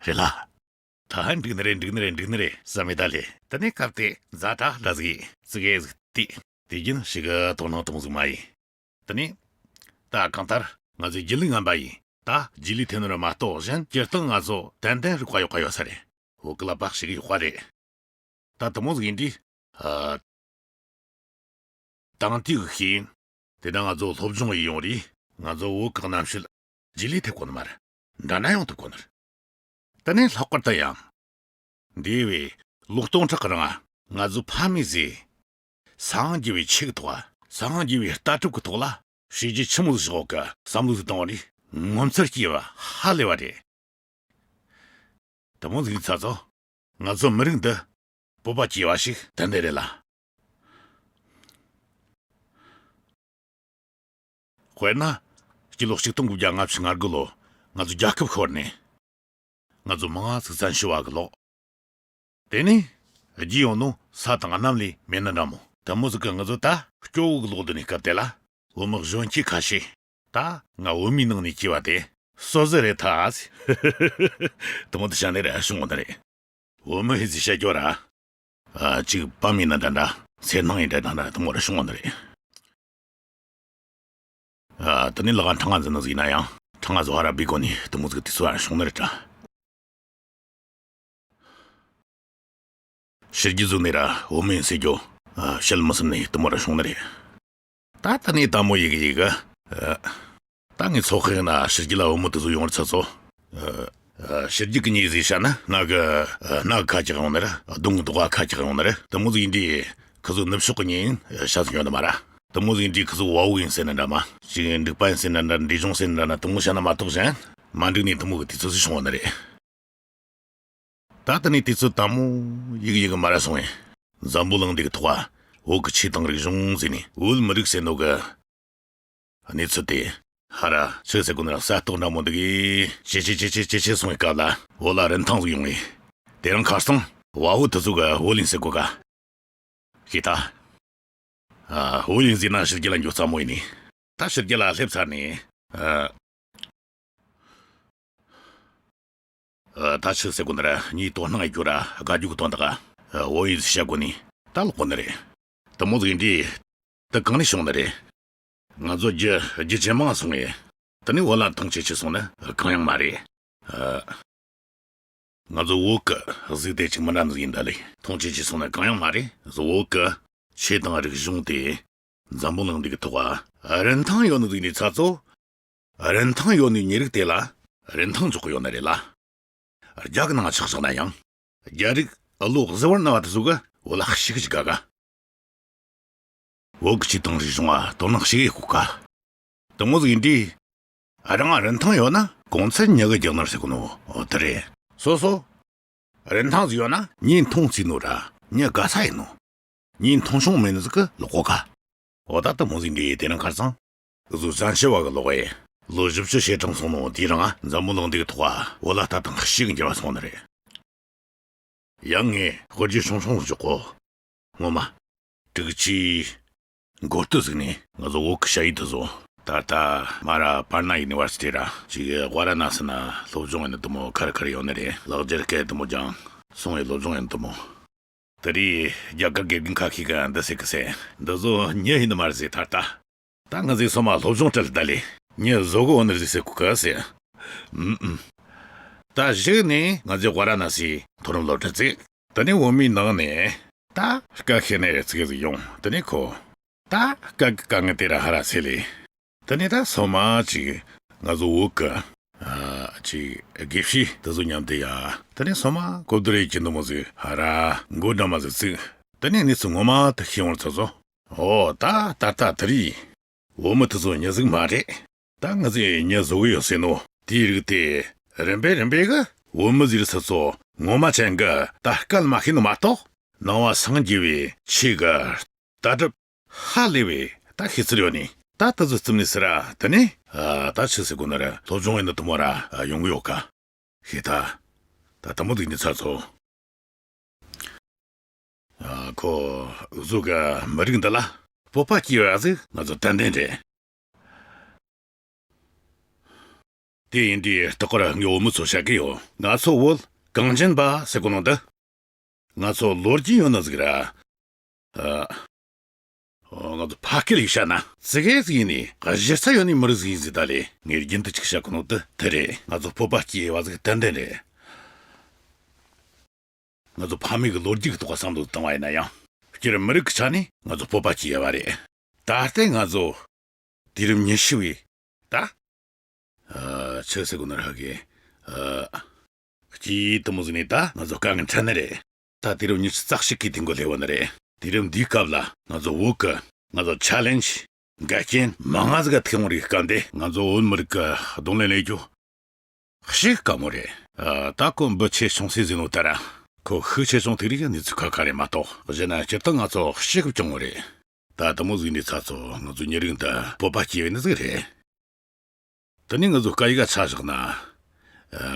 རེད་ལ། ད་འགྲིག་ནི་རེད་འགྲིག་ནི་རེད་འགྲིག་ནི་རེད་བསམ་མེད་ད་ལེ། དེ་ནས་སྐབས་དེ་ཛ་དྲག་འདྲ་ཟིག་ཙི་གེ་ཟིག་བལྟས། དེ་རྒྱུན་ཞིག་གི་དོ་སྣང་གཏོང་ཟིག་མ་ཡིན། དེ་ནས་ད་གང་ལྟར་ང་ཚོའི་སྒྱིད་ལུག་ངན་པ་ཡིན། ད་རྗེས་ལུས་ཐེབས་ནི་རེད་མ་གཏོགས་གཞན་སྤྱིར་བཏང་ང་ཚོ་ཏན་ཏན་རིག་པ་ཡག་པ་ཡོད་ས་རེད། བོད་ཀྱི་ཀླད་པ་ཞིག་ཡག་པ་རེད། ད་དེ་མོ་ཟིག་ཡིན་དུས། ཨ། དེང་དུས་ཀྱི་ཤེས་ཡོན། དེ་དག་ང་ཚོ་སློབ་སྦྱོང་ཡེད་ཡོང་རེད། ང་ཚོ་བོད་ཀྱི་རྣམ་དཔྱོད་རྗེས་ལུས་ཐེབས་གོ་ནི་མ་རེད། འགྲན་ན་ཡང་ཐུབ་གོ་ནི་རེད། དེ་ནས་ལྷག་པར་དུ་ཡང་། འདས་པའི་ལོ་སྟོང་ཕྲག་གི་རིང་ང་ཚོ་ཕ་མས་ཟས། སངས་རྒྱས་པའི་ཆོས་ཀྱི་ཐོག་སངས་རྒྱས་པའི་ལྟ་གྲུབ་ཀྱི་ཐོག་ལ་བྱས་རྗེས་ཆི་མོ་ཟིག་བཞག་གི་བསམ་བློ་ཟིག་བཏང་བ་རེད། ངོ་མཚར་སྐྱེས་པ་ཧ་ལས་པ་རེད། དེ་མོ་ཟིག་ཚ་ཚོ། ང་ཚོ་མི་རིགས་འདི་སྤོབས་པ་སྐྱེ་བ་ཞིག་ཏན་ཏན་རེད་ལ། དཔེར་ན། སྤྱི་ལོ་གཅིག་སྟོང་དགུ་བརྒྱ་ལྔ་བཅུ་ང་དགུ་ལོ་ང་ཚོ་རྒྱལ་ཁབ་ཤོར་ནས། ང་ཚོ་མང་ང་ཟིག་བཙན་བྱོལ་བ་གི་ལོག་དེ་ནས་རྒྱུས་ཡོང་ནོ་ས་དང་གནམ་ལས་མེད་ནི་འདྲ་མོ། དེ་མོ་ཟིག་གི་ང་ཚོ་ད་སྐྱོ་བོ་གི་ལོག་སྡོད་ནས་སྐབས་དེ་ལ་བོད་མི་གཞོན་སྐྱེས་ཁ་ཤས། ད་ང་བོད་མིའི་ནང་ནས་སྐྱེས་པ་དེ་སོ་ཟི་རེད་ཐ་ཟེར། དེ་མོ་དེ་བྱ་ནས་ར་བྱུང་བ་ནི་རེད། བོད་མི་ཧི་ཟི་བཤད་རྒྱུ་ར། ཨ། གཅིག་པ་མིན་ན་འདྲ་འདྲ་ཚེ་སྣང་ཡིན་འདྲ་འདྲ་འདྲ་དེ་མོ་ར་བྱུང་བ་ནི་རེད། ཨ། དེ་ནས་ལག་འཕྲང་ང་འཛིན་ནི་ཟིག་ཡིན་ན་ཡང་འཕྲང་ང་བཟོ་བ་ར་བི་གོ་ནི་དེ་མོ་ཟིག་དུས་ཚོད་ར་བྱུང་ནི་རེད་དྲ། ཕྱི་རྒྱལ་ཟུག་ནས་ར་བོད་མི་ཡིན་ཟེར་རྒྱུ། ཨ། བཤད་མི་སྲིད་ནས་དེ་མོ་ར་བྱུང་ནི་རེད། ད་ད་ནས་དལ་མོ་ཡི་གེ་ཡི་གེ། ཨ། ད་ངས་ཚོགས་ཁག་ན་ཕྱི་རྒྱལ་ལ་བུ་མོ་དེ་ཚོ་ཡོང་བར་ཚ་ཚོ། ཨ། ཨ། ཕྱི་རྒྱལ་གི་མྱི་ཟིག་བཤད་ན་སྣ་གི་ཨ། སྣ་གི་ཁ་ཅིག་ཡོང་ནི་རེད། གདོང་གི་རྡོག་ཁ་ཅིག་ཡོང་ནི་རེད། དེ་མོ་ཟིག་ཡིན་དུས་ཁི་ཚོ་ནུབ་ཕྱོགས་གི་མྱི་ཡིན་བཤད་ཟིག་ཡོང་ནི་མ་ར། དེ་མོ་ཟིག་ཡིན་དུས་ཁི་ཚོ་བ་འུ་ཡིན་ཟེར་ན་འདྲ་མ། ཅིག་འབྲུག་པ་ཡིན་ཟེར་ན་འདྲ་འབྲས་ལྗོངས་ཟེར་ན་འདྲ་ན་དེ་མོ་བཤད་ན་མ་གཏོགས་གཞན་མ་འགྲིག་ནས་དེ་མོ་གི་དུས་ཚོད་ཟིག་བྱུང་བ་ནི་རེད། ད་ལྟ་ནས་དུས་ཚོད་དལ་མོ་ཡི་གེ་ཡི་གེ་མ་ར་སོང་བས། འཛམ་བུ་གླིང་འདི་གི་ཐོག་བ་བོད་ཀྱི་ཆོས་དང་རིག་གཞུང་ཟེར་ནས་བོད་མི་རིགས་ཟེར་ནོ་གི་གནས་ཚུལ་དེ་ཧ་ར་ཆི་ཟེར་གོ་ནི་ར་གསལ་རྟོགས་འདྲ་མོ་འདུག་གི་ཇེ་ཆེ་ཇེ་ཆེ་ཇེ་ཆེ་སོང་བའི་སྐབས་ལ་བོད་ལ་རིན་ཐང་ཟིག་ཡོང་ངེ། དེ་རིང་ཁ་སང་བ་བོད་དེ་ཚོ་གི་བོད་ལིང་ཟེར་གོ་ག་ཤེས་ད། ཨ། བོད་ཡིན་ཟེར་ན་ཕྱི་རྒྱལ་ལ་འགྱོ་ཙམ་མོ་ཡིན་ནི། ད་ཕྱི་རྒྱལ་ལ་སླེབས་ཚར་ནས། ཨ། ཨ། ད་ཆི་ཟེར་དགོས་ནི་ར་ངས་དོ་སྣང་ཡེད་རྒྱུ་ར་དགའ་རྒྱུ་གི་དོན་དག་ཨ། བོད་ཡིན་ཟེར་བཤད་དགོས་ནི་ད་ལོག་གོ་ནི་རེད། དེ་མོ་ཟིག་ཡིན་དུས་དེ་གང་ནས་བྱུང་ནི་རེད། ང་ཚོ་རྒྱུ་རྒྱུ་ཇེ་མང་སོང་ངས། དེ་ནས་བོད་ལ་མཐོང་ཆེན་ཆེ་སོང་ནི་གང་ཡང་མ་རེད། ཨ། ང་ཚོ་བོད་ཀྱི་གཟུགས་དེ་ཅིག་མི་འདྲ་ནི་ཡིན་ད་ལེ། མཐོང་ཆེན་ཆེ་སོང་ན་གང་ཡང་མ་རེད། བོད་ཀྱི་ཆོས་དང་རིག་གཞུང་དེ་འཛམ་བུ་གླིང་འདི་གི་ཐོག་ཨ། རིན་ཐང་ཡོད་ནི་ཟིག་ནས་ཚ་ཚོ། རིན་ཐང་ཡོད་ནི་མྱི་རིགས་དེ་ལ་རིན་ཐང་འཇོག་གི་ཡོད་ནི་རེད་ལ། རྒྱ་གི་ནང་ཆགས་བཞག་ན་ཡང་རྒྱ་རིགས་ཨ་ལོ་གཟི་བར་ན་བ་དེ་ཚོ་གི་བོད་ལ་ཞིག་གི་དགའ་ག་བོད་ཀྱི་ཆོས་དང་རིག་གཞུང་ང་དོ་སྣང་ཞིག་ཡེད་གོ་ག་དེ་མོ་ཟིག་ཡིན་དུས། རང་རིན་ཐང་ཡོད་ན་གོང་ཚད་མྱི་གི་རྒྱག་ནོར་ཟེར་གོ་ནོ་འོ་དེ་རེད། སོ་སོ། རིན་ཐང་ཟིག་ཡོད་ན་མྱི་མཐོང་ཚིག་ནོ་ར་མྱི་དགའ་ས་ཡིན་ནོ། མྱི་མཐོང་ཆུང་མེད་ནི་ཟིག་གི་ལོག་གོ་ག་འོ་ད་དེ་མོ་ཟིག་འདི་དེ་རིང་ཁར་སང་། འུ་ཚོ་བཙན་བྱོལ་བ་གི་ལོག་ཨེ། ལོ་བཞི་བཅུ་ཞེ་གྲངས་སོང་ནོ་དེའི་རིང་ང་འཛམ་བུ་གླིང་འདིའི་ཐོག་བོད་ལ་ལྟ་སྟངས་ཤིག་འགྱུར་བ་སོང་ནི་རེད། ཡང་ངས་དཔེར་བརྗོད་ཆུང་ཆུང་ཞིག་གོ། ངོ་མ། དྲུག་ཅུའི་འགོ་སྟོད་ཟིག་ནས་ང་ཚོ་བོད་གི་ཞ་ཡི་དེ་ཚོ་ད་ལྟ་མ་ར་པར་ན་ཡུ་ནི་ཝར་སི་ཊི་ར་ཅིག་ཝ་ར་ན་སི་ན་སློབ་སྦྱོང་ཡིན་ནི་དེ་མོ་ཁར་ཁར་ཡོང་ནི་རེད། ལག་འཁྱེར་སྐད་དེ་མོ་ཀྱང་སོང་བའི་སློབ་སྦྱོང་ཡིན་ནི་དེ་མོ། དེ་རིང་རྒྱ་གར་དགེ་རྒན་ཁ་ཤས་ཀྱིས་འདི་ཟེར་གི་ཟེར། འདི་ཚོ་མྱི་ཡིན་ནི་མ་རེད་ཟེར། ད་ལྟ་ད་ང་ཚོས་སོ་མ་སློབ་སྦྱོང་སྤྲད་ད་ལས་མྱི་བཟོ་གི་འོ་ནི་རེད་ཟེར་གོ་གི་ཟེར། ཨུམ་ཨུམ། ད་གཞུག་ནས་ང་ཚོས་ཝ་ར་ན་སིའི་མཐོ་རིམ་སློབ་གྲྭ་བཙུགས། དེ་ནས་བོད་མིའི་ནང་ནས་ད་སྐད་ཤེས་ནི་རེ་ཙིག་ཟིག་ཡོང་། དེ་ནས་ཁོ་ད་སྐད་གི་དཀའ་ངལ་དེ་ར་ཧ་ར་སེལ་ལེ། དེ་ནས་ད་སོ་མ་ཅིག་ང་ཚོ་བོད་གི་ཨ་ཅིག་དགེ་བཤེས་དེ་ཚོ་མཉམ་དུ་ཡ། དེ་ནས་སོ་མ་གོ་བསྡུར་ཡེད་ཀྱི་འདུག་མོ་ཟིག་ཧ་ར་མགོ་འདྲ་མ་ཟིག་བཙུགས། དེ་ནས་གནས་ཚུལ་ངོ་མ་དེ་ཤེས་ཡོང་ཚར་སོང་། ཨོ་ད་ད་ལྟ་དེ་རིང་བོད་མི་དེ་ཚོ་མྱི་ཟིག་མ་རེད། ད་ང་ཚོས་མྱི་བཟོ་གི་ཡོད་ཟེར་ནོ་དེའི་རིགས་དེ་རིམ་པས་རིམ་པས་གི་བོད་མི་ཟེར་ས་ཚོ་ངོ་མ་ཅན་གི་ད་སྐད་མ་ཤེས་ནོ་མ་གཏོགས་ནང་བ་སངས་རྒྱས་པའི་ཆོས་གི་ལྟ་གྲུབ་ཧ་ལས་པའི་ད་ཤེས་ཚུལ་ཡོད་ནི། ད་དེ་ཚོ་རྩིབ་ནས་ཟེར་ར་དེ་ནས་ཨ་ད་ཆི་ཟེར་གོ་ནི་ར་སློབ་སྦྱོང་ཡིན་ནི་དེ་མོ་ར་ཡོང་གི་ཡོད་ཀ་ཤེས་ད། ད་དེ་མོ་ཟིག་ནི་ཚ་ཚོ། ཨ་ཁོ་འུ་ཚོ་གི་མི་རིགས་འདི་ལ་སྤོབས་པ་སྐྱེ་བ་ཟིག་ང་ཚོ་ཏན་ཏན་རེད། དེ་ཡིན་དུས་ལྟག་པར་ངས་བོད་མི་ཚོ་བཤད་གི་ཡོད། ང་ཚོ་བོད་གངས་ཅན་པ་ཟེར་གོ་ནོ་འདི་ང་ཚོ་ལོ་རྒྱུས་ཡོད་ནི་ཟིག་ར། ཨ། ཨོ་ང་ཚོ་ཕ་སྐད་ལ་བཤད་ན་ཙི་གེ་ཟིག་ཡིན་ནི་གཞི་རྩ་ཡོད་ནི་མི་རིགས་ཟིག་ཡིན་ཟིག་ད་ལས་ངས་རྒྱུན་དུ་ཅིག་བཤད་གོ་ནོ་དེ་དེ་རེད། ང་ཚོ་སྤོབས་པ་སྐྱེ་བ་ཟིག་ཏན་ཏན་རེད། ང་ཚོ་ཕ་མེས་ཀྱི་ལོ་རྒྱུས་ཀྱི་ཐོག་བསམ་བློ་བཏང་བ་ཡིན་ན་ཡང་སྤྱིར་མི་རིགས་ཀྱི་ཆ་ནས་ང་ཚོ་སྤོབས་པ་སྐྱེ་ཡ་བ་རེད། ད་ལྟའི་ང་ཚོ་དུས་རབས་ཉི་ཤུ་བའི་ད་ཨ་ཆི་ཟེར་གོ་ནི་ར་གི་ཨ་སྐྱེས་དུ་མོ་ཟིག་ནས་ད་ང་ཚོ་དཀའ་ངལ་འཕྲད་ནི་རེད། ད་དུས་རབས་ཉི་ཤུ་རྩ་གཅིག་གི་དུས་འགོ་སླེབས་བ་ནི་རེད། དུས་རབས་འདིའི་སྐབས་ལ་ང་ཚོ་བོད་ཀྱི་ང་ཚོ་ཆེ་ལེན་ཇི་འགལ་རྐྱེན་མང་ང་ཟིག་ག་ཐུག་ཡོང་རིགས་སྐབས་འདི་ང་ཚོ་བོད་མི་རིགས་ཀྱི་གདོང་ལེན་ལས་རྒྱུ་ཞིག་དཀའ་མོ་རེད། ཨ་ད་ཁོ་འབུ་ཆེ་ཆུང་སྲིད་ཟིན་ནོ་ལྟར་ཁོ་ཤུགས་ཆེ་ཆུང་ཐུག་རིགས་གནས་ཚུལ་ཁ་ཁ་རེད་མ་གཏོགས་གཞན་ན་སྤྱིར་བཏང་ང་ཚོ་ཞིག་བྱུང་བ་རེད། ད་དུ་མོ་ཟིག་ནས་ཚ་ཚོ་ང་ཚོ་མྱི་རིགས་འདི་སྤོབས་པ་སྐྱེ་བའི་ནི་ཟིག་རེད། དེ་ནས་ང་ཚོ་སྐད་ཡིག་ག་ཆ་བཞག་ན། ཨ་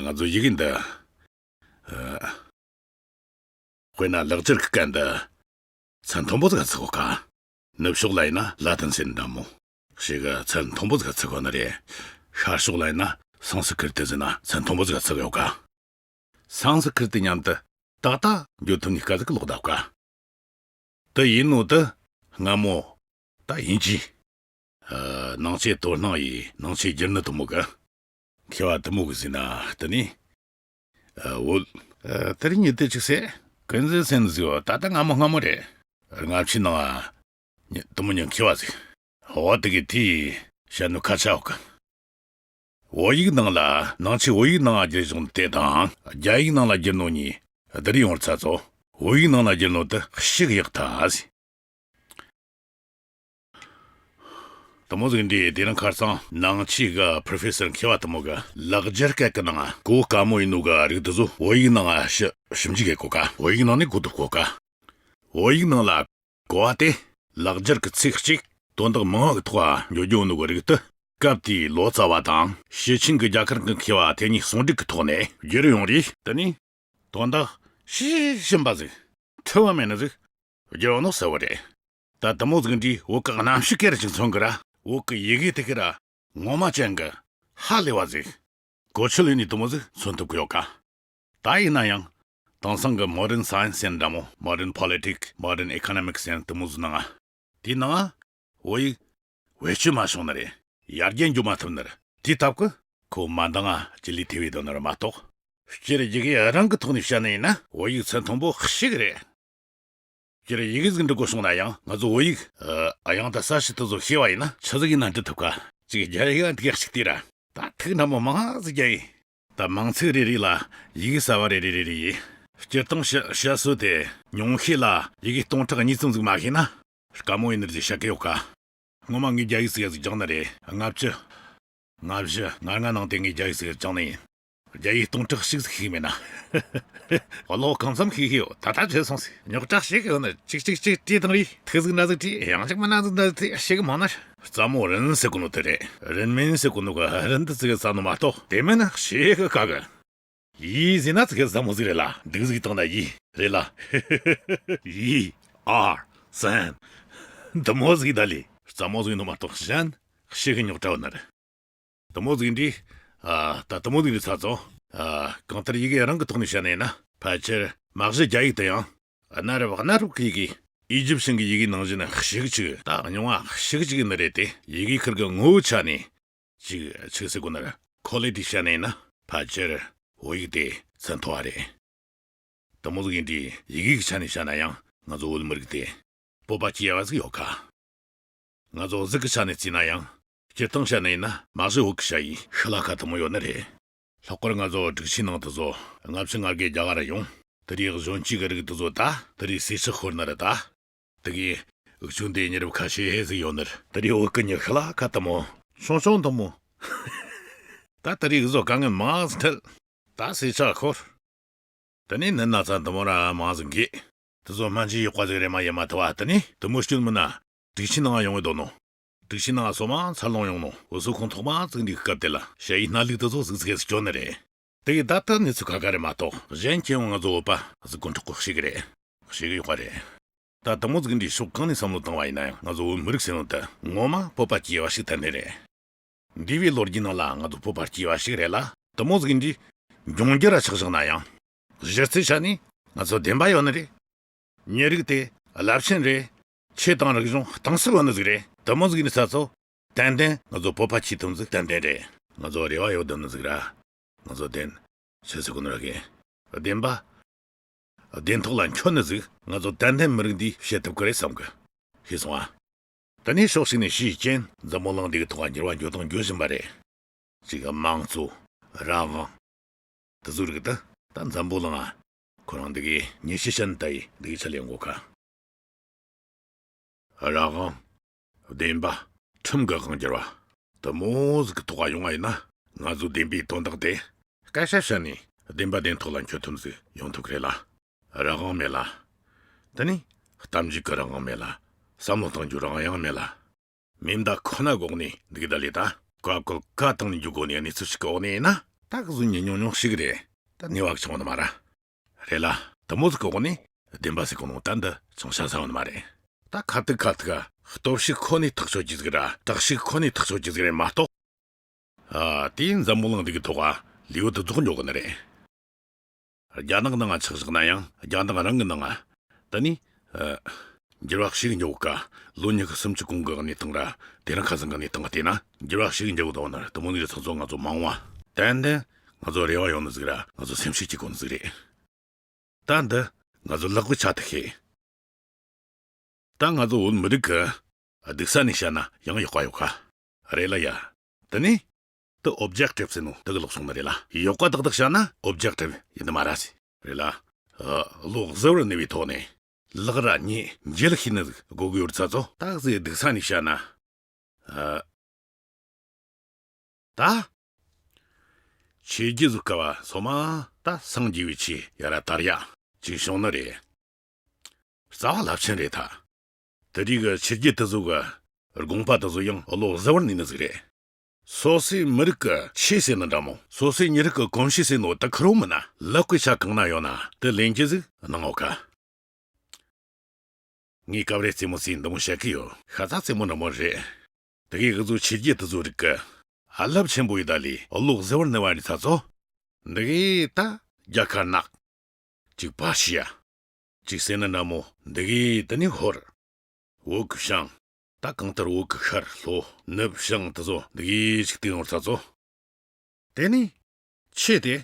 ང་ཚོ་ཡི་གེ་འདི། ཨ་དཔེར་ན་ལེགས་སྦྱར་གི་སྐད་འདི། ཚད་མཐོན་པོ་ཟིག་ག་ཚུགས་ཡོད་ཀ་ནུབ་ཕྱོགས་ལ་ཡིན་ན་ལ་ཏིན་ཟེར་འདྲ་མོ། ཞིག་ག་ཚད་མཐོན་པོ་ཟིག་ག་ཚུགས་ཡོད་ནི་རེད། ཤར་ཕྱོགས་ལ་ཡིན་ན་སང་སི་ཀྲི་ཏི་ཟེར་ན་ཚད་མཐོན་པོ་ཟིག་ག་ཚུགས་ཡོད་ཀ་སང་སི་ཀྲི་ཏི་མཉམ་དུ་ཏག་ཏག་འགྱོ་ཐུབ་ནི་སྐད་ཟིག་ལོག་བསྡད་ཀ་དེ་ཡིན་ནོ་དེ་སྔ་མོ་ད་དབྱིན་ཇིས། ཨ་ནང་ཆོས་དོ་སྣང་ཡིས་ནང་ཆོས་བསྒྱུར་ནི་དུ་མོ་གི། མཁས་པ་དུ་མོ་གི་ཟིན་ན་དེ་ནི། ཨ་བོད། ཨ་དེ་རིང་ཉིན་དེ་ཅིག་སེ། ཀུན་གཟིགས་སེམས་ཟིག་ད་ལྟ་སྔ་མོ་སྔ་མོ་རེད། སྔ་ཕྱི་ནང་ཨ། དུ་མོ་ཉིན་མཁས་པ་ཟིག་འོ་དེ་གི་དེས་བཤད་ནོ་ཁ་ཆ་འོག་གི་བོད་ཡིག་ནང་ལ་ནང་ཆོས་བོད་ཡིག་ནང་ང་བསྒྱུར་བྱུང་དེ་དང་རྒྱ་ཡིག་ནང་ལ་བསྒྱུར་ནོ་གཉིས་བསྡུར་ཡོང་བར་ཚ་ཚོ། བོད་ཡིག་ནང་ལ་བསྒྱུར་ནོ་དེ་ཞིག་ཡག་ཐལ། དུ་མོ་ཟིག་འདིས་དེ་རིང་ཁ་སང་ནང་ཆོས་གི་པྲོ་ཕེ་སར་མཁས་པ་དུ་མོ་གི་ལེགས་སྦྱར་སྐད་གི་ནང་གོ་དཀའ་མོ་ཡིན་ནོ་གི་རིགས་དེ་ཚོ་བོད་ཡིག་ནང་ང་ཞིབ་ཞིབ་འཇུག་གི་གོ་ཀ་བོད་ཡིག་ནང་ནས་གོ་ཐུབ་གོ་ཀ་བོད་ཡིག་ནང་ལ་གོ་བ་དེ་ལེགས་སྦྱར་གྱི་ཚིག་གཅིག་དོན་དག་མང་བ་གི་ཐོག་འགྱོ་རྒྱུ་ནོ་གི་རིགས་དེ་སྐབས་དེའི་ལོ་ཙཱ་བ་དང་ཞེ་ཆེན་གྱི་རྒྱ་གར་གྱི་མཁས་པ་དེ་གཉིས་ཟུང་འབྲེལ་གྱི་ཐོག་ནས་བསྒྱུར་ཡོང་རེད། དེ་ནི་དོན་དག་ཤེས་བཞིན་པ་ཟིག་འཁྲུལ་བ་མེད་ནི་ཟིག་བསྒྱུར་ཡོང་ནོ་གསལ་བོ་རེད། ད་དུ་མོ་ཟིག་འདིས་བོད་ཀྱི་རྣམ་དཔྱོད་སྐད་ཅིག་མཚོན་གི་ར་བོད་ཀྱི་ཡི་གེ་དེ་གི་ར་ངོ་མ་ཅན་གི་ཧ་ལས་བ་ཟིག་གོ་ཆོད་ལས་ནི་དུ་མོ་ཟིག་མཚོན་ཐུབ་གི་ཡོད་ཀ་ད་ཡིན་ན་ཡང་དེང་སང་གི་མོ་ཌན་སའེན་སི་ཟེར་འདྲ་མོ། མོ་ཌན་པོ་ལི་ཊིག་མོ་ཌན་ཨི་ཀོ་ནོ་མིག་སི་ཟེར་དུ་མོ་ཟིག་ནང་ང་དེའི་ནང་ང་བོད་ཡིག་བེད་སྤྱོད་མ་བྱུང་ནི་རེད། ཡར་རྒྱས་འགྱོ་མ་ཐུབ་ནི་རེད། དེའི་སྟབས་ཀྱིས་ཁོ་མ་འདང་ང་ཅི་ལས་ཐེ་བའི་དོན་ནི་རེད་མ་གཏོགས། སྤྱིར་ཡི་གེ་རང་གི་ཐོག་ནས་བཤད་ནི་ཡིན་ན་བོད་ཡིག་ཚད་མཐོན་པོ་ཞིག་རེད། སྤྱིར་ཡི་གེ་ཟིག་འབྲི་དགོས་བྱུང་ན་ཡང་ང་ཚོ་བོད་ཡིག་ཨ་དབྱངས་དང་གསལ་བྱེད་དེ་ཚོ་ཤེས་པ་ཡིན་ན་ཆི་ཟིག་ཡིན་ན་འབྲི་ཐུབ་ཀ་ཅིག་རྒྱ་ཡིག་ཨ་འདི་ག་ཞིག་དེ་ར་ད་ཐུག་འདྲ་མོ་མང་ཟིག་རྒྱ་ཡིན། ད་མིང་ཚིག་རེ་རེ་ལ་ཡི་གེ་གསར་བ་རེ་རེ་རེ་རེ་ཡིན། སྤྱིར་བཏང་བཤད་བཤད་སྲོལ་དེ་ཉུང་ཤས་ལ་ཡི་གེ་སྟོང་ཕྲག་གཉིས་ཙམ་ཟིག་མ་ཤེས་ན་དཀའ་མོ་ཡིན་ནི་རེད་ཟེར་བཤད་གི་ཡོད་ཀ་ངོ་མ་ངས་རྒྱ་ཡིག་ཟིག་ཡ་ཟིག་སྦྱངས་ནི་རེད། ལྔ་བཅུ། ལྔ་བཞི་ལྔ་ལྔ་ནང་དེ་ངས་རྒྱ་ཡིག་ཟིག་སྦྱངས་ནི་ཡིན། རྒྱ་ཡིག་སྟོང་ཕྲག་གཅིག་ཟིག་ཤེས་མེད་ན། གློག་གང་འཚམ་ཤེས་ཤེས་ཡོད། ད་ལྟ་བྲེལ་སོང་ཟིག་རྙོག་དྲ་ཞིག་ཡོད་ན་གཅིག་གཅིག་གཅིག་བྲིས་བཏང་རེད། ཐིག་ཟིག་འདྲ་ཟིག་བྲིས། ཡང་གཅིག་མིན་ན་ཟིག་འདྲ་ཟིག་བྲིས། ཞིག་མང་ན། རྩ་མོ་རིན་ཟེར་གོ་ནོ་དེ་རེད། རིན་མིན་ཟེར་གོ་ནོ་གི་རིན་དེ་ཙི་གེ་ཟ་ནོ་མ་གཏོགས་དེ་མིན་ན་ཞེ་གི་དཀའ་གི། ཡི་ཟེར་ན་ཙི་གེ་ཟབ་མོ་ཟིག་རེད་ལ། འདུག་ཟིག་བཏང་ན་ཡི་རེད་ལ། ཡི་ཨར་སན་འདི་མོ་ཟིག་ད་ལི་རྩ་མོ་ཟིག་ནོ་མ་གཏོགས་གཞན་ཞེ་གི་རྙོག་དྲ་བ་ན་རེད། དེ་མོ་ཟིག་འདྲི། ཨ། ད་དེ་མོ་ཟིག་རེད་ཚ་ཚོ། ཨ། གང་ལྟར་ཡི་གེ་རང་གི་ཐོག་ནས་བཤད་ནས་ན། ཕལ་ཆེར་མ་གཞི་རྒྱ་ཡིག་དེ་ཡང་གནའ་རབས་གནའ་རབས་ཀྱི་ཡི་གེ། ཨི་ཇིབ་ཤིན་གྱི་ཡི་གེ་ནང་བཞིན་ཞིག་ཅིག་ད་རྙིང་བ་ཞིག་ཅིག་ཡིན་ནི་རེད་དེ། ཡི་གེ་ཁུར་གི་ངོ་བོའི་ཆ་ནས་ཅིག་ཅིག་ཟེར་གོ་ནི་རེད། ཁོ་ལི་ཏི་བཤད་ནས་ན་ཕལ་ཆེར་བོད་ཡིག་དེ་ཚད་མཐོ་བ་རེད། དེ་མོ་ཟིག་ཡིན་དུས་ཡི་གེ་གི་ཆ་ནས་བཤད་ན་ཡང་ང་ཚོ་བོད་མི་རིགས་དེ་སྤོབས་པ་སྐྱེ་ཡ་བ་ཟིག་ཡོད་ཁ། ང་ཚོ་གཟུགས་ཀྱི་ཆ་ནས་བརྩིས་ན་ཡང་། སྤྱིར་བཏང་བཤད་ནས་ཡིན་ན་མ་གཞི་བོད་ཀྱི་ཞ་ཡི་ཤི་ལ་ཁ་དེ་མོ་ཡོད་ནི་རེད། ལྷག་པར་ང་ཚོ་སྒྲིག་ཆས་ནང་དུ་ཚོ་ལྔ་བཅུ་ང་བརྒྱད་རྒྱ་གར་ཡོང་། དེ་རིགས་གཞོན་སྐྱེས་ཀྱི་རིགས་དེ་ཚོ་ད་དེ་རིགས་ཟས་ཆག་ཤོར་ནི་རེད་ད། དེ་གའི་འུ་ཆོ་འདི་མྱི་རབས་ཁ་ཤས་ཟིག་ཡོད་ནི་རེད། དེ་རིགས་བོད་ཀྱི་མྱི་ཤི་ལ་ཁ་དེ་མོ་ཆུང་ཆུང་དེ་མོ། ད་དེ་རིགས་བཟོ་དཀའ་ངལ་མང་ཟིག་འཕྲད། ད་ཟས་ཆག་ཤོར། དེ་ནས་ནི་ན་ཚ་འདི་མོ་ར་མང་ཟིག་འགོས། དེ་ཚོ་སྨན་བཅོས་ཡག་པ་ཟིག་རེད་མ་ཡེ་མ་ཐུབ་བ། དེ་ནས་དེ་མོ་སྐྱོན་མིན་ན་སྒྲིག་ཆས་ནང་ཡོང་གི་འདུག་ནོ། སྒྲིག་ཆས་ནང་སོ་མ་འཚར་ལོངས་ཡོང་ནོ། འུ་ཚོ་ཁོང་ཐོག་མ་བཙུགས་འདི་སྐབས་དེ་ལ་ཞ་ཡི་སྣ་ལུག་དེ་ཚོ་ཟིག་ཟིག་སྐྱོན་ནི་རེད། དེ་གི་ད་ལྟ་གནས་ཚུལ་ཁ་ཁ་རེད་མ་གཏོགས་གཞན་ཁྱེད་ཡོང་ང་ཚོ་བོད་པ་ཟིག་གོ་འཕྲོག་གོ་ཤེས་གི་རེད། ཤེས་གི་ཡོད་པ་རེད། ད་དེ་མོ་ཟིག་འདྲའི་ཕྱོགས་གང་ནས་བསམ་བློ་བཏང་བ་ཡིན་ན་ཡང་ང་ཚོ་བོད་མི་རིགས་ཟེར་ནོ་དེ་ངོ་མ་སྤོབས་པ་སྐྱེ་བ་ཞིག་ཐོན་ནི་རེད། འདས་པའི་ལོ་རྒྱུས་ནང་ལ་ང་ཚོ་སྤོབས་པ་སྐྱེ་བ་ཞིག་རེད་ལ། དེ་མོ་ཟིག་འདྲའི་འབྱུང་འགྱུར་ར་ཆགས་བཞག་ན་ཡང་། གཞི་རྩའི་ཆ་ནས་ང་ཚོ་བདེན་པ་ཡོད་ནི་རེད། མྱི་རིགས་དེ་རླབས་ཆེན་རེད། ཆོས་དང་རིག་གཞུང་གཏིང་ཟབ་ཡོད་ནི་ཟིག་རེད། དེ་མོ་ཟིག་ནི་ས་ཚོ་ཏན་ཏན་ང་ཚོ་སྤོབས་པ་སྐྱེ་ཐུབ་ཟིག་ཏན་ཏན་རེད། ང་ཚོ་རེ་བ་ཡོད་དམ་ནི་ཟིག་ར། ང་ཚོ་བདེན། ཆི་ཟེར་གོ་ནི་ར་གི། བདེན་པ། བདེན་ཐོག་ལ་འཁྱོལ་ནི་ཟིག་ང་ཚོ་ཏན་ཏན་མི་རིགས་འདིས་བྱེད་ཐུབ་ཀི་རེད་བསམ་གི། ཤེས་སོང་ཨ། དེ་ནས་ཕྱོགས་གཅིག་ནས་ཞུས་རྐྱེན་འཛམ་བུ་གླིང་འདི་གི་ཐོག་འགྱུར་བ་འགྱུར་དང་འགྱུར་བཞིན་པ་རེད། གཅིག་གི་དམངས་གཙོ། རང་དབང་། དེ་ཚོའི་རིགས་དེ་ད་འཛམ་བུ་གླིང་ང་ཁོ་རང་འདི་གི་ཉེ་ཤེས་ཤན་ད་ཡི་འདི་གི་ཆ་ལས་འགོ་ཁ། རང་དབང་། བདེན་པ། ཁྲིམས་ཀྱི་དབང་སྒྱུར་བ། དེ་མོ་ཟིག་གི་ཐོག་ཡོང་བ་ཡིན་ན་ང་ཚོའི་བདེན་པའི་དོན་དག་དེ་སྐད་ཆ་བཤད་ནས་བདེན་པ་བདེན་ཐོག་ལ་འཁྱོལ་ཐུབ་ཟིག་ཡོང་ཐུབ་ཀི་རེད་ལ། རང་དབང་མེད་ལ། དེ་ནས་གཏམ་བརྗོད་ཀྱི་རང་དབང་མེད་ལ། བསམ་བློ་གཏང་རྒྱུའི་རང་དབང་ཡང་མེད་ལ། མེ་མདའ་ཁོ་ན་གོག་ནས་འདུག་ད་ལས་ད་ཀ་ཀོ་ཀ་བཏང་ནས་འཇུག་གོ་ནས་གནས་ཚུལ་ཞིག་གི་འོག་ནས་ཡིན་ན་ད་གཟུགས་ཉིད་ཉུང་ཉུང་ཞིག་རེད། ད་ནུས་པ་ཆུང་ནི་མ་ར། རེད་ལ། དེ་མོ་ཟིག་གི་འོག་ནས་བདེན་པ་ཟེར་གོ་ནོ་ད་འདི་ཅུང་ཟད་ཟ་བ་ནི་མ་རེད། ད་ཁ་ཐུག་ཁ་ཐུག་ག་སྟོབས་ཤུགས་ཁོ་ནས་ཐག་ཆོད་རྒྱུ་ཟིག་ར་དྲག་ཤུགས་ཁོ་ནས་ཐག་ཆོད་རྒྱུ་ཟིག་རེད་མ་གཏོགས། ཨ། དེས་འཛམ་བུ་གླིང་འདི་གི་ཐོག་ག་ལེའུ་དེ་རྫོགས་འགྱོ་གི་ནི་རེད། རྒྱ་ནག་ནང་ང་ཆགས་བཞག་ན་ཡང་རྒྱ་ནག་རང་གི་ནང་ང་། ད་ནི། ཨ། འགྱུར་བ་ཞིག་འགྱོ་ག་ལོ་ཉི་ཤུ་སུམ་ཅུ་གོང་གི་གནས་སྟངས་ར་དེ་རིང་ཁ་སང་གི་གནས་སྟངས་ལ་བལྟས་ན་འགྱུར་བ་ཞིག་འགྱོ་གི་འདུག་ན་དེ་མོ་ནི་རེད། ཚང་ཚོ་ང་ཚོ་མང་བ་ཏན་ཏན་ང་ཚོ་རེ་བ་ཡོད་ནི་ཟིག་ར་ང་ཚོ་སེམས་ཤུགས་སྐྱེ་གོ་ནི་ཟིག་རེད། ད་འདི་ང་ཚོ་ལག་པའི་ཆ་དེ་ཤེས། ད་ང་ཚོ་བོད་མི་རིགས་ཀྱི་སྡུག་ས་ནས་བཤད་ན་ཡང་ཡག་པ་ཡོད་ཁ། རེད་ལ་ཡ། དེ་ནས་དེ་ཨོབ་ཇེག་ཊིབ་ཟེར་ནོ་དེ་གི་ལོག་སོང་ནི་རེད་ལ། ཡག་པ་ཏག་ཏག་བཤད་ན་ཨོབ་ཇེག་ཊིབ་ཡིན་ནི་མ་ར་ཟེར། རེད་ལ། ཨ། བློ་གཟུ་བོར་གནས་པའི་ཐོག་ནས་ལག་ར་ཉེས་འཇལ་ཤེས་ནི་ཟིག་དགོས་གི་ཡོད་ཚ་ཚོ། ད་གཟོད་སྡུག་ས་ནས་བཤད་ན། ཨ། ད། ཆོས་བརྒྱུད་ཟིག་ག་བ་སོ་མ་ད་སངས་རྒྱས་པའི་ཆོས་ཡ་ར་དར་ཡ་ཅིག་བྱུང་ནི་རེད། རྩ་བ་རླབས་ཆེན་རེད་ད། དེ་རིགས་ཀྱི་ཆོས་བརྒྱུད་དེ་ཚོ་གི་དགོངས་པ་དེ་ཚོ་ཡང་བློ་གཟུ་བོར་གནས་ནི་ཟིག་རེད། སོ་སོའི་མི་རིགས་ཀྱི་ཆོས་ཟེར་ནི་འདྲ་མོ། སོ་སོའི་མྱི་རིགས་ཀྱི་གོམས་གཤིས་ཟེར་ནོ་ད་ཁེར་བོ་མིན་ན་ལག་པའི་ཆ་གང་ན་ཡོད་ན་དེ་ལེན་རྒྱུ་ཟིག་གནང་འོ་ཁ། ངས་སྐབས་རེ་རྩེད་མོ་རྩེ་འདི་མོ་བཤད་གི་ཡོད། ཤ་ཚ་རྩེད་མོ་འདྲ་མོ་རེད། དེ་གའི་འུ་ཚོ་ཆོས་བརྒྱུད་དེ་ཚོ་རིགས་ཀྱི་ཨ་རླབས་ཆེན་པོ་ཡི་ད་ལས་བློ་གཟུ་བོར་གནས་པ་རེད་ཚ་ཚོ། འདི་གའི་ད་རྒྱ་ཁ་ནག་ཅིག་པ་ཤི་ཡ། ཅིག་ཟེར་ནི་འདྲ་མོ། འདི་གའི་དེ་ནི་ཧོར། བོད་ཀྱི་ཞང་། ད་གང་ལྟར་བོད་ཀྱི་ཤར་ལྷོ་ནུབ་བྱང་དེ་ཚོ་འདི་གའི་ཅིག་སྟེང་ཡོང་ཚ་ཚོ། དེ་ནི། ཆོས་དེ།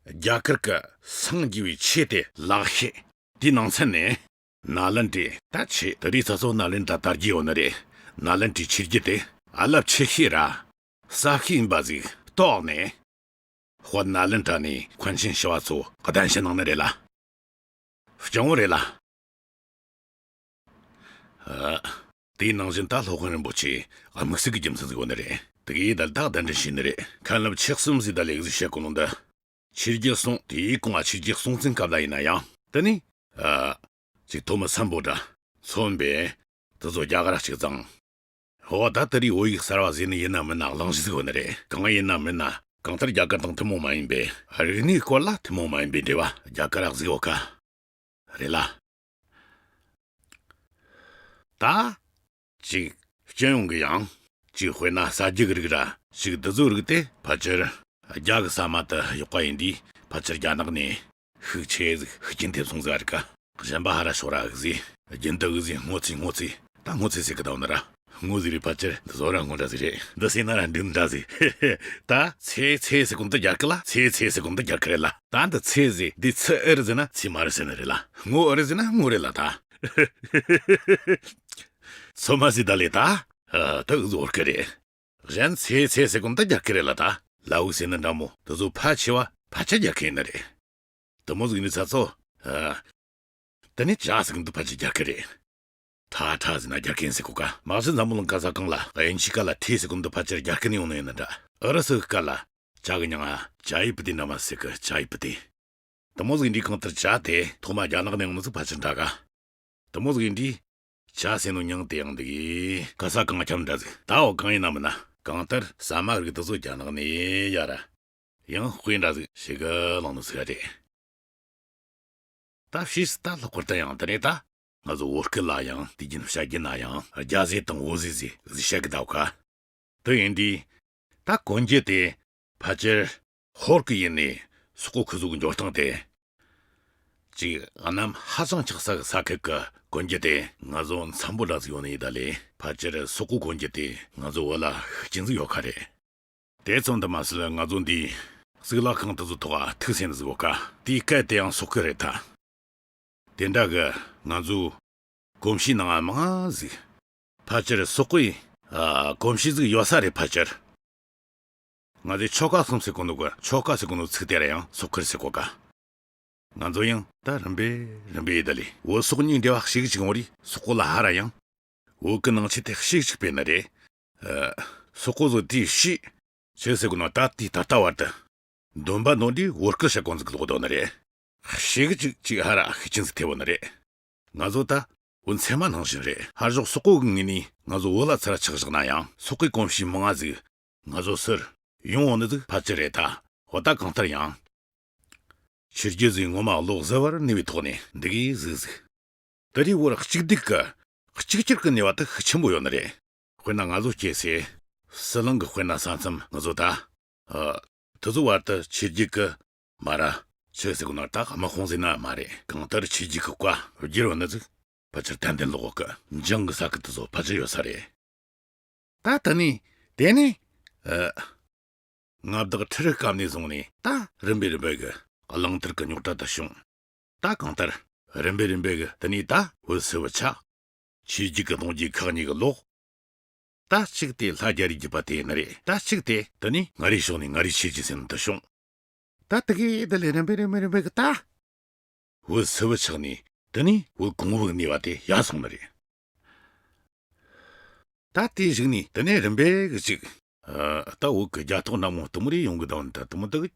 རྒྱ་གར་གྱི་སངས་རྒྱས་པའི་ཆོས་དེ་ལག་ཤེས། དེའི་ནང་ཚན་ནས། ནཱ་ལེནྡྲའི་ད་ཆོས་དེ་རིགས་ཚ་ཚོ་ནཱ་ལེནྡྲ་དར་རྒྱས་ཡོད་ནི་རེད། ནཱ་ལེནྡྲའི་ཆོས་བརྒྱུད་དེ་ཨ་རླབས་ཆེ་ཤོས་ར། ཟབ་ཤོས་ཡིན་པ་ཟིག་རྟོགས་ནས། དཔལ་ནཱ་ལེནྡྲ་ནས་མཁན་ཆེན་ཞི་བ་འཚོ་གདན་ཞུ་གནང་ནི་རེད་ལ། སྤྱང་བོ་རེད་ལ། ཨ། དེའི་ནང་བཞིན་ད་སློབ་དཔོན་རིན་པོ་ཆེ་དམིགས་བསལ་གྱི་རྒྱུ་མཚན་ཟིག་ཡོད་ནི་རེད། དེ་གིས་ད་ལྟ་གདན་འདྲེན་བྱས་ནི་རེད། མཁན་སློབ་ཆེ་གསུམ་ཟིག་ད་ལས་ཟིག་བཤད་གོ་ནོ་འདི། ཆོས་རྒྱལ་སྲོང་དེའི་གོང་ང་ཆོས་རྒྱལ་སྲོང་བཙན་སྐབས་ལ་ཡིན་ན་ཡང་དེ་ནི། ཨ། ཅིག་ཐོན་མི་སམ་བྷོ་ཊ་མཚོན་པས་དེ་ཚོ་རྒྱ་གར་གཅིག་བརྫངས། འོ་ད་དེ་རིགས་བོད་ཡིག་གསར་བ་ཟེར་ནི་ཡིན་ན་མིན་ན་གླེང་གཞི་ཟིག་ཡོད་ནི་རེད། གང་ཡིན་ན་མིན་ན་གང་ལྟར་རྒྱ་གར་དང་ཐུན་མོང་མ་ཡིན་པའི་རིག་གནས་སྐོར་ལ་ཐུན་མོང་མ་ཡིན་པའི་འབྲེལ་བ་རྒྱ་གར་ར་ཟིག་ཡོད་ཀ། རེད་ལ། ད། ཅིག་སྤྱི་ཡོངས་ཀྱི་ཡང་། ཅིག་དཔེར་ན་ཟ་རྒྱུ་གི་རིགས་ར་ཅིག་འདི་ཚོའི་རིགས་དེ་ཕལ་ཆེར་རྒྱ་གི་ཟ་མ་དུ་གཡོག་པ་ཡིན་དུས་ཕལ་ཆེར་རྒྱ་ནག་ནས་ཤུགས་ཆེ་ཟིག་ཤུགས་རྐྱེན་ཐེབས་སོང་ཟིག་ཨ་རིག་ག་གཞན་པ་ཧ་ར་ཤོག་ར་ཨུ་ཟི་རྒྱུན་དུ་ཨུ་ཟི་སྔོ་ཚིས་སྔོ་ཚིས་ད་སྔོ་ཚིས་ཟེར་གི་ད་འོ་ན་ར་སྔོ་ཟིག་རེད། ཕལ་ཆེར་འདི་ཚོ་ར་སྔོ་འདྲ་ཟིག་རེད། འདི་ཟེར་ན་ར་འགྲིག་འདྲ་ཟིག་ད་ཚེ་ཚེ་ཟེར་གོ་འདི་རྒྱ་སྐད་ལ་ཚེ་ཚེ་ཟེར་གོ་འདི་རྒྱ་སྐད་རེད་ལ། ད་འདི་ཚེ་ཟེར་འདི་ཚེ་ཨུ་རུ་ཟེར་ན་ཚེ་མ་རུ་ཟེར་ནི་རེད་ལ། སྔོ་ཨུ་རུ་ཟེར་ན་སྔོ་རེད་ལ་ད། སོ་མ་ཟི་ད་ལེ་ད། ཨ། ད་འུ་ཟོ་བོར་སྐད་རེད། གཞན་ཚེ་ཚེ་ཟེར་གོ་ད་རྒྱ་སྐད་རེད་ལ་ད། ལ་འུ་ཟེར་ནི་འདྲ་མོ་དེ་ཚོ་ཕལ་ཆེ་བ་ཕལ་ཆེར་རྒྱ་སྐད་ཡིན་ནི་རེད། དེ་མོ་ཟིག་ནི་ཚ་ཚོ། ཨ། དེ་ནི་ཇ་ཟེར་གོ་འདི་ཕལ་ཆེར་རྒྱ་སྐད་རེད། ཁྲ་ཁྲ་ཟེར་ན་རྒྱ་སྐད་ཟེར་གོ་ཀ་མ་གཞི་འཛམ་བུ་གླིང་ག་ས་གང་ལ་དབྱིན་ཇིའི་སྐད་ལ་ཁྲི་ཟེར་གོ་འདི་ཕལ་ཆེར་རྒྱ་སྐད་ནས་ཡོང་ནི་ཡིན་ནི་འདྲ། ཨུ་རུ་སུའི་སྐད་ལ་ཇ་གི་མྱིང་ང་ཇ་ཡི་པུ་ཏི་འདྲ་མ་ཟེར་གི་ཇ་ཡི་པུ་ཏི། དེ་མོ་ཟིག་འདིའི་གང་ལྟར་ཇ་དེ་ཐོག་མ་རྒྱ་ནག་ནས་ཡོང་ནི་ཟིག་ཕལ་ཆེར་འདྲ་ག་དེ་མོ་ཟིག་འདིའི་ཇ་ཟེར་ནོ་མྱིང་དེ་ཡང་འདི་གི་ག་ས་གང་ཁྱམ་འདྲ་ཟིག་ད་འོ་གང་ཡིན་ན་མིན་ན་གང་ལྟར་ཟ་མ་རིགས་དེ་ཚོ་རྒྱ་ནག་ནས་ཡ་ར་ཡང་དཔེ་འདྲ་ཟིག་ཞིག་གི་ལོང་ནི་ཟིག་རེད། ད་ཕྱིས་སུ་ད་ལྷག་པར་དུ་ཡང་དེ་ནས་ད་ང་ཚོ་བོད་སྐད་ལ་ཡང་དུས་རྒྱུན་བཤད་རྒྱུ་ན་ཡང་རྒྱ་ཟེར་དང་བོད་ཟེར་ཟེར་ཟེར་བཤད་གི་འདུག་ག་དེ་ཡིན་དུས་ད་གོན་རྒྱུ་དེ་ཕལ་ཆེར་ཧོར་གི་ཡུལ་ནས་སོག་པོ་ཁུ་ཚོ་གི་འབྱོར་སྟངས་དེ། ཅིག་གནམ་ཧ་ཅང་འཁྱག་ས་གི་ས་ཁུལ་གི་གོན་རྒྱུ་དེ་ང་ཚོ་འཚམ་པོ་འདྲ་ཟིག་ཡོད་ནི་ཡིན་ད་ལེ། ཕལ་ཆེར་སོག་པོ་གོན་རྒྱུ་དེ་ང་ཚོ་བོད་ལ་ཤུགས་རྐྱེན་ཟིག་ཡོད་ཁ་རེད། དེ་ཙམ་དུ་མ་ཟད་ང་ཚོ་འདིའི་གཙུག་ལག་ཁང་དེ་ཚོ་ཐོག་ཐུག་སེ་ནི་ཟིག་ཡོད་ཀ་དེའི་སྐད་དེ་ཡང་སོག་སྐད་རེད་ད། དེ་འདྲ་གི་ང་ཚོའི་གོམས་གཤིས་ནང་ང་མང་ང་ཟིག་ཕལ་ཆེར་སོག་པོའི་ཨ་གོམས་གཤིས་ཟིག་ཡོད་ས་རེད་ཕལ་ཆེར། ང་ཚོས་ཆོལ་ཁ་གསུམ་ཟེར་གོ་ནོ་གི་ཆོལ་ཁ་ཟེར་གོ་ནོ་ཚིག་དེ་ར་ཡང་སོག་སྐད་ཟེར་གོ་ཀ་ང་ཚོ་ཡང་ད་རིམ་པས་རིམ་པས་ཡི་ད་ལི་བོད་སོག་གཉིས་འབྲེལ་བ་ཞིག་ཅིག་འོང་རི་སོག་པོ་ལ་ཧ་ར་ཡང་བོད་ཀྱི་ནང་ཆོས་དེ་ཞིག་ཅིག་སྤེལ་ནི་རེད། ཨ། སོག་པོ་ཚོ་དེའི་ཕྱིས་ཆོས་ཟེར་གོ་ནོ་ད་དེའི་ད་ལྟ་བར་དུ་འདོན་པ་འདོན་དུས་བོད་སྐད་བཤད་གོ་ནི་ཟིག་ལོག་འདོན་ནི་རེད། ཞིག་ཅིག་ཅིག་ཧ་ར་ཤུགས་རྐྱེན་ཟིག་ཐེབས་ཡོད་ནི་རེད། ང་ཚོ་ད་འོ་ཚད་མ་ནང་བཞིན་རེད། ཧར་ཞོག་སོག་པོ་གི་ངོས་ནས་ང་ཚོ་བོད་ལ་ཚུར་ཆགས་བཞག་ན་ཡང་སོག་པོའི་གོམས་གཤིས་མང་ང་ཟིག་ང་ཚོ་ཟུར་ཡོང་འོང་ནི་ཟིག་ཕལ་ཆེར་རེད་ད། འོ་ད་གང་ལྟར་ཡང་། ཆོས་བརྒྱུད་ཟིག་ངོ་མ་ལོག་གཟུ་བར་གནས་པའི་ཐོག་ནས་འདི་གིས་ཟིག་ཟིག་དེ་རིགས་བར་གཅིག་སྡུད་ཀྱི་གཅིག་གྱུར་གྱི་ནུས་པ་དེ་ཤུགས་ཆེན་པོ་ཡོད་ནི་རེད། དཔེར་ན་ང་ཚོ་སྐྱེས་སའི་ཟི་ལིང་གི་དཔེར་ན་ས་མཚམས་ང་ཚོ་ད། ཨ། དེ་ཚོ་བར་དུ་ཆོས་བརྒྱུད་ཀྱི་མ་ར་ཆོས་ཟེར་གོ་ནོ་ད་དམག་དཔུང་ཟེར་ན་མ་རེད། གང་ལྟར་ཆོས་བརྒྱུད་ཀྱི་བཀའ་བསྒྱུར་བ་ནི་ཟིག་ཕལ་ཆེར་ཏན་ཏན་ལོག་གི་འཇང་གི་ས་ཁུལ་དེ་ཚོ་ཕལ་ཆེར་ཡོད་ས་རེད། ད་དེ་ནས་དེ་ནས་ཨ། མངའ་བདག་ཁྲི་རལ་སྐབས་ནས་བཟུང་ནས་ད་རིམ་པས་རིམ་པས་གི་གླང་དར་གི་རྙོག་དྲ་དེ་བྱུང་། ད་གང་ལྟར་རིམ་པས་རིམ་པས་གི་དེ་ནས་ད་བོད་སིལ་བུ་ཆགས། ཆོས་བརྒྱུད་ཀྱི་གདུང་རྒྱུད་ཁག་གཉིས་ཀྱི་ལོག་ད་གཅིག་དེ་ལྷ་རྒྱ་རིའི་རྒྱུད་པ་དེ་ནི་རེད། ད་གཅིག་དེ་དེ་ནས་མངའ་རིས་ཕྱོགས་ནས་མངའ་རིས་ཆོས་བརྒྱུད་ཟེར་ནི་དེ་བྱུང་། ད་དེ་གི་དེ་ལས་རིམ་པས་རིམ་པས་རིམ་པས་གི་ད། བོད་སིལ་བུ་ཆགས་ནས་དེ་ནས་བོད་གོང་བུ་གནས་པ་དེ་ཡར་སོང་ནི་རེད། ད་དེའི་གཞུག་ནས་དེ་ནས་རིམ་པས་གི་ཅིག་ཨ། ད་བོད་གི་རྒྱ་ཐོག་འདྲ་མོ་དེ་མོ་རེ་ཡོང་གི་ད་འོ་ད་དེ་མོ་དེ་གི་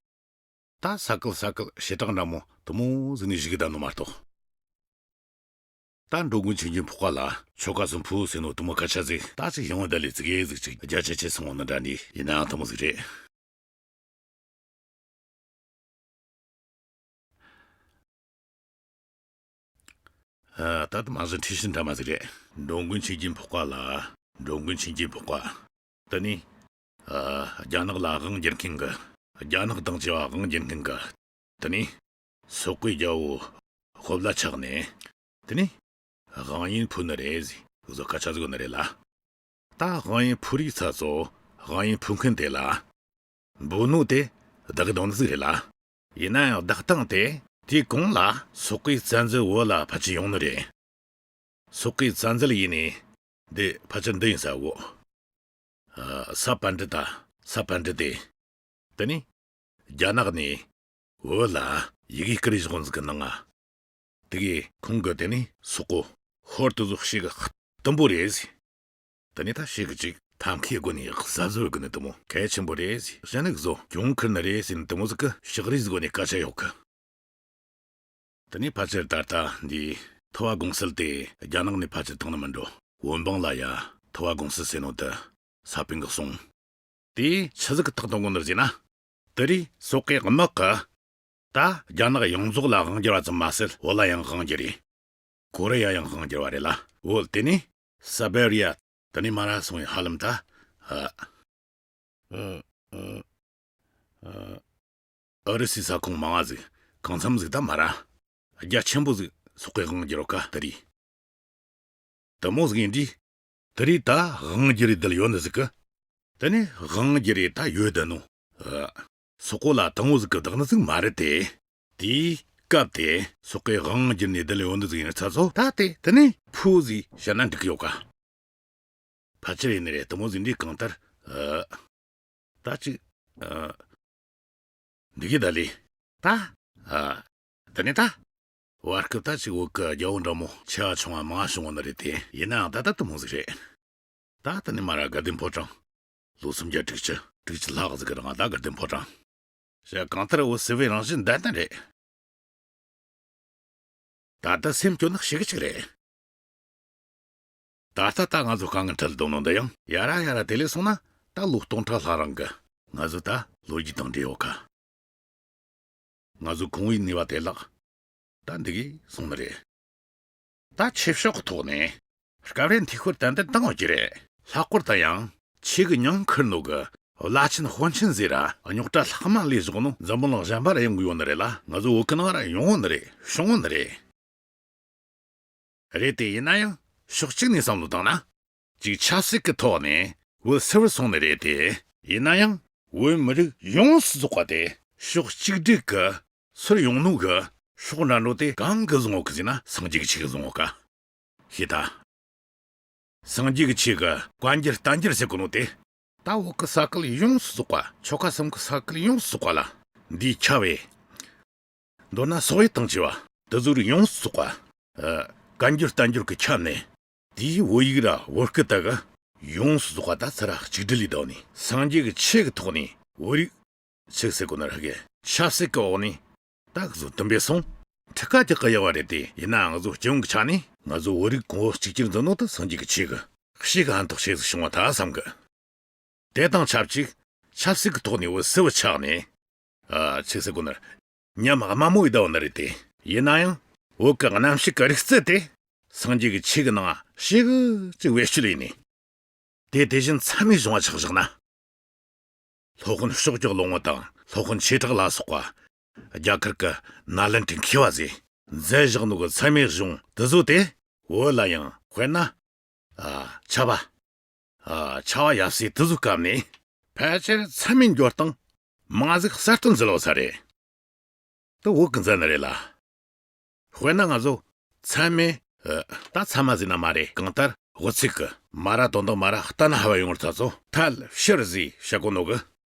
ད་ས་ཁུལ་ས་ཁུལ་བྱེ་བྲག་འདྲ་མོ་དེ་མོ་ཟིག་ནས་བཞུགས་གི་ད་ནོ་མ་གཏོགས། ད་འགྲོ་མགོན་ཆོས་ཀྱི་འཕགས་པ་ལ་ཆོལ་ཁ་གསུམ་ཕུད་ཟེར་ནོ་དེ་མོ་སྐད་ཆ་ཟིག་ད་ཅིག་ཡོང་བ་ད་ལས་ཙི་གེ་ཟིག་ཅིག་རྒྱ་ཆེ་ཆེ་སོང་བ་ནི་འདྲ་འདི་ཡིན་ནའང་དེ་མོ་ཟིག་རེད། ཨ། ད་ལྟ་མ་གཞི་འཁྲི་ཤིང་འདྲ་མ་ཟིག་རེད། འགྲོ་མགོན་ཆོས་ཀྱི་འཕགས་པ་ལ། འགྲོ་མགོན་ཆོས་ཀྱི་འཕགས་པ། དེ་ནས། ཨ། རྒྱ་ནག་ལ་དབང་བསྒྱུར་མཁན་གི། རྒྱ་ནག་དང་བཅས་པ་དབང་བསྒྱུར་མཁན་གི། དེ་ནས། སོག་པོའི་རྒྱལ་པོ་ཧོབ་ལ་ཆགས་ནས། དེ་ནས། དབང་ཡན་ཕུ་ནི་རེད་ཟེར་བཟོ་སྐད་ཆ་ཟིག་ཡོད་ནི་རེད་ལ། ད་དབང་ཡན་ཕུ་རིགས་ཚ་ཚོ་དབང་ཡན་ཕུ་མཁན་དེ་ལ། འབུལ་ནོ་དེ་བདག་གི་དོན་ཟིག་རེད་ལ། ཡིན་ན་ཡང་བདག་སྟངས་དེ་དེའི་གོང་ལ་སོག་པོའི་བཙན་འཛུལ་བོད་ལ་ཕལ་ཆེར་ཡོང་ནི་རེད། སོག་པོའི་བཙན་འཛུལ་ཡིན་ནི་འདི་ཕལ་ཆེར་འདི་ཡིན་ས་གོ། ཨ། ས་པཎྜི་ཏ། ས་པཎྜི་ཏས། དེ་ནས་རྒྱ་ནག་ནས་བོད་ལ་ཡི་གེ་བསྐུར་བཞག་ཟིག་གི་ནང་ང་། དེ་གིས་ཁོང་གི་དེ་ནས་སོག་པོ་ཧོར་དེ་ཚོ་ཞེ་གི་གཏུམ་པོ་རེད་ཟེར། དེ་ནས་ད་ཞེ་གི་ཅིག་ ཐབས་མཁས་སྒོ་ནས་གཟབ་གཟབ་གི་ནི་དེ་མོ་གལ་ཆེན་པོ་རེད་ཟེར། གཞན་ནི་བཟོ་གྱོང་ཁུར་ནི་རེད་ཟེར་ནི་དེ་མོ་ཟིག་གི་ཕྱག་བྲིས་སྒོ་ནས་སྐད་ཆ་ཡོད་གི། དེ་ནས་ཕལ་ཆེར་ད་ལྟ་འདིའི་ཐུ་བ་དགོན་གསར་དེ་རྒྱ་ནག་ནས་ཕལ་ཆེར་ཐོན་ནི་མིན་འགྲོ། བོད་འབངས་ལ་ཡ་ཐུ་བ་དགོན་གསར་ཟེར་ནོ་དེ་ས་པཎ་གི་གསུང་དེ་ཆི་ཟིག་གི་ཐག་གཏོང་གོ་ནི་ཟེར་ན། དེ་རིང་སོག་པོའི་དམག་གིས་ད་རྒྱ་ནག་ཡོངས་རྫོགས་ལ་དབང་བསྒྱུར་བ་ཙམ་མ་ཟད། བོད་ལ་ཡང་དབང་བསྒྱུར་རེད། ཀོ་རི་ཡ་ཡང་དབང་བསྒྱུར་བ་རེད་ལ། བོད་དེ་ནས་སི་བེ་རི་ཡ། དེ་ནས་མ་ར་སོང་བའི་ཧ་ལམ་ད། ཨ། ཨ། ཨ། ཨ། ཨུ་རུ་སུའི་ས་ཁོངས་མང་བ་ཟིག་གང་འཚམ་ཟིག་ད་མ་ར་རྒྱ་ཆེན་པོ་ཟིག་སོག་པོའི་དབང་བསྒྱུར་བ་ཀ་དེ་རེད། དེ་མོ་ཟིག་ཡིན་དུས། དེ་རིང་ད་དབང་བསྒྱུར་རེ་དེ་ལ་ཡོད་ནི་ཟིག་གི། དེ་ནས་དབང་བསྒྱུར་རེ་ད་ཡོད་ད་ནོ། ཨ། སོག་པོ་ལ་དང་བོ་ཟིག་གི་བདག་ནི་ཟིག་མ་རེད་དེ། དེའི་སྐབས་དེ་སོག་པོའི་དབང་བསྒྱུར་ནས་དེ་ལ་ཡོད་ནི་ཟིག་ཡིན་ཚ་ཚོ། ད་དེ་དེ་ནས་ཕུ་ཟིག་བཤད་ན་འགྲིག་གི་ཡོད་ཀ། ཕལ་ཆེར་ཡིན་ནི་རེད། དེ་མོ་ཟིག་འདི་གང་ལྟར། ཨ། ད་ཅིག་ཨ། འདི་གི་ད་ལི། ད། ཨ། ད་ནི་ད། བར་སྐབས་ད་ཅིག་བོད་ཀྱི་རྒྱལ་པོ་འདྲ་མོ་ཆེ་བ་ཆུང་བ་མང་བ་བྱུང་བ་ནི་རེད་དེ། ཡིན་ནའང་ད་ད་དེ་མོ་ཟིག་རེད། ད་ད་ནི་མ་ར་དགའ་ལྡན་ཕོ་བྲང་། ལོ་སུམ་བརྒྱ་དྲུག་ཅུ་དྲུག་ཅུ་ལྷག་ཟིག་གི་རིང་ད་དགའ་ལྡན་ཕོ་བྲང་། བྱས་གང་ལྟར་བོད་སིལ་བུའི་རང་བཞིན་ལྡན་ལྡན་རེད། ད་ལྟ་སེམས་སྐྱོ་ནི་ཞེ་གི་ཅིག་རེད། ད་ལྟ་ད་ང་ཚོ་དཀའ་ངལ་འཕྲད་འདུག་ནོ་འདི་ཡང་ཡ་ར་ཡ་ར་དེ་ལས་སོང་ན། ད་ལོ་སྟོང་ཕྲག་ལྷག་རིང་གི་ང་ཚོ་ད་ལོ་རྒྱུས་དང་འབྲེལ་ཡོད་ཀ། ང་ཚོ་གོང་བུའི་ནུས་པ་དེ་ལག་ད་འདི་གིས་སོང་ནི་རེད། ད་ཆོས་ཕྱོགས་ཀྱི་ཐོག་ནས་སྐབས་རེ་འཐུས་ཤོར་ཏན་ཏན་བཏང་ཡོད་ཀྱི་རེད། ལྷག་པར་དུ་ཡང་ཆོས་ཀྱི་མྱིང་ཁུར་ནོ་གི་བླ་ཆེན་དཔོན་ཆེན་ཟེར་ར་རྙོག་དྲ་ལྷག་མ་ལས་བཞག་ནོ་འཛམ་བུ་གླིང་གཞན་པ་ར་ཡོང་གི་ཡོད་ནི་རེད་ལ། ང་ཚོ་བོད་ཀྱི་ནང་ར་ཡོང་ཡོད་ནི་རེད། བྱུང་ཡོད་ནི་རེད། རེད་དེ། ཡིན་ན་ཡང་ཕྱོགས་གཅིག་ནས་བསམ་བློ་བཏང་ན། ཅིག་ཆབ་སྲིད་ཀྱི་ཐོག་ནས་བོད་སིལ་བུར་སོང་ནི་རེད་དེ། ཡིན་ན་ཡང་བོད་མི་རིགས་ཡོངས་སུ་རྫོགས་པ་དེ་ཕྱོགས་གཅིག་སྒྲིལ་གྱི་སུར་ཡོང་ནོ་གི་ཕྱོགས་འདྲ་འགྲོ་དེ་གང་གིས་བཟུང་ཡོད་གི་ཟེར་ན། སངས་རྒྱས་ཀྱི་ཆོས་ཀྱིས་བཟུང་ཡོད་ཀ། ཤེས་ད། སངས་རྒྱས་ཀྱི་ཆོས་ཀྱི་བཀའ་འགྱུར་བསྟན་འགྱུར་ཟེར་གོ་ནོ་དེ། ད་བོད་ཀྱི་ས་ཁུལ་ཡོངས་སུ་རྫོགས་པ། ཆོལ་ཁ་གསུམ་གྱི་ས་ཁུལ་ཡོངས་སུ་རྫོགས་པ་ལ་འདིའི་ཁྱབ་པའི། མདོར་ན་སོག་ཡུལ་དང་བཅས་པ་དེ་ཚོ་རིགས་ཡོངས་སུ་རྫོགས་པ། ཨ། བཀའ་འགྱུར་བསྟན་འགྱུར་གྱི་ཁྱབ་ནས། དེའི་བོད་ཡིག་ར་བོད་སྐད་དག་གི་ཡོངས་སུ་རྫོགས་པ་ད་ཚུར་ར་གཅིག་སྒྲིལ་ལས་བསྡད་ནས། སངས་རྒྱས་ཀྱི་ཆོས་ཀྱི་ཐོག་ནས་བོད་རིགས་ཆོས་ཟེར་གོ་ནི་ར་གི་ཆབ་སྲིད་ཀྱི་འོག་ནས་ད་གཟོད་དུམ་པས་སོང་ཁྲི་ཁ་རྒྱག་གི་ཡོད་པ་རེད་དེ། ཡིན་ནའང་གཟོད་སྤྱི་ཡོངས་ཀྱི་ཆ་ནས་ང་ཚོ་བོད་རིགས་གོང་བུ་གཅིག་གྱུར་འཛིན་ནོ་དེ་སངས་རྒྱས་ཀྱི་ཆོས་ཀྱི་ཞིག་ཕན་ཐོགས་ཆེ་ཟིག་བྱུང་བ་ད་བསམ་གི། དེ་དང་ཆབས་ཅིག་ཆབ་སྲིད་ཀྱི་ཐོག་ནས་བོད་སིལ་བུ་ཆགས་ནས། ཨ། ཆི་ཟེར་གོ་ནི། ཉམས་དམའ་མོ་ཡི་ཟླ་བ་ནི་རེད་དེ། ཡིན་ན་ཡང་བོད་ཀྱི་གནམ་གཤིས་ཀྱི་རིག་རྩལ་དེ་སངས་རྒྱས་ཀྱི་ཆོས་ཀྱི་ནང་ཞེ་གི་ཅིག་བེད་སྤྱོད་ཡིན་ནས། དེ་དེ་བཞིན་མཚམས་མེད་བྱུང་བ་ཆགས་བཞག་ན། སློབ་དཔོན་ཕྱོགས་ཀྱི་བློན་པོ་དང་སློབ་དཔོན་ཆོས་གྲགས་ལ་སོགས་པ་རྒྱ་གར་གྱི་ནཱ་ལེནྡྲའི་མཁས་པ་ཟིག་མཛད་བཞག་ནོ་གི་མཚམས་མེད་གཞུང་དེ་ཚོ་དེ་བོད་ལ་ཡང་དཔེར་ན། ཨ། ཆར་པ། ཨ། ཆར་པ་ཡབ་སྲས་དེ་ཚོའི་སྐབས་ནས་ཕལ་ཆེར་མཚམས་མེད་འགྱུར་སྟངས་མང་ཟིག་གསར་གཏོད་མཛད་ལོ་ས་རེད། དེ་བོད་ཀྱིས་མཛད་ནི་རེད་ལ། དཔེར་ན་ང་ཚོ་ཚད་མེད། ཨ། ད་ཚད་མ་ཟེར་ན་མ་རེད། གང་ལྟར་དབུ་ཚད་ཀྱི་མ་ར་དོན་དག་མ་ར་ལྟ་ན་ཧ་བ་ཡོང་བར་ཚ་ཚོ་ཐལ་ཕྱིར་ཟིག་བྱ་གོ་ནོ་གི།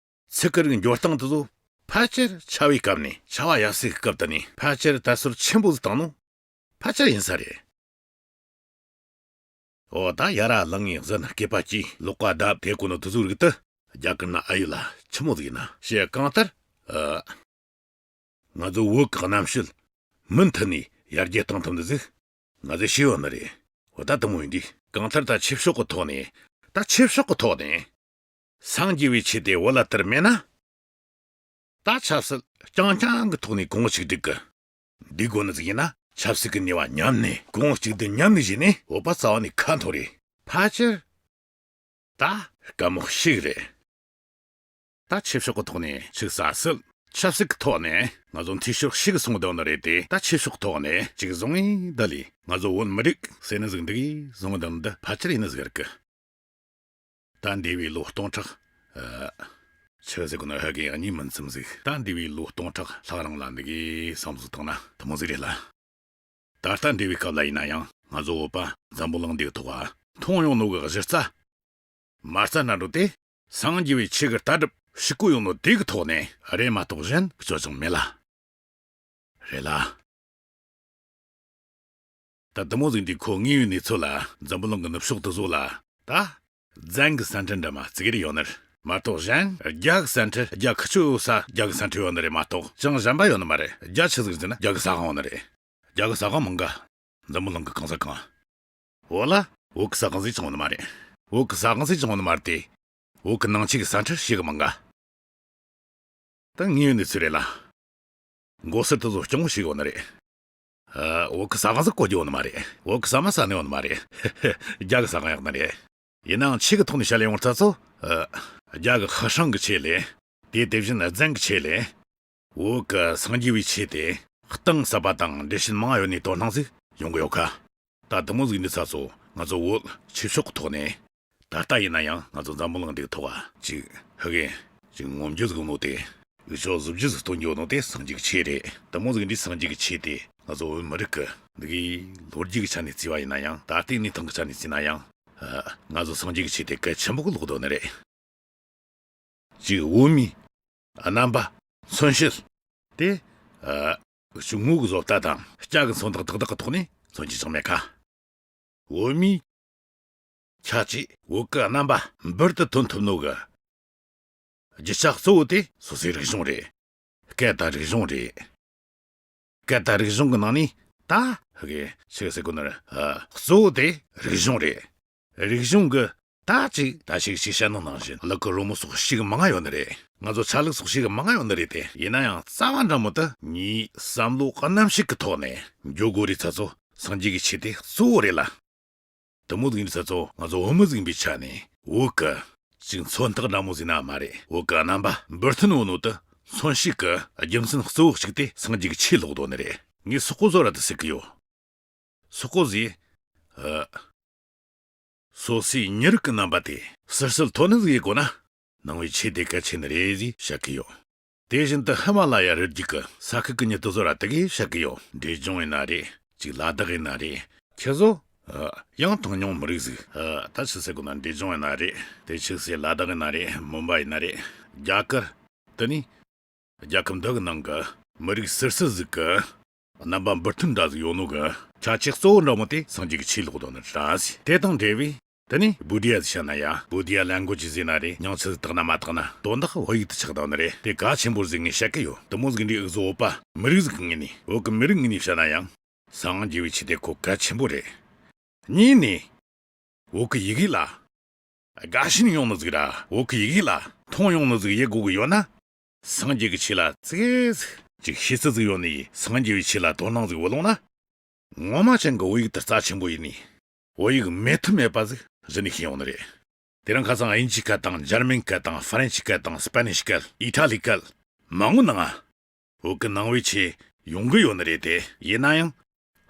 ཚིག་གི་རིགས་འགྱུར་སྟངས་དེ་ཚོ་ཕལ་ཆེར་ཆར་པའི་སྐབས་ནས། ཆར་པ་ཡབ་སྲས་ཀྱི་སྐབས་དེ་ནས་ཕལ་ཆེར་དར་སྲོལ་ཆེན་པོ་ཟིག་བཏང་ནོ་ཕལ་ཆེར་ཡིན་ས་རེད། འོ། ད་ཡ་ར་ལངས་ངེས་ཟིན་སྐེད་པ་སྐྱེས་ལག་པ་བརྡབ་དེ་གོ་ནོ་དེ་ཚོའི་རིགས་དེ་རྒྱ་གར་ན་ཨ་ཡུལ་ལ་ཆི་མོ་ཟིག་ཡིན་ན་བཤད། གང་ལྟར། ཨ། ང་ཚོ་བོད་ཀྱི་རྣམ་དཔྱོད་མུ་མཐུད་ནས་ཡར་རྒྱས་གཏང་ཐུབ་ནི་ཟིག་ང་ཚོས་ཤེས་ཡོད་ནི་རེད། འོ། ད་དེ་མོ་ཡིན་དུས་གང་ལྟར་ད་ཆོས་ཕྱོགས་ཀྱི་ཐོག་ནས། ད་ཆོས་ཕྱོགས་ཀྱི་ཐོག་ནས་སངས་རྒྱས་པའི་ཆོས་དེ་བོད་ལ་དར་མེད་ན། ད་ཆབ་སྲིད་རྐྱང་རྐྱང་གི་ཐོག་ནས་གོང་བུ་གཅིག་སྒྲིལ་གི་འདུག་དགོས་ནི་ཟིག་ཡིན་ན། ཆབ་སྲིད་ཀྱི་ནུས་པ་ཉམས་ནས། གོང་བུ་གཅིག་སྒྲིལ་ཉམས་ནས་བྱས་ནས་བོད་པ་རྩ་བ་ནས་ཁ་འཐོར་རེད། ཕལ་ཆེར་ད་དཀའ་མོ་ཞིག་རེད། ད་ཆོས་ཕྱོགས་ཀྱི་ཐོག་ནས་ཆི་ཟིག་ཟེར། ཆབ་སྲིད་ཀྱི་ཐོག་ནས་ང་ཚོ་འཐུས་ཤོར་ཞིག་སོང་བསྡད་ནི་རེད་དེ། ད་ཆོས་ཕྱོགས་ཐོག་ནས་ཅིག་བཟུང་ངེས་འདི་ལས་ང་ཚོ་བོད་མི་རིགས་ཟེར་ནི་ཟིག་འདི་གིས་བཟུང་བསྡད་ནི་འདི་ཕལ་ཆེར་ཡིན་ནི་ཟིག་རེད་གི། ད་འདས་པའི་ལོ་སྟོང་ཕྲག་ཨ། ཆི་ཟེར་གོ་ནི། ཧ་གི་གཉིས་མིན་ཙམ་ཟིག་ད་འདས་པའི་ལོ་སྟོང་ཕྲག་ལྷག་རིང་ལ་འདི་གིས་བསམ་བློ་བཏང་ན་དེ་མོ་ཟིག་རེད་ལ། ད་ལྟ་འདས་པའི་སྐབས་ལ་ཡིན་ན་ཡང་ང་ཚོ་བོད་པ་འཛམ་བུ་གླིང་འདིའི་ཐོག་མཐོང་ཡོང་ནོ་གི་གཞི་རྩ་མ་རྩ་ན་འགྲོ་དེ། སངས་རྒྱས་པའི་ཆོས་ཀྱི་ལྟ་གྲུབ་ཕྱི་བཀོད་ཡོང་ནོ་དེ་གི་ཐོག་ནས་རེད་མ་གཏོགས་གཞན་གི་ཅོ་ཅང་མེད་ལ། རེད་ལ། ད་དེ་མོ་ཟིག་འདི་ཁོ་དངོས་ཡོད་གནས་ཚུལ་ལ། འཛམ་བུ་གླིང་གི་ནུབ་ཕྱོགས་དེ་ཚོ་ལ་ད་ བཙན་གྱི་ས་ཁྲལ་འདྲ་མ་བརྩི་གི་རེ་ཡོད་ནི་རེད་མ་གཏོགས། གཞན་རྒྱ་གི་ས་ཁྲལ་རྒྱ་ཁི་ཆོ་ཡོད་ས་རྒྱ་གི་ས་ཁྲལ་ཡོད་ནི་རེད་མ་གཏོགས། ཅང་གཞན་པ་ཡོད་ནི་མ་རེད། རྒྱ་ཆི་ཟིག་ཟེར་ན་རྒྱ་གི་ས་ཁང་ཡོད་ནི་རེད། རྒྱ་གི་ས་ཁང་མང་ག་འཛམ་བུ་གླིང་གི་གང་ས་གང་། འོ་ལ། བོད་གི་ས་ཁང་ཟིག་ཅང་ཡོད་ནི་མ་རེད། བོད་གི་ས་ཁང་ཟིག་ཅང་ཡོད་ནི་མ་རེད་དེ། བོད་གི་ནང་ཆོས་གི་ས་ཁྲལ་ཞེ་གི་མང་ག་ད་དངོས་ཡོད་གནས་ཚུལ་རེད་ལ། མགོ་སེར་དེ་ཚོ་སྐྱོ་མོ་ཞིག་ཡོད་ནི་རེད། ཨ། བོད་གི་ས་ཁང་ཟིག་གོ་རྒྱུ་ཡོད་ནི་མ་རེད། བོད་གི་ཟ་མ་ཟ་ནི་ཡོད་ནི་མ་རེད། རྒྱ་གི་ས་ཁང་ཡག་ནི་རེད། ཡིན་ནའང་ཆོས་གི་ཐོག་ནས་བཤད་ལེ་ཡོང་ཚ་ཚོ། ཨ། རྒྱ་གི་ཧྭ་ཤང་གི་ཆོས་ལས། དེ་དེ་བཞིན་བཙན་གི་ཆོས་ལས། བོད་གི་སངས་རྒྱས་པའི་ཆོས་དེ་གཏིང་ཟབ་པ་དང་འགྲེལ་བཤད་མང་ཡོད་ནི་དོ་སྣང་ཟིག་ཡོང་གི་ཡོད་ཁ། ད་དེ་མོ་ཟིག་འདི་ཚ་ཚོ་ང་ཚོ་བོད་ཆོས་ཕྱོགས་གི་ཐོག་ནས། ད་ལྟ་ཡིན་ན་ཡང་ང་ཚོ་འཛམ་བུ་གླིང་འདིའི་ཐོག་ཅིག་ཧ་གེ་ཅིག་ངོམ་རྒྱུ་ཟིག་ནོ་དེ། འུ་ཆོ་གཟི་བརྗིད་ཟིག་སྟོན་རྒྱུ་ནོ་དེ་སངས་རྒྱས་ཀྱི་ཆོས་རེད། དེ་མོ་ཟིག་འདི་སངས་རྒྱས་ཀྱི་ཆོས་དེ་ང་ཚོ་བོད་མི་རིགས་ཀྱི་འདི་གའི་ལོ་རྒྱུས་ཀྱི་ཆ་ནས་བརྩིས་པ་ཡིན་ན་ཡང་། ད་ལྟའི་གནས་སྟངས་ཀྱི་ཆ་ནས་བརྩིས་ན་ཡང་། ཨ། ང་ཚོ་སངས་རྒྱས་ཀྱི་ཆོས་དེ་གལ་ཆེན་པོ་གི་ལོག་དོ་ནི་རེད། གཅིག་བོད་མིའི་རྣམ་པ་མཚོན་བྱེད་དེ། ཨ། གཅིག་ངོ་གི་བཟོ་ལྟ་དང་སྐྱ་གི་མཚོན་རྟགས་དག་དག་གི་ཐོག་ནས་མཚོན་གྱི་ཅང་མེད་ཁ། བོད་མིའི་ཁྱད་ཆོས་བོད་ཀྱི་རྣམ་པ་འབུར་དུ་ཐོན་ཐུབ་ནོ་གི་རྒྱུ་ཆ་གཙོ་བོ་དེ་སོ་སོའི་རིག་གཞུང་རེད། སྐད་དང་རིག་གཞུང་རེད། སྐད་དང་རིག་གཞུང་གི་ནང་ནས་ད་ཧ་གེ་ཆི་ཟེར་གོ་ནི་རེད། ཨ། གཙོ་བོ་དེ་རིག་གཞུང་རེད། རིག་གཞུང་གི་ད་ཅིག་ད་ཞིག་ཅིག་བཤད་ནོ་ནང་བཞིན་གླུ་གི་རོལ་མོ་སོགས་ཞེ་གི་མང་ང་ཡོད་ནི་རེད། ང་ཚོ་ཆ་ལུགས་སོགས་ཞེ་གི་མང་ང་ཡོད་ནི་རེད་དེ། ཡིན་ན་ཡང་རྩ་བ་འདྲ་མོ་དེ་ངའི་བསམ་བློ་རྣམ་ཤེས་ཀྱི་ཐོག་ནས་འགྱོ་དགོས་རེད་ཚ་ཚོ། སངས་རྒྱས་ཀྱི་ཆོས་དེ་གཙོ་བོ་རེད་ལ། དེ་མོ་ཟིག་ཡིན་ཚ་ཚོ། ང་ཚོ་བོད་མི་ཟིག་ཡིན་པའི་ཆ་ནས་བོད་ཀྱི་ཅིག་མཚོན་རྟགས་འདྲ་མོ་ཟིག་ན་མ་རེད། བོད་ཀྱི་རྣམ་པ་འབུར་ཐོན་ཡོད་ནོ་དེ་མཚོན་བྱེད་ཀྱི་རྒྱུ་མཚན་གཙོ་བོ་གཅིག་དེ་སངས་རྒྱས་ཀྱི་ཆོས་ལོག་དོ་ནི་རེད། ངས་སོག་པོ་བཟོ་ར་དེ་ཟེར་གི་ཡོད། སོག་པོ་ཟིག་ཨ། སོ་སོའི་མྱི་རིགས་ཀྱི་རྣམ་པ་དེ་ཟུར་ཟུར་ཐོན་ནི་ཟིག་ཡེ་གོ་ན། ནང་པའི་ཆོས་དེ་གལ་ཆེ་ནི་རེད་ཟེར་བཤད་གི་ཡོད། དེ་བཞིན་དུ་ཧི་མ་ལ་ཡ་རི་རྒྱུད་ཀྱི་ས་ཁུལ་གྱི་མྱི་དེ་ཚོ་ར་དེ་གས་བཤད་གི་ཡོད། འབྲས་ལྗོངས་ཡིན་ན་རེད། ཅིག་ལ་དྭགས་ཡིན་ན་རེད། ཁྱེད་ཚོ་ཨ་ཡང་གྲངས་ཉུང་མི་རིགས་ཟིག་ཨ་ད་ཆི་ཟེར་གོ་ན། འབྲས་ལྗོངས་ཡིན་ན་རེད། དེ་ཆི་ཟེར། ལ་དྭགས་ཡིན་ན་རེད། མུམ་བྷའི་ཡིན་ན་རེད། རྒྱ་གར། དེ་ནས་རྒྱལ་ཁབ་འདི་གི་ནང་གི་མི་རིགས་ཟུར་ཟུར་ཟིག་གི་རྣམ་པ་འབུར་ཐོན་འདྲ་ཟིག་ཡོད་ནོ་གི་ཁྱད་ཆོས་གཙོ་བོ་འདྲ་མོ་དེ་སངས་རྒྱས་ཀྱི་ཆོས་ལོག་དོ་ནི་རེད་ཟེར། དེ་དང་འབྲེལ་བའི་དེ་ནས་བྷུ་དྷི་ཡ་ཟིག་བཤད་ན་ཡ། བྷུ་དྷི་ཡ་ལེན་གོ་ཇི་ཟེར་ན་རེད། མྱིང་ཆི་ཟིག་བཏགས་ན་མ་བཏགས་ན་དོན་དག་བོད་ཡིག་ཏུ་ཆགས་བསྡད་ནི་རེད། དེ་གལ་ཆེན་པོ་ཟིག་ངས་བཤད་གི་ཡོད། དེ་མོ་ཟིག་འདི་འུ་ཚོ་བོད་པ་མི་རིགས་ཟིག་གི་ངོས་ནས། བོད་གི་མི་རིགས་ངོས་ནས་བཤད་ན་ཡང་། སངས་རྒྱས་པའི་ཆོས་དེ་ཁོ་གལ་ཆེན་པོ་རེད། གཉིས་ནས། བོད་གི་ཡི་གེ་ལ་དགའ་ཞེན་ཡོང་ནི་ཟིག་ར། བོད་གི་ཡི་གེ་ལ་མཐོང་ཡོང་ནི་ཟིག་ཡེ་དགོས་གི་ཡོད་ན། སངས་རྒྱས་ཀྱི་ཆོས་ལ་ཙིག་གེ་ཟིག་ཅིག་ཤེས་ཚད་ཟིག་ཡོད་ནི་ཡིས་སངས་རྒྱས་པའི་ཆོས་ལ་དོ་སྣང་ཟིག་བུད་ལོང་ན། ངོ་མ་ཅན་གི་བོད་ཡིག་དེ་རྩ་ཆེན་པོ་ཡིན་ནི། བོད་ཡིག་མེད་ཐབས་མེད་པ་ཟིག་གཞི་ནས་ཤེས་ཡོང་ནི་རེད། དེ་རིང་ཁ་སང་དབྱིན་ཇིའི་སྐད་དང་འཇར་མན་སྐད་དང་ཧྥ་རན་སིའི་སྐད་དང་སྤེ་ནིཤ་སྐད། ཨི་ཐ་ལིའི་སྐད། མང་བོ་ནང་ང་བོད་ཀྱི་ནང་པའི་ཆོས་ཡོང་གི་ཡོད་ནི་རེད་དེ། ཡིན་ན་ཡང་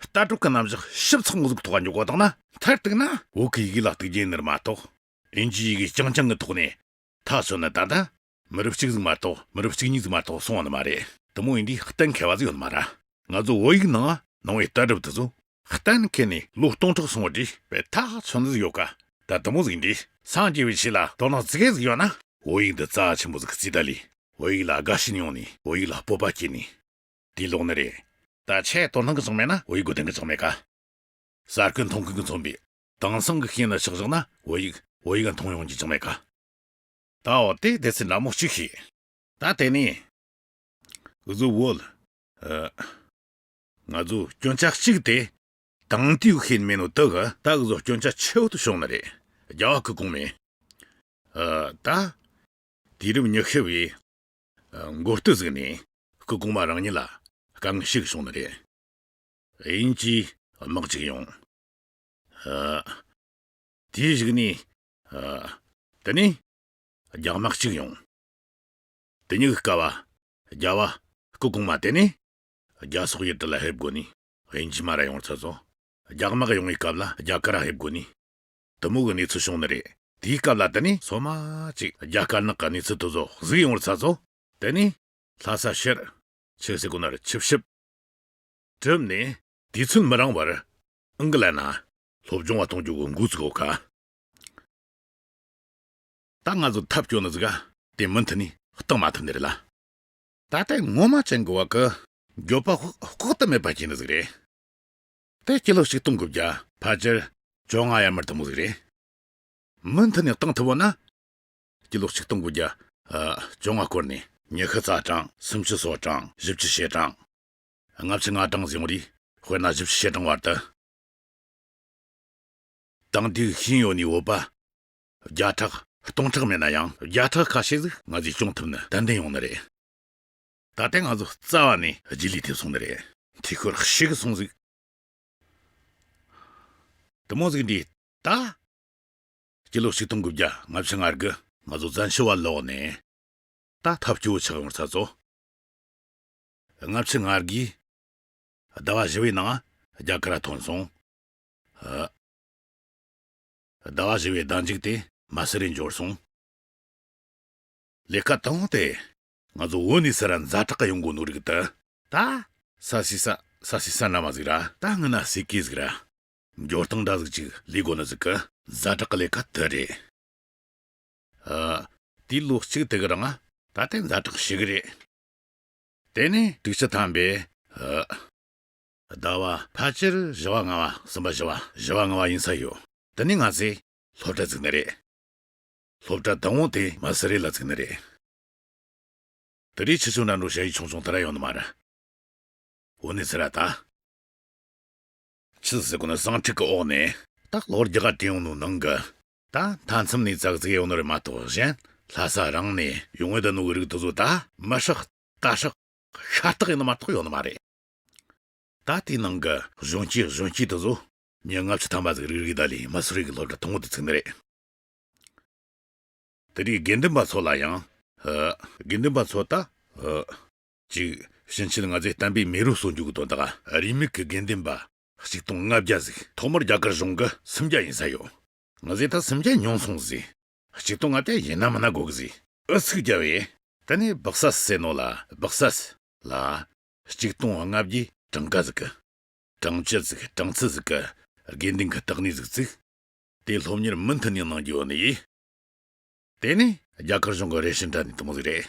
ལྟ་གྲུབ་ཀྱི་རྣམ་གཞག་ཞིབ་ཚགས་མོ་ཟིག་གི་ཐོག་འཇོག་གོ་བཏང་ན། མཐར་གཏུགས་ན་བོད་ཀྱི་ཡི་གེ་ལ་གཏུག་རྒྱུ་ཡིན་ནི་རེད་མ་གཏོགས། དབྱིན་ཇིའི་ཡི་གེ་རྐྱང་རྐྱང་གི་ཐོག་ནས་མཐའ་སོན་ནི་ད་ལྟ་མི་རབས་གཅིག་ཟིག་མ་གཏོགས། མི་རབས་གཅིག་གཉིས་ཟིག་མ་གཏོགས་སོང་བ་ནི་མ་རེད། དེ་མོ་ཡིན་དུས་གཏན་འཁེལ་བ་ཟིག་ཡོད་ནི་མ་རེད། ང་ཚོ་བོད་ཡིག་ནང་ནང་པའི་ལྟ་གྲུབ་དེ་ཚོ་གཏན་འཁེལ་ནས་ལོ་སྟོང་ཕྲག་སོང་བ་དེ་དཔེ་ཐག་ཆོད་ནི་ཟིག་ཡོད་ཀ། ད་དེ་མོ་ཟིག་འདི་སངས་རྒྱས་པའི་ཆོས་ལ་དོ་སྣང་ཙི་གེ་ཟིག་ཡོད་ན། བོད་ཡིག་འདི་རྩ་ཆེན་པོ་ཟིག་རྩིས་ད་ལི། བོད་ཡིག་ལ་དགའ་ཞེན་ཡོང་ནས་བོད་ཡིག་ལ་སྤོབས་པ་སྐྱེས་ནས། དེ་ལོག་ནི་རེད། ད་ཆེས་དོ་སྣང་གི་ཅང་མེད་ན་བོད་ཡིག་དགོས་དོན་གི་ཅང་མེད་ཀ། ཟ་མཁན་འཐུང་མཁན་གི་མཚོན་པའི་དེང་སང་གི་ཤེས་ན་ཆགས་བཞག་ན་བོད་ཡིག་བོད་ཡིག་འཐུང་ཡོང་རྒྱུ་ཅང་མེད་ཀ། ད་འོ་དེ་སྡེ་ཚན་འདྲ་མོ་གཅིག་ཤེས། ད་དེ་ནས་འུ་ཚོ་བོད། ཨ། ང་ཚོ་སྐྱོན་ཆ་གཅིག་དེ་དེང་དུས་ཤེས་མེད་ནོ་དེ་གི་ད་འུ་ཚོ་སྐྱོན་ཆ་ཆེ་བོ་དེ་བྱུང་ནི་རེད། རྒྱལ་བ་སྐུ་གོང་མས། ཨ། ད་དུས་རབས་ཉི་ཤུ་བའི་ཨ་འགོ་སྟོད་ཟིག་ནས་སྐུ་གོང་མ་རང་ཉིད་ལ་དཀའ་ངལ་ཞིག་བྱུང་ནི་རེད། དབྱིན་ཇིའི་དམག་ཅིག་ཡོང་། ཨ། དེའི་གཞུག་ནས། ཨ། དེ་ནས་རྒྱ་དམག་ཅིག་ཡོང་། དེ་གཉིས་ཀྱི་སྐབས་རྒྱལ་བ་སྐུ་གོང་མ་དེ་ནས་རྒྱ་སོག་ཡུལ་དེ་ལ་ཕེབས་དགོས་ནི། དབྱིན་ཇི་མ་ར་ཡོང་ཚར་སོང་། རྒྱ་དམག་ཡོང་བའི་སྐབས་ལ་རྒྱ་གར་ར་ཕེབས་དགོས་ནི། དེ་མོ་གི་གནས་ཚུལ་བྱུང་ནི་རེད། དེའི་སྐབས་ལ་དེ་ནས་སོ་མ་ཅིག་རྒྱ་དཀར་ནག་གི་གནས་ཚུལ་དེ་ཚོ་གཟིགས་ཡོང་བར་ཚར་སོང་། དེ་ནས་ལྷ་ས་ཕྱིར་ཆི་ཟེར་གོ་ན་ར་ཆིབས་ཞིབ་གྲུབ་ནས་དུས་ཚོད་མི་རིང་བར་ཨིང་གི་ལན་ན་སློབ་སྦྱོང་བ་གཏོང་རྒྱུ་གི་འགོ་ཚུགས་གོ་ཁ། ད་ང་ཚོ་ཐབས་སྐྱོ་ནི་ཟིག་ག་དེ་མུ་མཐུད་ནས་གཏོང་མ་ཐུབ་ནི་རེད་ལ། ད་ལྟའི་ངོ་མ་ཅན་གི་བ་གི་འགྱོད་པ་དཔག་ཏུ་མེད་པ་སྐྱེས་ནི་ཟིག་རེད། དེ་སྤྱི་ལོ་ཆིག་སྟོང་དགུ་བརྒྱ་ཕལ་ཆེར་བཅོ་ལྔ་ཡར་མར་དེ་མོ་ཟིག་རེད། མུ་མཐུད་ནས་བཏང་ཐུབ་བོ་ན། སྤྱི་ལོ་ཆིག་སྟོང་དགུ་བརྒྱ་ཨ་བཅོ་ལྔ་སྐོར་ནས་ཉི་ཤུ་རྩ་གྲངས། སུམ་ཅུ་སོ་གྲངས། བཞི་བཅུ་ཞེ་གྲངས། ལྔ་བཅུ་ང་གྲངས་ཟིན་རེད། དཔེར་ན་བཞི་བཅུ་ཞེ་གྲངས་བར་དུ། དེང་དུས་ཤེས་ཡོན་ནས་བོད་པ་བརྒྱ་ཕྲག་སྟོང་ཕྲག་མེད་ན་ཡང་བརྒྱ་ཕྲག་ཁ་ཤས་ཟིག་ང་ཚོས་སྐྱོང་ཐུབ་ནི་ཏན་ཏན་ཡོང་ནི་རེད། ད་ལྟ་ང་ཚོ་རྩ་བ་ནས་རྗེས་ལུས་ཐེབས་སོང་ནི་རེད། འཐུས་ཤོར་ཞིག་སོང་ཟིག་དེ་མོ་ཟིག་འདི་ད། སྤྱི་ལོ་ཆིག་སྟོང་དགུ་བརྒྱ་ལྔ་བཅུ་ང་དགུ་ང་ཚོ་བཙན་བྱོལ་བ་ལོག་ནས། ད་ཐབས་སྐྱོ་བོ་ཆགས་ཡོང་ཚར་ཚོ། ལྔ་བཅུ་ང་དགུའི་ཟླ་བ་བཞི་བའི་ནང་རྒྱ་གར་ཐོན་སོང་། ཨ། ཟླ་བ་བཞི་བའི་ཟླ་མཇུག་དེ་མ་སི་རེ་འབྱོར་སོང་། ལས་ཀ་དང་པོ་དེ་ང་ཚོ་བོད་ནས་ས་ར་ཛ་དྲག་གི་ཡོང་དགོས་ནོ་རིག་ད། ད་ས་སི་ས་ས་སི་ས་ན་མ་ཟིག་ར། ད་སྔ་ན་སི་ཀི་ཟིག་ར། འབྱོར་སྟངས་འདྲ་ཟིག་ཅིག་ལས་དགོས་ནི་ཟིག་གི་ཛ་དྲག་གི་ལས་ཀ་དེ་རེད། ཨ། དེའི་ལོ་གཅིག་དེ་གི་རིང་ད་ལྟ་ཛ་དྲག་ཞིག་རེད། དེ་ནས་དྲུག་ཅུ་ཐམ་པའི་ཨ། ཟླ་བ་ཕལ་ཆེར་བཞི་བ་ལྔ་བ་གསུམ་པ་བཞི་བ་བཞི་བ་ལྔ་བ་ཡིན་ས་ཡོད། དེ་ནས་ང་ཚོས་སློབ་གྲྭ་བཙུགས་ནི་རེད། སློབ་གྲྭ་དང་པོ་དེ་མ་སི་རེ་ལ་བཙུགས་ནི་རེད། དེ་རིང་ཁྱེད་ཚོ་འདྲ་འགྲོ་ཞ་ཡི་ཆུང་ཆུང་དེ་ར་ཡོང་ནི་མ་རེད། འོ་ནི་ཟེར་ར་ད། ཆི་ཟེར་གོ་ནི་ཟིང་འཁྲུག་གི་འོག་ནས་ད་ལོ་བརྒྱ་ག་དྲན་ཡོང་ནོ་ནང་གི། ད་མཐའ་མཚམས་ནས་ཙག་ཙིག་ཡོང་ནི་རེད་མ་གཏོགས་གཞན་ལྷ་ས་རང་ནས་ཡོང་ངེ་ད་ནོ་གི་རིགས་དེ་ཚོ་ད་མི་ཧྲག་རྟ་ཧྲག་ཤ་སྟག་ཡིན་ནི་མ་གཏོགས་ཡོང་ནི་མ་རེད། ད་དེའི་ནང་གི་གཞོན་སྐྱེས་གཞོན་སྐྱེས་དེ་ཚོ་མྱི་ལྔ་བཅུ་ཐམ་པ་ཟིག་རིག་རིག་ད་ལས་མ་སུ་རི་གི་སློབ་གྲྭ་དང་པོ་དེ་ཚུགས་ནི་རེད། དེ་རིང་དགེ་འདུན་པ་ཚོ་ལ་ཡང་། ཨ། དགེ་འདུན་པ་ཚོ་ད། ཨ། ཅིག་ཕྱིན་ཆད་ང་ཚོས་བསྟན་པའི་མེ་རོ་གསོ་རྒྱུ་གི་དོན་དག་རིས་མེད་ཀྱི་དགེ་འདུན་པ་གཅིག་སྟོང་ལྔ་བརྒྱ་ཟིག་ཐོག་མར་རྒྱ་གར་གཞུང་གི་སུམ་བརྒྱ་ཡིན་ས་ཡོད། ང་ཚོས་ད་སུམ་བརྒྱ་ཉུང་སོང་ཟིག་གཅིག་སྟོང་ལྔ་བརྒྱ་ཡིན་ན་མིན་ན་དགོས་གི་ཟིག་ཨུ་ཚུགས་རྒྱབ་བས། དེ་ནས་སྦག་ས་ཟེར་ནོ་ལ་སྦག་ས་ལ་གཅིག་སྟོང་ལྔ་བརྒྱའི་གྲངས་ཀ་ཟིག་གི་གྲངས་བཅད་ཟིག་གྲངས་ཚད་ཟིག་གི་དགེ་འདུན་གི་བརྟག་གནས་ཟིག་བཙུགས། དེ་སློབ་གཉེར་མུ་མཐུད་ནས་གནང་རྒྱུ་ཡོད་ནི་ཡིན། དེ་ནི་རྒྱ་གར་གཞུང་གི་རེ་ཞིག་འདྲ་ནི་དེ་མོ་ཟིག་རེད།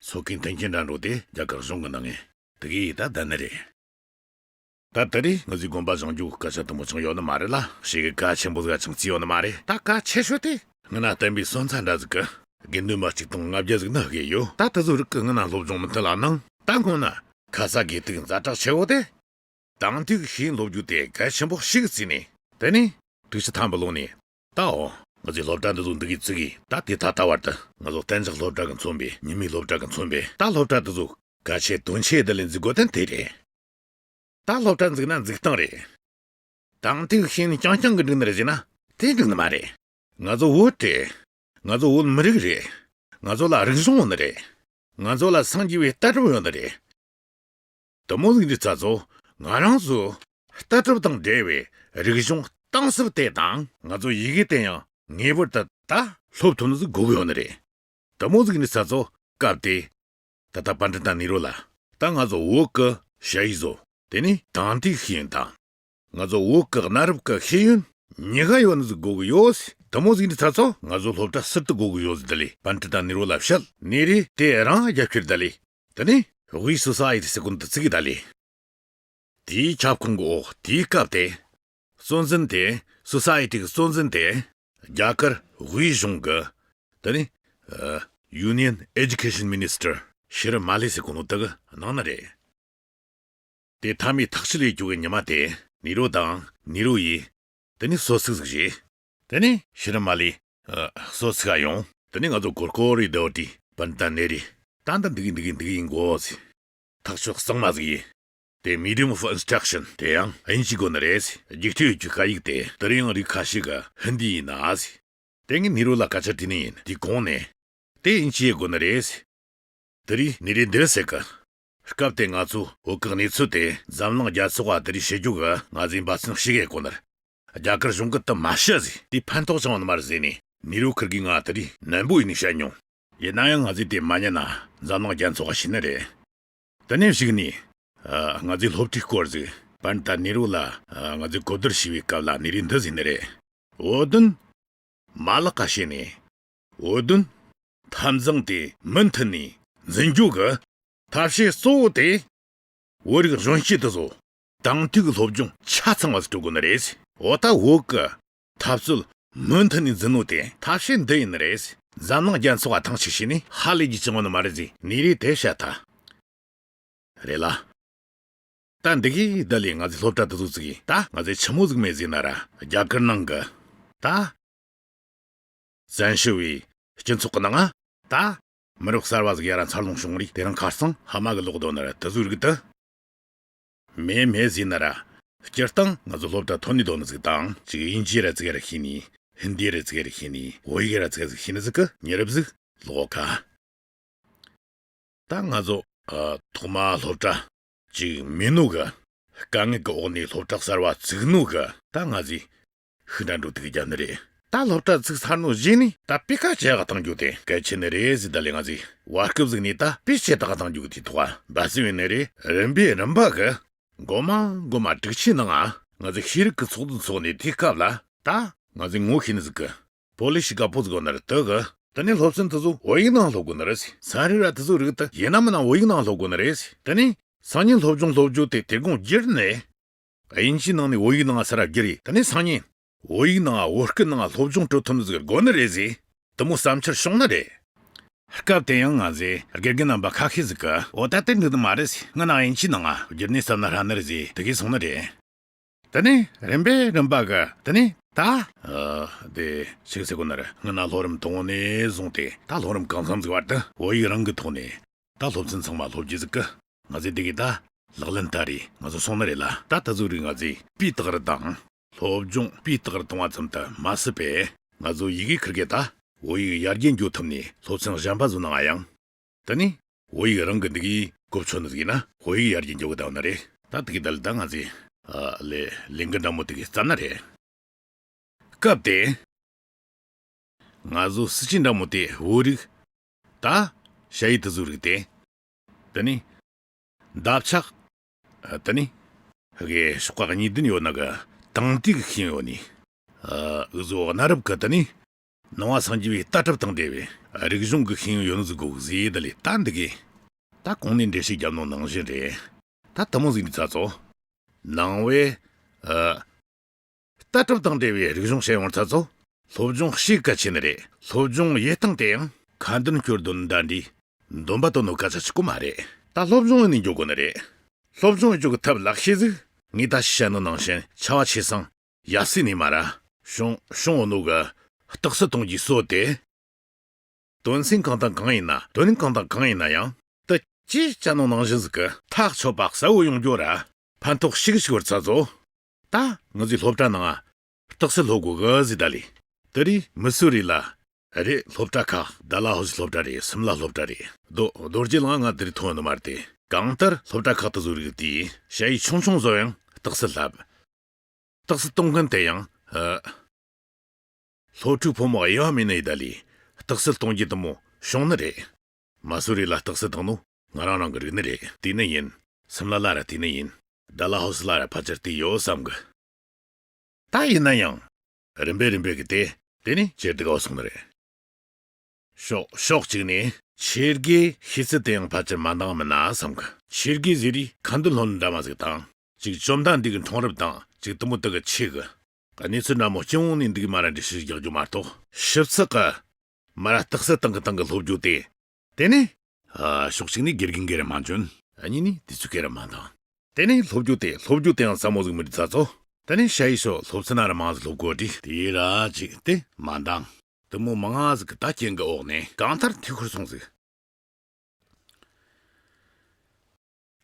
སོ་ཁའི་མཐུན་རྐྱེན་འདྲ་འགྲོ་དེ་རྒྱ་གར་གཞུང་གི་གནང་ངེ་དེ་གི་ད་ལྡན་ནི་རེད། ད་དེ་རིང་ང་ཚོའི་དགོན་པ་བཞེངས་རྒྱུ་གི་སྐད་ཆ་དེ་མོ་ཅང་ཡོད་ནི་མ་རེད་ལ། ཞེ་གི་གལ་ཆེན་པོ་ཟིག་ཅང་བརྩིས་ཡོད་ནི་མ་རེད། ད་གལ་ཆེ་ཤོས་དེ་སྔོན་ན་བསྟན་པའི་སོན་རྩ་འདྲ་ཟིག་གི་དགེ་འདུན་པ་གཅིག་སྟོང་ལྔ་བརྒྱ་ཟིག་ནི་ཧ་གི་ཡོད། ད་དེ་ཚོ་རིགས་གི་སྔོན་ན་སློབ་སྦྱོང་མུ་མཐུད་ལ་གནང་། ད་སྔོན་ན་ཁ་ས་དགེ་ཐུག་ཛ་དྲག་ཆེ་བོ་དེ། དེང་དུས་ཤེས་ཡོན་སློབ་རྒྱུ་དེ་གལ་ཆེན་པོ་ཞིག་བརྩིས་ནས། དེ་ནས་དྲུག་ཅུ་ཐམ་པའི་ལོ་ནས་ད་འོ་ང་ཚོའི་སློབ་གྲྭ་འདི་ཚོ་འདི་གའི་བཙུགས་གི་ད་དེ་ད་ལྟ་བར་དུ་ང་ཚོ་གཏན་འཇགས་སློབ་གྲྭ་གི་མཚོན་པའི་ཉི་མའི་སློབ་གྲྭ་གི་མཚོན་པའི་ད་སློབ་གྲྭ་འདི་ཚོ་གལ་ཆེ་དོན་ཆེ་དེ་ལས་འཛུགས་དགོས་དོན་དེ་རེད། ད་སློབ་གྲྭ་འཛུགས་ན་འཛུགས་སྟངས་རེད། དེང་དུས་ཤེས་ཡོན་རྐྱང་རྐྱང་གི་འགྲིག་ནི་རེད་ཟེར་ན་དེ་འགྲིག་ནི་མ་རེད། ང་ཚོ་བོད་རེད། ང་ཚོ་བོད་མི་རིགས་རེད། ང་ཚོ་ལ་རིག་གཞུང་ཡོད་ནི་རེད། ང་ཚོ་ལ་སངས་རྒྱས་པའི་ལྟ་གྲུབ་ཡོད་ནི་རེད། དེ་མོ་ཟིག་འདི་ཚ་ཚོ་ང་རང་ཚོའི་ལྟ་གྲུབ་དང་འབྲེལ་བའི་རིག་གཞུང་གཏིང་ཟབ་དེ་དང་ང་ཚོའི་ཡི་གེ་དེ་ཡང་ངེས་པར་དུ་ད་སློབ་ཐུབ་ནི་ཟིག་དགོས་གི་ཡོད་ནི་རེད། དེ་མོ་ཟིག་འདི་ཚ་ཚོ་སྐབས་དེ་ད་ལྟ་པཎྜི་ཏ་ནེ་རུ་ལ་ད་ང་ཚོ་བོད་ཀྱི་ཞ་ཡི་བཟོ་དེ་ནི་དེང་དུས་ཤེས་ཡོན་དང་། ང་ཚོ་བོད་ཀྱི་གནའ་རབས་ཀྱི་ཤེས་ཡོན་ཉི་ཤུ་ཡོད་ནི་ཟིག་དགོས་གི་ཡོད། དེ་མོ་ཟིག་འདི་ཚ་ཚོ་ང་ཚོ་སློབ་གྲྭ་ཟུར་དུ་དགོས་གི་ཡོད་ཟེར་ད་ལས་པཎྜི་ཏ་ནེ་རུ་ལ་བཤད། ནེ་རུས་དེ་རང་རྒྱབ་སྐྱོར་ད་ལས། དེ་ནས་དབུས་སོ་ས་ཡི་ཊི་ཟེར་གོ་ནོ་དེ་བཙུགས་གི་ད་ལས། དེའི་ཁྱབ་ཁོངས་ཀྱི་འོག་དེའི་སྐབས་དེ་གཙོ་འཛིན་དེ་སོ་ས་ཡི་ཊི་གི་གཙོ་འཛིན་དེ་རྒྱ་གར་དབུས་གཞུང་གི་དེ་ནི་ཨ། Union Education Minister ཤི་རི་མ་ལི་ཟེར་གོ་ནོ་དེ་གི་གནང་ནི་རེད། དེ་མཐའ་མའི་ཐག་གཅོད་ལས་རྒྱུ་གི་ཉི་མ་དེ་ནེ་རུ་དང་ནེ་རུ་ཡིས་དེ་ནི་སོ་ཚིགས་ཟིག་བཞེས། དེ་ནས་ཤི་རི་མ་ལི་ཨ། སོ་ཚིགས་ག་ཡོང་། དེ་ནས་ང་ཚོ་གོར་ཀོ་རི་དོ་ཏི་པཎྜི་ཏ་ནེ་རུས་ད་ལྟ་འདི་གི་འདི་གི་འདི་གི་ཡིན་གོ་ཟེར། ཐག་གཅོད་གཙང་མ་ཟིག་ཡིན། དེ་medium of instruction དེ་ཡང་དབྱིན་ཇི་དགོས་ནི་རེད་ཟེར། རྒྱུགས་སྤྲོད་ཡོད་རྒྱུ་སྐད་ཡིག་དེ་དེ་རིང་རིགས་ཁ་ཤས་ཀྱི་ཧིན་དི་ཡིན་ན་ཟེར། དེ་ངས་ནེ་རུ་ལ་སྐད་ཆ་དྲིས་ནི་ཡིན། དེའི་གོང་ནས་དེ་དབྱིན་ཇི་ཡེ་དགོས་ནི་རེད་ཟེར། དེ་རིང་ནེ་རུས་འདིར་ཟེར་གི། སྐབས་དེ་ང་ཚོ་བོད་ཀྱི་གནས་ཚུལ་དེ་འཛམ་གླིང་རྒྱལ་ཚོགས་ལ་དེ་རིང་བཤད་རྒྱུ་གི་ང་ཚོས་འབད་བརྩོན་ཞིག་ཡེ་དགོས་ནི་རེད། རྒྱ་གར་གཞུང་གིས་དེ་མ་བཤད་ཟེར། དེ་ཕན་ཐོགས་ཅང་ཡོད་ནི་མ་རེད་ཟེར་ནས་ནེ་རུ་ཁུར་གིས་ང་དེ་རིང་ནན་པོ་ཡིན་ནས་བཤད་མྱོང་། ཡིན་ན་ཡང་ང་ཚོས་དེ་མ་ཉན་ན་འཛམ་གླིང་རྒྱལ་ཚོགས་ཀྱིས་ཤེས་ནི་རེད། དེ་ནས་གཞུག་ནས་ཨ། ང་ཚོས་སློབ་ཁྲིད་སྐོར་ཟིག་པཎྜི་ཏ་ནེ་རུ་ལ་ཨ། ང་ཚོས་གོ་བསྡུར་བྱས་པའི་སྐབས་ལ་ནེ་རུས་འདི་ཟེར་ནི་རེད། བོད་དོན་མ་ལག་ག་བྱས་ནས་བོད་དོན་འཐབ་འཛིང་དེ་མུ་མཐུད་ནས་འཛིན་རྒྱུ་གི་ཐབས་ཤེས་གཙོ་བོ་དེ་བོད་རིགས་གཞོན་སྐྱེས་དེ་ཚོ་དེང་དུས་ཀྱི་སློབ་སྦྱོང་ཆ་ཚང་བ་ཟིག་སྤྲོད་དགོས་ནི་རེད། འོ་ད་བོད་ཀྱི་འཐབ་རྩོད་ མུ་མཐུད་ནས་འཛིན་ནོ་དེ་ཐབས་ཤེས་འདི་ཡིན་ནི་རེད། འཛམ་གླིང་རྒྱལ་ཚོགས་ལ་ཐེངས་གཅིག་བྱས་ནས་ཧ་ལས་རྒྱུ་ཅང་ཡོད་ནི་མ་རེད་ཟེར་ནི་རེད། དེ་བཤད་ཐལ། རེད་ལ། ད་འདི་གི་ད་ལས་ང་ཚོའི་སློབ་གྲྭ་དེ་ཚོ་ཚུགས་ཡིན། ད་ང་ཚོས་ཆི་མོ་ཟིག་མེད་ཟེར་ན་ར། རྒྱ་གར་ནང་གི་ད་བཙན་བྱོལ་བའི་སྤྱི་ཚོགས་ཀྱི་ནང་ང་ད་མི་རབས་གསར་བ་ཟིག་ཡར་འཚར་ལོངས་བྱུང་རིགས། དེ་རིང་ཁ་སང་ཕ་མ་གི་ལོག་དོ་ན་ར་དེ་ཚོའི་རིགས་དེ་མེད་མེད་ཟེར་ན་ར། སྤྱིར་བཏང་ང་ཚོ་སློབ་གྲྭ་ཐོན་ནས་དོ་ནི་ཟིག་དང་། ཅིག་དབྱིན་ཇི་ར་ཙིག་ར་ཤེས་ནི། ཧིན་དི་ར་ཙིག་ར་ཤེས་ནི། བོད་ཡིག་ར་ཙིག་ཟིག་ཤེས་ནི་ཟིག་གི་མི་རབས་ཟིག་ལོག་ག། ད་ང་ཚོ་ཨ་ཐོག་མ་སློབ་གྲྭ་ཅིག་མེད་ནོ་གི། དཀའ་ངལ་གི་འོག་ནས་སློབ་གྲྭ་གསར་བ་བཙུགས་ནོ་གི། ད་ང་ཚོས་ཤིན་ཏུ་འགྲོ་དུས་རྒྱབ་ནི་རེད། ད་སློབ་གྲྭ་བཙུགས་ཚར་ནོ་གཞི་ནས་ད་པི་ཀ་ཅེ་ག་བཏང་རྒྱུ་དེ་གལ་ཆེ་ནི་རེད་ཟེར། ད་ལས་ང་ཚོས་བར་སྐབས་ཟིག་ནས་ད་པི་ཅེ་ད་ག་བཏང་རྒྱུ་གི་དེའི་ཐོག་འབད་བརྩོན་ཡོད་ནི་རེད། རིམ་པས་རིམ་པ་གི་མགོ་མ་མགོ་མ་དྲུག་ཅུའི་ནང་ང་ང་ཚོའི་ཤེས་རིག་གི་ཚོགས་འདུ་འཚོགས་ནས། དེའི་སྐབས་ལ་ད་ང་ཚོས་ངོ་ཤེས་ནི་ཟིག་གི་པོ་ལི་སི་དགའ་པོ་ཟིག་ཡོད་ནི་རེད། དེ་གི་དེ་ནས་སློབ་ཚན་དེ་ཚོ་བོད་ཡིག་ནང་སློབ་དགོས་ནི་རེད་ཟེར། ཚན་རིག་ར་དེ་ཚོ་རིགས་དེ་ཡིན་ན་མིན་ན་བོད་ཡིག་ནང་སློབ་དགོས་ནི་རེད་ཟེར། དེ་ནས་སང་ཉིན་སློབ་སྦྱོང་སློབ་བརྗོད་དེ་དེ་དགོངས་བསྒྱུར་ནས། དབྱིན་ཇིའི་ནང་ནས་བོད་ཡིག་ནང་ས་ར་བསྒྱུར་ཡིན། དེ་ནས་སང་ཉིན་བོད་ཡིག་ནང་བོད་སྐད་ནང་སློབ་སྦྱོང་སྤྲོད་ཐུབ་ནི་ཟིག་དགོས་ནི་རེད་ཟེར། དེ་མོ་བསམ་འཆར་བྱུང་ནི་རེད། སྐབས་དེ་ཡང་ང་ཚོའི་དགེ་རྒན་རྣམ་པ་ཁ་ཤས་ཟིག་གིས། འོ་ད་དེ་འགྲིག་ནི་མ་རེད་ཟེར། སྔོན་ན་དབྱིན་ཇིའི་ནང་བསྒྱུར་ནས་བསམ་ན་ཧྲ་ནི་རེད་ཟེར། དེ་གིས་སོང་ནི་རེད། དེ་ནས་རིམ་པས་རིམ་པ་གི་དེ་ནས་ད་ཨ་དེ་ཆི་ཟེར་དགོས་ནི་རེད། སྔོན་ན་སློབ་རིམ་དང་པོ་ནས་བཟུང་སྟེ་ད་སློབ་རིམ་གང་འཚམ་ཟིག་བར་དུ་བོད་ཡིག་རང་གི་ཐོག་ནས་ད་སློབ་ཚན་ཚང་མ་སློབ་རྒྱུ་ཟིག་གི། ང་ཚོས་འདི་གི་ད་ལག་ལེན་བསྟར་རེས་ང་ཚོ་སོང་ནི་རེད་ལ། ད་དེ་ཚོའི་རིགས་ང་ཚོས་སྤུས་དག་རུ་དང་། སློབ་སྦྱོང་སྤུས་དག་རུ་གཏོང་བ་ཙམ་དུ་མ་ཟད་པས། ང་ཚོ་ཡི་གེ་ཁུར་གེ་ད་བོད་ཡིག་ཡར་རྒྱས་འགྱོ་ཐུབ་ནས་སློབ་ཚན་གཞན་པ་ཚོའི་ནང་ཡང་དེ་ནས་བོད་ཡིག་རང་གི་འདི་གི་གོ་ཆོད་ནི་ཟིག་ཡིན་ན་བོད་ཡིག་ཡར་རྒྱས་འགྱོ་གི་བསྡད་ནི་རེད། ད་དེ་གི་ད་ལ་ད་ང་ཚོས་ཨ་ལས་ལས་འགུལ་འདྲ་མོ་དེ་གི་བརྩམས་ནི་རེད། སྐབས་དེ་ང་ཚོ་སྲིད་ཇུས་འདྲ་མོ་དེ་བོད་རིགས་ད་ཞ་ཡི་དེ་ཚོའི་རིགས་དེ། དེ་ནས་འདབ་ཆགས། དེ་ནས་གི་ཤོག་ཁག་གཉིས་བདུན་ཡོད་ནི་གི་དེང་དུས་ཀྱི་ཤེས་ཡོན་ཡོད་ནི། འུ་ཚོ་གནའ་རབས་ཀྱི་དེ་ནས་ནང་པ་སངས་རྒྱས་པའི་ལྟ་གྲུབ་དང་འབྲེལ་བའི་རིག་གཞུང་གི་ཤེས་ཡོན་ཡོད་ནི་ཟིག་དགོས་ཟེར། དེ་ལས་ད་འདི་གི་ད་གོང་ནས་འགྲེལ་བཤད་བརྒྱབ་ནོ་ནང་བཞིན་རེད། ད་དེ་མོ་ཟིག་ནི་ཚ་ཚོ་ནང་པའི་ཨ། ལྟ་གྲུབ་དང་འབྲེལ་བའི་རིག་གཞུང་ཤེས་ཡོན་ཚ་ཚོ་སློབ་སྦྱོང་བྱེད་གལ་ཆེ་ནི་རེད། སློབ་སྦྱོང་བྱེད་སྟངས་དེ་ཡང་ཁ་འདོན་སྐྱོར་འདོན་འདྲ་འདྲའི་འདོན་པ་བཏོན་ནོ་སྐད་ཆ་གཅིག་པོ་མ་རེད། ད་སློབ་སྦྱོང་ཡེད་ནས་འགྱོ་དགོས་ནི་རེད། སློབ་སྦྱོང་ཡེད་རྒྱུ་གི་ཐབས་ལེགས་ཤོས་ཟིག་ངས་ད་བཤད་ནོ་ནང་བཞིན་ཆེ་བ་ཆེ་སང་ཡར་སོས་ནས་མར་ར་བྱུང་བྱུང་ཡོད་ནོ་གི་རྟགས་གསལ་གཏོང་རྒྱུའི་སྲོལ་དེ། དོན་ཚན་གང་དང་གང་ཡིན་ན། དོན་སྙིང་གང་དང་གང་ཡིན་ན་ཡང་དེ་ཅིས་བྱ་ནོ་ནང་བཞིན་ཟིག་གི་ཐག་ཆོད་པ་གསལ་བོ་ཡོང་རྒྱུ་ར་ཕན་ཐོགས་ཤིག་ཤིག་བར་ཚ་ཚོ། ད་ང་ཚོའི་སློབ་གྲྭ་ནང་རྟགས་གསལ་སློབ་དགོས་གི་ཟེར། ད་ལས་དེ་རིང་མི་སུ་རེད་ལ། རེད། སློབ་གྲྭ་ཁག་ཌལ་ཧོ་སི་སློབ་གྲྭ་རེད། སིམ་ལ་སློབ་གྲྭ་རེད། རྡོ་རྡོ་རྗེ་གླིང་ང་དེ་རིང་ཐོན་ནི་མ་རེད་དེ། གང་ལྟར་སློབ་གྲྭ་ཁག་དེ་ཚོའི་རིགས་དེ་ཞ་ཡི་ཆུང་ཆུང་བཟོ་ཡང་རྟགས་གསལ་ལྷབ། རྟགས་གསལ་གཏོང་མཁན་དེ་ཡང་ཨ། སློབ་ཕྲུག་ཕོ་མོ་དབྱེ་བ་མེད་ནི་ཡིན། ད་ལས་རྟགས་གསལ་གཏོང་རྒྱུ་དེ་མོ་བྱུང་ནི་རེད། མ་སུ་རི་ལ་རྟགས་གསལ་བཏང་ནོ་ང་རང་རང་གི་རིག་ནི་རེད། དེ་ནི་ཡིན། སིམ་ལ་ལ་ར་དེ་ནི་ཡིན། ཌལ་ཧོ་སི་ལ་ར་ཕལ་ཆེར་དེ་ཡོད་བསམ་གི། ད་ཡིན་ན་ཡང་རིམ་པས་རིམ་པས་གི་དེ་དེ་ནི་ཇེ་སྡུག་ག་སོང་ནི་རེད། ཕྱོགས་ཕྱོགས་གཅིག་ནས་ཆོས་དགེ་ཤེས་ཚད་དེ་ཡང་ཕལ་ཆེར་མ་འདང་མིན་ན་བསམ་གི། ཆོས་དགེ་ཟེར་རིས་ཁ་འདོན་སློབ་གཉེར་འདྲ་མོ་ཟིག་དང་། གཅིག་བཅོམ་ལྡན་འདས་ཀྱི་འཁྲུངས་རབས་དང་གཅིག་དེ་མོ་དག་གི་ཆེད་གི་གནས་ཚུལ་འདྲ་མོ་སྤྱི་ཡོངས་ནས་འདུག་མ་ར་འགྲེལ་བཤད་རྒྱག་རྒྱུ་མ་གཏོགས། ཞིབ་ཚགས་གི་མ་ར་རྟགས་གསལ་བཏང་གི་བཏང་གི་སློབ་རྒྱུ་དེ། དེ་ནས་ཨ་ཕྱོགས་གཅིག་ནས་དགེ་རྒན་གིས་ར་མ་འཇོན། གཉིས་ནས་དུས་ཚོད་ཀྱིས་ར་མ་འདང་། དེ་ནས་སློབ་རྒྱུ་དེ་སློབ་རྒྱུ་དེ་ཡང་ཟབ་མོ་ཟིག་མི་འདུག་ཚ་ཚོ། དེ་ནས་ཞ་ཡི་ཤོ་སློབ་ཚན་ན་ར་མང་ཟིག་སློབ་དགོས་དུས། དེ་ར་ཅིག་དེ་མ་འདང་། དེ་མོ་མང་ང་ཟིག་གི་ད་རྐྱེན་གི་འོག་ནས་གང་ལྟར་འཐུས་ཤོར་སོང་ཟིག་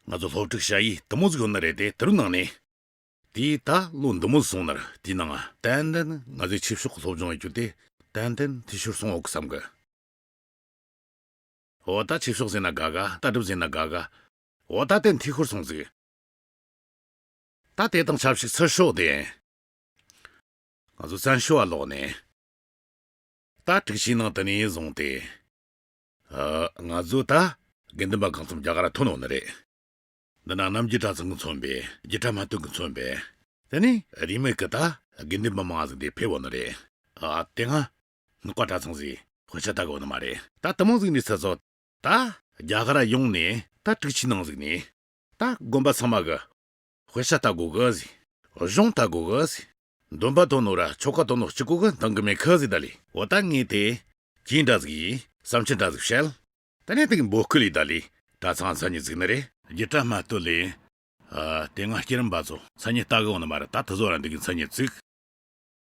ང་ཚོ་སློབ་ཕྲུག་ཞ་ཡི་དེ་མོ་ཟིག་ཡོད་ནི་རེད་དེ། དེ་རུ་ནང་ནས། དེས་ད་ལོ་འདི་མོ་སོང་ནར་དེའི་ནང་ཏན་ཏན་ང་ཚོའི་ཆོས་ཕྱོགས་སློབ་སྦྱོང་ཡེད་རྒྱུ་དེ་ཏན་ཏན་འཐུས་ཤོར་སོང་འོག་བསམ་གི། འོ་ད་ཆོས་ཕྱོགས་ཟེར་ན་དགའ་ག་ལྟ་གྲུབ་ཟེར་ན་དགའ་ག་འོ་ད་དེ་འཐུས་ཤོར་སོང་ཟིག་ད་དེ་དང་ཆབས་ཅིག་ཚུར་ཤོག་དེ། ང་ཚོ་བཙན་བྱོལ་བ་ལོག་ནས། ད་དྲུག་ཅུའི་ནང་དེ་ནས་བཟུང་སྟེ། ཨ། ང་ཚོ་ད་དགེ་འདུན་པ་གང་འཚམ་རྒྱ་གར་ཐོན་ཡོད་ནི་རེད། འདི་ན་གནམ་རྒྱུད་གྲྭ་ཚང་གིས་མཚོན་པའི་རྒྱུད་གྲྭ་སྨད་སྟོད་ཀྱིས་མཚོན་པའི། དེ་ནས་རིས་མེད་ཀྱི་ད་དགེ་འདུན་པ་མང་ཟིག་འདིར་ཕེབས་ཡོད་ནི་རེད། ཨ། དེ་སྔ་སྔགས་པ་གྲྭ་ཚང་ཟིག་དཔེ་ཆ་ལྟ་གི་ཡོད་ནི་མ་རེད། ད་དེ་མོ་ཟིག་ནས་ཚེ་སྲོག་ད་རྒྱ་གར་ཡོང་ནས་ད་དྲུག་ཅུའི་ནང་ཟིག་ནས། ད་དགོན་པ་ཚང་མ་གིས་དཔེ་ཆ་ལྟ་དགོས་གི་ཟེར། གཞུང་ལྟ་དགོས་གི་ཟེར། འདོན་པ་ཐོན་ནོ་ར་ཆོ་ག་ཐོན་ནོ་གཅིག་པོ་གི་འདང་གི་མེད་ཁི་ཟིག་ད་ལི། འོ་ད་ངས་དེ་གྱིས་འདྲ་ཟིག་ཡིས་བསམ་ཚུལ་འདྲ་ཟིག་བཤད། ད་ནས་དེ་གི་འབོད་སྐུལ་ཡིས་ད་ལི། གྲྭ་ཚང་མཚན་ཉིད་ཟིག་ནི་རེད། རྒྱུ་གྲྭ་མ་གཏོགས་ལས། ཨ། དེ་སྔ་སྐྱེ་རིམ་པ་ཚོ་མཚན་ཉིད་ལྟ་གི་ཡོང་ནི་མ་རེད། ད་དེ་ཚོ་ར་འདི་གི་མཚན་ཉིད་ཚིག་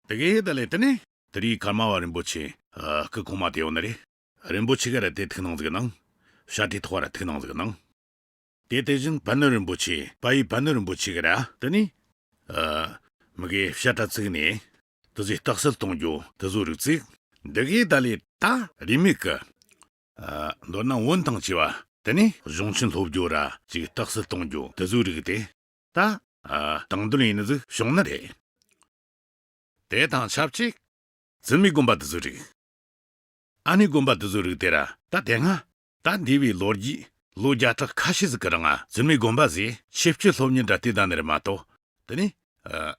དེ་གི་ད་ལས་དེ་ནས་དེ་རིང་ཀརྨ་པ་རིན་པོ་ཆེ། ཨ། སྐུ་གོང་མ་དེ་ཡོང་ནི་རེད། རིན་པོ་ཆེ་ག་ར་དེ་ཐུགས་སྣང་ཟིག་གནང་། བཤད་གྲྭའི་ཐོག་ར་ཐུགས་སྣང་ཟིག་གནང་། དེ་དེ་བཞིན་བན་ནུ་རིན་པོ་ཆེ། དཔལ་ཡུལ་བན་ནུ་རིན་པོ་ཆེ་ག་ར་དེ་ནས། ཨ། མི་གི་བཤད་གྲྭ་བཙུགས་ནས་དེ་ཚོའི་རྟགས་གསལ་གཏོང་རྒྱུ་དེ་ཚོ་རིགས་བཙུགས། འདི་གི་ད་ལས་ད་རིས་མེད་གི། ཨ། མདོར་ན་བོན་དང་བཅས་པ་དེ་ནས་གཞུང་ཆེན་སློབ་རྒྱུ་ར་ཅིག་རྟགས་གསལ་གཏོང་རྒྱུ་དེ་ཚོའི་རིགས་དེ་ད། ཨ། དང་དོན་ཡིན་ནི་ཟིག་བྱུང་ནི་རེད། དེ་དང་ཆབས་ཅིག་བཙུན་མའི་དགོན་པ་དེ་ཚོའི་རིགས། ཨ་ནེ་དགོན་པ་དེ་ཚོའི་རིགས་དེ་ར་ད་དེ་སྔ། ད་འདས་པའི་ལོ་རྒྱུས་ལོ་བརྒྱ་ཕྲག་ཁ་ཤས་ཟིག་གི་རིང་ང་བཙུན་མའི་དགོན་པ་ཟིག་ཆོས་སྤྱོད་སློབ་གཉེར་འདྲ་དེ་ད་ནི་རེད་མ་གཏོགས། དེ་ནས། ཨ།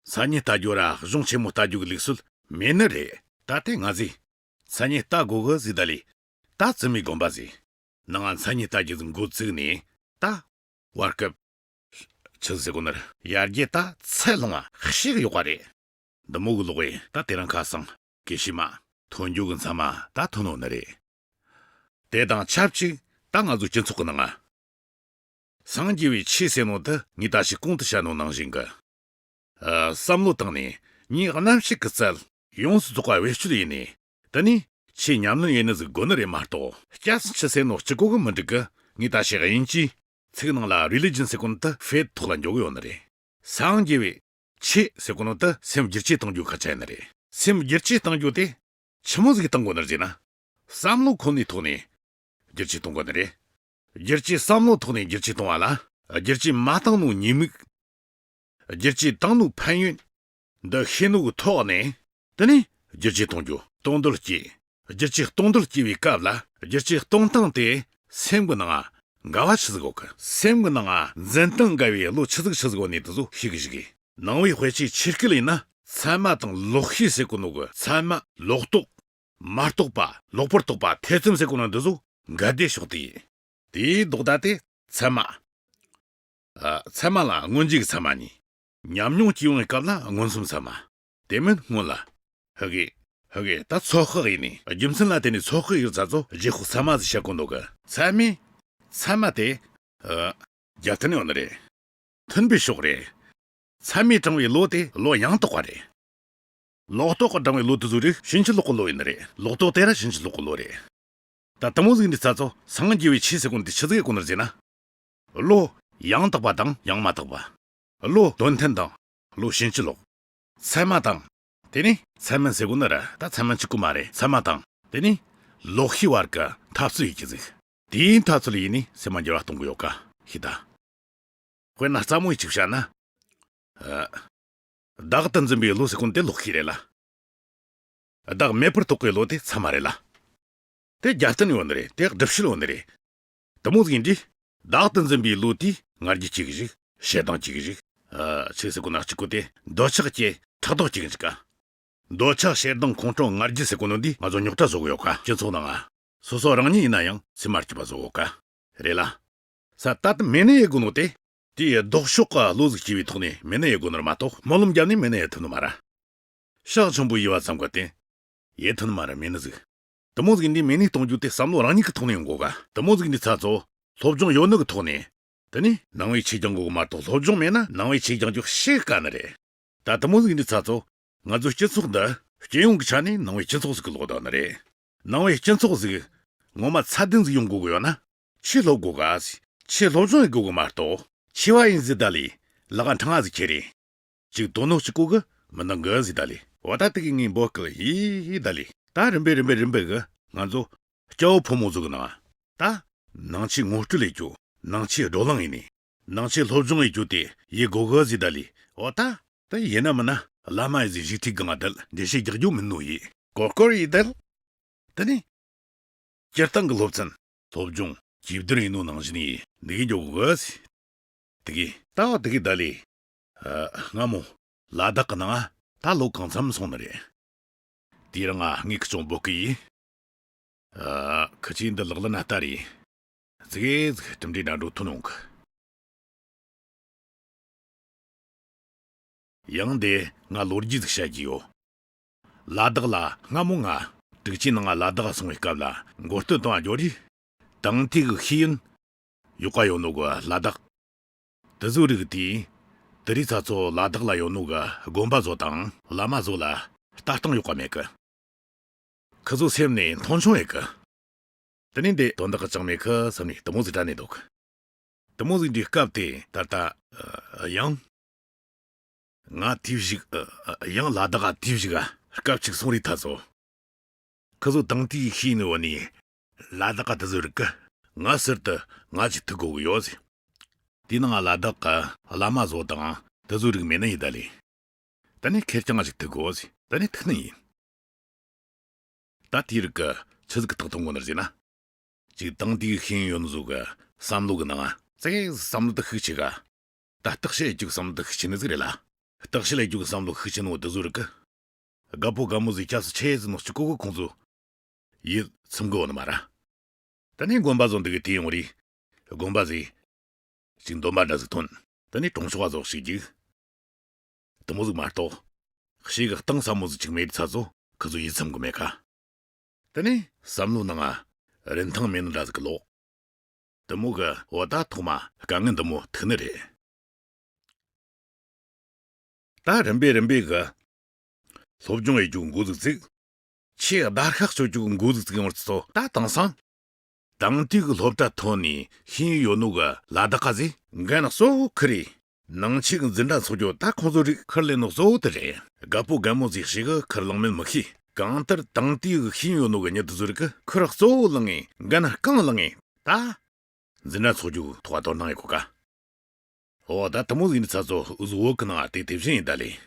མཚན་ཉིད་ལྟ་རྒྱུ་ར་གཞུང་ཆེན་མོ་ལྟ་རྒྱུ་གི་ལུགས་སྲོལ་མེད་ནི་རེད། ད་དེ་ང་ཟིག་མཚན་ཉིད་ལྟ་དགོས་གི་ཟིག་ད་ལས། ད་བཙུན་མའི་དགོན་པ་ཟིག་ནང་ང་མཚན་ཉིད་ལྟ་རྒྱུ་ཟིག་འགོ་བཙུགས་ནས་ད། བར་སྐབས། ཆི་ཟེར་གོ་ནི་རེད། ཡར་རྒྱས་ད་ཚད་ལོངས་པ་ཞིག་ཡོད་པ་རེད། འདི་མོ་གི་ལོག་ཡིན་ད་དེ་རིང་ཁ་སང་གི་ཤི་མ་ཐོན་རྒྱུ་གི་མཚན་མ་ད་ཐོན་ནོ་ནི་རེད། དེ་དང་ཆབས་ཅིག་ད་ང་ཚོ་སྤྱི་ཚོགས་ཀྱི་ནང་ང་། སངས་རྒྱས་པའི་ཆོས་ཟེར་ནོ་དེ་ངས་ད་ཞིག་གོང་དུ་བཤད་ནོ་ནང་བཞིན་གི། ཨ། བསམ་བློ་བཏང་ནས་ངས་རྣམ་ཤེས་ཀྱི་རྩལ་ཡོངས་སུ་རྫོགས་པ་བེད་སྤྱོད་ཡིན་ནས། དེ་ནས་ཆོས་ཉམས་ལེན་ཡེད་ནི་ཟིག་དགོས་ནི་རེད་མ་གཏོགས། སྐྱ་སེར་ཆུ་ཟེར་ནོ་གཅིག་པོ་གི་མི་འགྲིག་གི། ངས་ད་ཞིག་དབྱིན་ཇིའི་ཚིག་ནང་ལ་རི་ལི་ཇན་ཟེར་གོ་ནོ་དེ་ཧྥེ་ཐི་ཐོག་ལ་འཇོག་གི་ཡོད་ནི་རེད། སངས་རྒྱས་པའི་ཆོས་ཟེར་གོ་ནོ་དེ་སེམས་བསྒྱུར་བཅོས་གཏོང་རྒྱུ་སྐད་ཆ་ཡིན་ནི་རེད། སེམས་བསྒྱུར་བཅོས་གཏོང་རྒྱུ་དེ་ཆི་མོ་ཟིག་གཏོང་དགོས་ནི་རེད་ཟེར་ན། བསམ་བློ་ཁོ་ནའི་ཐོག་ནས་བསྒྱུར་བཅོས་གཏོང་དགོས་ནི་རེད། བསྒྱུར་བཅོས་བསམ་བློ་ཐོག་ནས་བསྒྱུར་བཅོས་གཏོང་བ་ལ། བསྒྱུར་བཅོས་མ་བཏང་ནོ་ཉེས་དམིགས། བསྒྱུར་བཅོས་བཏང་ནོ་ཕན་ཡོན། འདི་ཤེས་ནོ་གི་ཐོག་ནས། དེ་ནས་བསྒྱུར་བཅོས་གཏོང་རྒྱུ་གཏོང་འདོད་སྐྱེ། བསྒྱུར་བཅོས་གཏོང་འདོད་སྐྱེ་བའི་སྐབས་ལ་བསྒྱུར་བཅོས་གཏོང་སྟངས་དེ་སེམས་ཀྱི་ནང་འགལ་བ་ཆི་ཟིག་ཡོད་གི། སེམས་ཀྱི་ནང་འཛིན་སྟངས་འགལ་བའི་བློ་ཆི་ཟིག་ཆི་ཟིག་ཡོད་ནི་དེ་ཚོ་ཤེས་གི་ཞིག་གི། ནང་པའི་དཔེ་ཆའི་ཆོས་སྐད་ཡིན་ན་ཚད་མ་དང་ལོག་ཤེས་ཟེར་གོ་ནོ་གི། ཚད་མ་ལོག་རྟོག་མ་རྟོགས་པ། ལོག་པར་རྟོག་པ། ཐེ་ཚོམ་ཟེར་གོ་ནོ་འདི་ཚོ་འགལ་ཟླའི་ཕྱོགས་དེ་ཡིན། དེའི་ལྡོག་ཟླ་དེ་ཚད་མ། ཨ། ཚད་མ་ལ་མངོན་རྗེས་ཀྱི་ཚད་མ་གཉིས། ཉམས་མྱོང་སྐྱེ་ཡོང་བའི་སྐབས་ལ་མངོན་སུམ་ཚད་མ། དེ་མིན་སྔོན་ལ། ཧི་གེ་ཧི་གེ་ད་ཚོད་དཔག་ཡིན་ནི། རྒྱུ་མཚན་ལ་བརྟེན་ནས་ཚོད་དཔག་ཡིག་ཚ་ཚོ་རྗེས་དཔག་ཚད་མ་ཟིག་བཤད་གོ་འདུག་གི། ཚད་མས། ཚད་མ་དེ། ཨ། རྒྱབ་རྟེན་ཡོད་ནི་རེད། མཐུན་པའི་ཕྱོགས་རེད། ཚད་མས་དྲངས་པའི་བློ་དེ་བློ་ཡང་དག་པ་རེད། ལོག་རྟོག་གིས་དྲངས་པའི་བློ་དེ་ཚོ་རིགས་ཕྱིན་ཅི་ལོག་གི་བློ་ཡིན་ནི་རེད། ལོག་རྟོག་དེ་ར་ཕྱིན་ཅི་ལོག་གི་བློ་རེད། ད་དེ་མོ་ཟིག་འདི་ཚ་ཚོ་སངས་རྒྱས་པའི་ཆོས་ཟེར་གོ་ནོ་དེ་ཆི་ཟིག་ཡེད་གོ་ནི་རེད་ཟེར་ན། བློ་ཡང་དག་པ་དང་ཡང་མ་དག་པ། བློ་དོན་མཐུན་དང་བློ་ཕྱིན་ཅི་ལོག་ཚད་མ་དང་། དེ་ནས་ཚད་མིན་ཟེར་གོ་ནི་ར་ད་ཚད་མིན་གཅིག་པུ་མ་རེད། ཚད་མ་དང་དེ་ནས་ལོག་ཤེས་བར་གྱི་འཐབ་རྩོད་ཡེད་རྒྱུ་ཟིག་དེའི་འཐབ་རྩོད་ཡིན་ནི་སེམས་མ་འགྱུར་བ་གཏོང་གི་ཡོད་ཀ་ཤེས་ད། དཔེར་ན་སླ་མོ་ཡིས་གཅིག་བཤད་ན། ཨ། བདག་ཏུ་འཛིན་པའི་བློ་ཟེར་གོ་ནོ་དེ་ལོག་ཤེས་རེད་ལ། བདག་མེད་པར་རྟོགས་པའི་བློ་དེ་ཚད་མ་རེད་ལ། དེ་རྒྱབ་རྟེན་ཡོད་ནི་རེད། དེ་སྒྲུབ་བྱེད་ཡོད་ནི་རེད། དེ་མོ་ཟིག་ཡིན་དུས། བདག་ཏུ་འཛིན་པའི་བློ་དེས་ང་རྒྱལ་སྐྱེ་གི་ཞིག་ཞེ་སྡང་སྐྱེ་གི་ཞིག་ཨ། ཆི་ཟེར་གོ་ནོ་གཅིག་པོ་དེ་འདོད་ཆགས་སྐྱེ་ཕྲག་དོག་སྐྱེ་གི་འཇུག་ག་འདོད་ཆགས་ཞེ་སྡང་ཁོང་ཁྲོ་ང་རྒྱལ་ཟེར་གོ་ནོ་འདིས་ང་ཚོ་རྙོག་དྲ་བཟོ་གི་ཡོད་ཀ་སྤྱི་ཚོགས་ནང་ང་། སོ་སོ་རང་ཉིད་ཡིན་ན་ཡང་ཚེར་མ་སྐྱིད་པ་བཟོ་གོ་ཀ་རེད་ལ། ས་ད་དུ་མེད་ནི་ཡེད་དགོས་ནོ་དེ། དེའི་ལྡོག་ཕྱོགས་ཀྱི་བློ་ཟིག་སྐྱེ་བའི་ཐོག་ནས་མེད་ནི་ཡེད་དགོས་ནོ་རེད་མ་གཏོགས་སྨོན་ལམ་བརྒྱབ་ནས་མེད་ནི་ཡེད་ཐུབ་ནི་མ་རེད། ཕྱག་ཆེན་པོ་ཡིད་པ་ཙམ་གྱིས་དེ། ཡེད་ཐུབ་ནི་མ་རེད། མེད་ནི་ཟིག་དེ་མོ་ཟིག་འདི་མེད་ནི་གཏོང་རྒྱུ་དེ་བསམ་བློ་རང་ཉིད་ཀྱི་ཐོག་ནས་ཡོང་དགོས་ག་དེ་མོ་ཟིག་འདི་ཚ་ཚོ་སློབ་སྦྱོང་ཡོད་ནི་གི་ཐོག་ནས། དེ་ནས་ནང་པའི་ཆོས་སྦྱང་དགོས་གི་མ་གཏོགས་སློབ་སྦྱོང་མེད་ན་ནང་པའི་ཆོས་སྦྱང་རྒྱུ་ཞེ་དཀའ་ནི་རེད། ད་དེ་མོ་ཟིག་འདི་ཚ་ཚོ། ང་ཚོའི་སྤྱི་ཚོགས་འདི་སྤྱི་ཡོངས་ཀྱི་ཆ་ནས་ནང་པའི་སྤྱི་ཚོགས་ཟིག་གི་ལོག་བསྡད་ནི་རེད། ནང་པའི་སྤྱི་ཚོགས་ཟིག་ངོ་མ་ཚད་ལྡན་ཟིག་ཡོང་དགོས་གི་ཡོད་ན། ཆོས་སློབ་དགོས་ག་ཆོས་སློབ་སྦྱོང་ཡེད་དགོས་གི་མ་གཏོགས། ཆེ་བ་ཡིན་ཟིག་ད་ལས། ལག་ག་འཕྲང་ང་ཟིག་ཁྱེར་རེ། ཅིག་དོ་ནོ་གཅིག་པོ་གི་མི་འདང་གི་ཟིག་ད་ལི། འོ་ད་དེ་གི་ངའི་འབོད་སྐུལ་ཡིན་ད་ལི། ད་རིམ་པས་རིམ་པས་རིམ་པས་གི་ང་ཚོ་སྐྱ་བོ་ཕོ་མོ་ཚོ་གི་ནང་ད་ནང་ཆོས་ངོ་སྤྲོད་ལས་རྒྱུ། ནང་ཆོས་བགྲོ་གླེང་ཡིན་ནི། ནང་ཆོས་སློབ་སྦྱོང་ཡེད་རྒྱུ་དེ་ཡེད་དགོས་གི་ཟིག་ད་ལི། འོ་ད་ད་ཡིན་ན་མིན་ན་བླ་མ་ཡི་ཟིག་བཞུགས་ཁྲི་གང་ང་དལ་འགྲེལ་བཤད་རྒྱག་རྒྱུ་མིན་ནོ་ཡི། གོར་གོར་ཡི་དལ། དེ་ནི། སྤྱིར་བཏང་གི་སློབ་ཚན། སློབ་སྦྱོང་གི་བསྡུར་ཡིན་ནོ་ནང་བཞིན་ཡིན་འདི་གི་འཇོག་གི། དེ་གི་ད་བ་དེ་གི་ད་ལི། ཨ། སྔ་མོ་ལ་དྭགས་ཀྱི་ནང་ད་ལོ་གང་འཚམ་སོང་ནི་རེད། དེའི་རིང་ང་ངས་ཁི་ཆུང་འབོད་སྐུལ་ཡིན། ཨ། ཁི་ཆོས་འདི་ལག་ལེན་ན་བསྟར་ཡིན། ཙི་གེ་ཙི་གེ་གྲུབ་འབྲས་འདྲ་འགྲོ་ཐུབ་ནོ་གི། ཡང་དེ་ང་ལོ་རྒྱུས་ཟིག་བཤད་རྒྱུ་ཡོད། ལ་དྭགས་ལ་སྔ་མོ་ང་དྲུག་ཅུའི་ནང་ང་ལ་དྭགས་སོང་བའི་སྐབས་ལ་མགོ་སྟོད་དང་ཨ་ཇོ་རི། དང་དེ་གི་ཤེས་ཡོན་ཡག་ག་ཡོད་ནོ་གི་ལ་དྭགས། དེ་ཚོའི་རིགས་དེ། དེ་རིང་ཚ་ཚོ་ལ་དྭགས་ལ་ཡོད་ནོ་གི་དགོན་པ་ཚོ་དང་བླ་མ་ཚོ་ལ་ལྟ་སྟངས་ཡག་ག་མེད་གི། ཁི་ཚོ་སེམས་ནས་མཐོང་ཆུང་ཡེད་གི། དེ་ནས་འདི་དོན་དག་གི་ཅང་མེད་གི་བསམ་ནས་དེ་མོ་ཟིག་དྲན་ནས་འདུག་དེ་མོ་ཟིག་འདྲའི་སྐབས་དེ་ད་ལྟ། ཨ། ཡང་། ང་དེའི་གཞུག་ཨ། ཡང་ལ་དྭགས་ག་དེའི་གཞུག་ག་སྐབས་གཅིག་སོང་རེད་ད་ཚོ། ཁི་ཚོ་དང་དེའི་ཤེས་ནི་བ་ནི། ལ་དྭགས་ག་དེ་ཚོ་རིགས་གི། ང་ཟུར་དུ་ང་ཅིག་ཐུག་དགོས་གི་ཡོད་ཟེར། དེའི་ནང་ལ་དྭགས་ག་བླ་མ་ཚོ་དང་དེ་ཚོ་རིགས་མེད་ནི་ཡིན་ད་ལེ། ད་ནི་ཁེར་རྐྱང་ཅིག་ཐུག་དགོས་ཟེར། ད་ནི་ཐུག་ནི་ཡིན། ད་དེའི་རིགས་གི་ཆི་ཟིག་གི་ཐག་ཐོན་གོ་ནི་ཟེར་ན། ཅིག་དང་དེའི་ཤེས་ཡོན་ཟོ་གི་བསམ་བློ་གི་ནང་ཙེ་བསམ་བློ་དེ་ཤུགས་ཆེ་ག་ད་བརྟག་དཔྱད་ཡེད་རྒྱུ་བསམ་བློ་དེ་ཤུགས་ཆེ་ནི་ཟིག་རེད་ལ། བརྟག་དཔྱད་ཡེད་རྒྱུ་བསམ་བློ་ཤུགས་ཆེ་ནོ་དེ་ཟོ་རིགས་གི། རྒད་པོ་རྒད་མོ་ཟིག་སྐྱབས་སུ་ཆེ་ཟིག་ནོ་གཅིག་གོ་གི་ཁོང་ཚོ་ཡིད་ཚིམ་གི་ཡོད་ནི་མ་ར། ད་ནི་དགོན་པ་ཚོ་འདི་གི་དེ་ཡོང་རེད། དགོན་པ་ཟིག་ཅིག་འདོན་པ་འདྲ་ཟིག་ཐོན། ད་ནི་གྲོང་ཆོག་པ་ཚོ་ཞིག་རྒྱུག་དེ་མོ་ཟིག་མ་གཏོགས། ཞིག་གི་གཏིང་ཟབ་མོ་ཟིག་ཅིག་མེད་ཚ་ཚོ་ཁི་ཚོ་ཡིད་ཚིམ་གི་མེད་ཁ། དེ་ནས་བསམ་བློ་ནང་ང་རིན་ཐང་མེད་ནི་འདྲ་ཟིག་གི་ལོག་དེ་མོ་གི་འོ་ད་ཐོག་མ་དཀའ་ངལ་འདི་མོ་ཐུག་ནི་རེད། ད་རིམ་པས་རིམ་པས་གི་སློབ་སྦྱོང་ཡེད་རྒྱུ་འགོ་ཚུགས་ཚིག་ཆེས་བརྡར་ཤ་གཅོད་རྒྱུ་འགོ་ཚུགས་ཚིག་ཡོང་བར་ཚོ་ད་དེང་སང་། དེང་དུས་ཀྱི་སློབ་གྲྭ་ཐོན་ནས་ཤེས་ཡོན་ཡོད་ནོ་གི་ལ་དྭགས་ག་ཟིག་འགན་གཙོ་བོ་ཁི་རེད། ནང་ཆོས་ཀྱི་འཛིན་གྲྭ་འཚོགས་རྒྱུ་ད་ཁོང་ཚོ་རིགས་ཁུར་ལེན་ནོ་གཙོ་བོ་དེ་རེད། རྒད་པོ་རྒད་མོ་ཟིག་ཞིག་གི་ཁུར་ལང་མིན་མི་ཤེས། གང་ལྟར་དེང་དུས་ཀྱི་ཤེས་ཡོན་ཡོད་ནོ་གི་མྱི་དེ་ཚོ་རིགས་ཀྱི་ཁུར་གཙོ་བོ་ལང་ངེ་འགན་རྐང་ལང་ངེ་ད། འཛིན་གྲྭ་འཚོགས་རྒྱུ་ཐོག་དོ་སྣང་ཡེད་གོ་ག་འོ་ད་དེ་མོ་ཟིག་ནི་ཚ་ཚོ་འུ་ཟོ་བོད་གི་ནང་དེ་དེ་བཞིན་ཡིན་ད་ལེ། ཡ།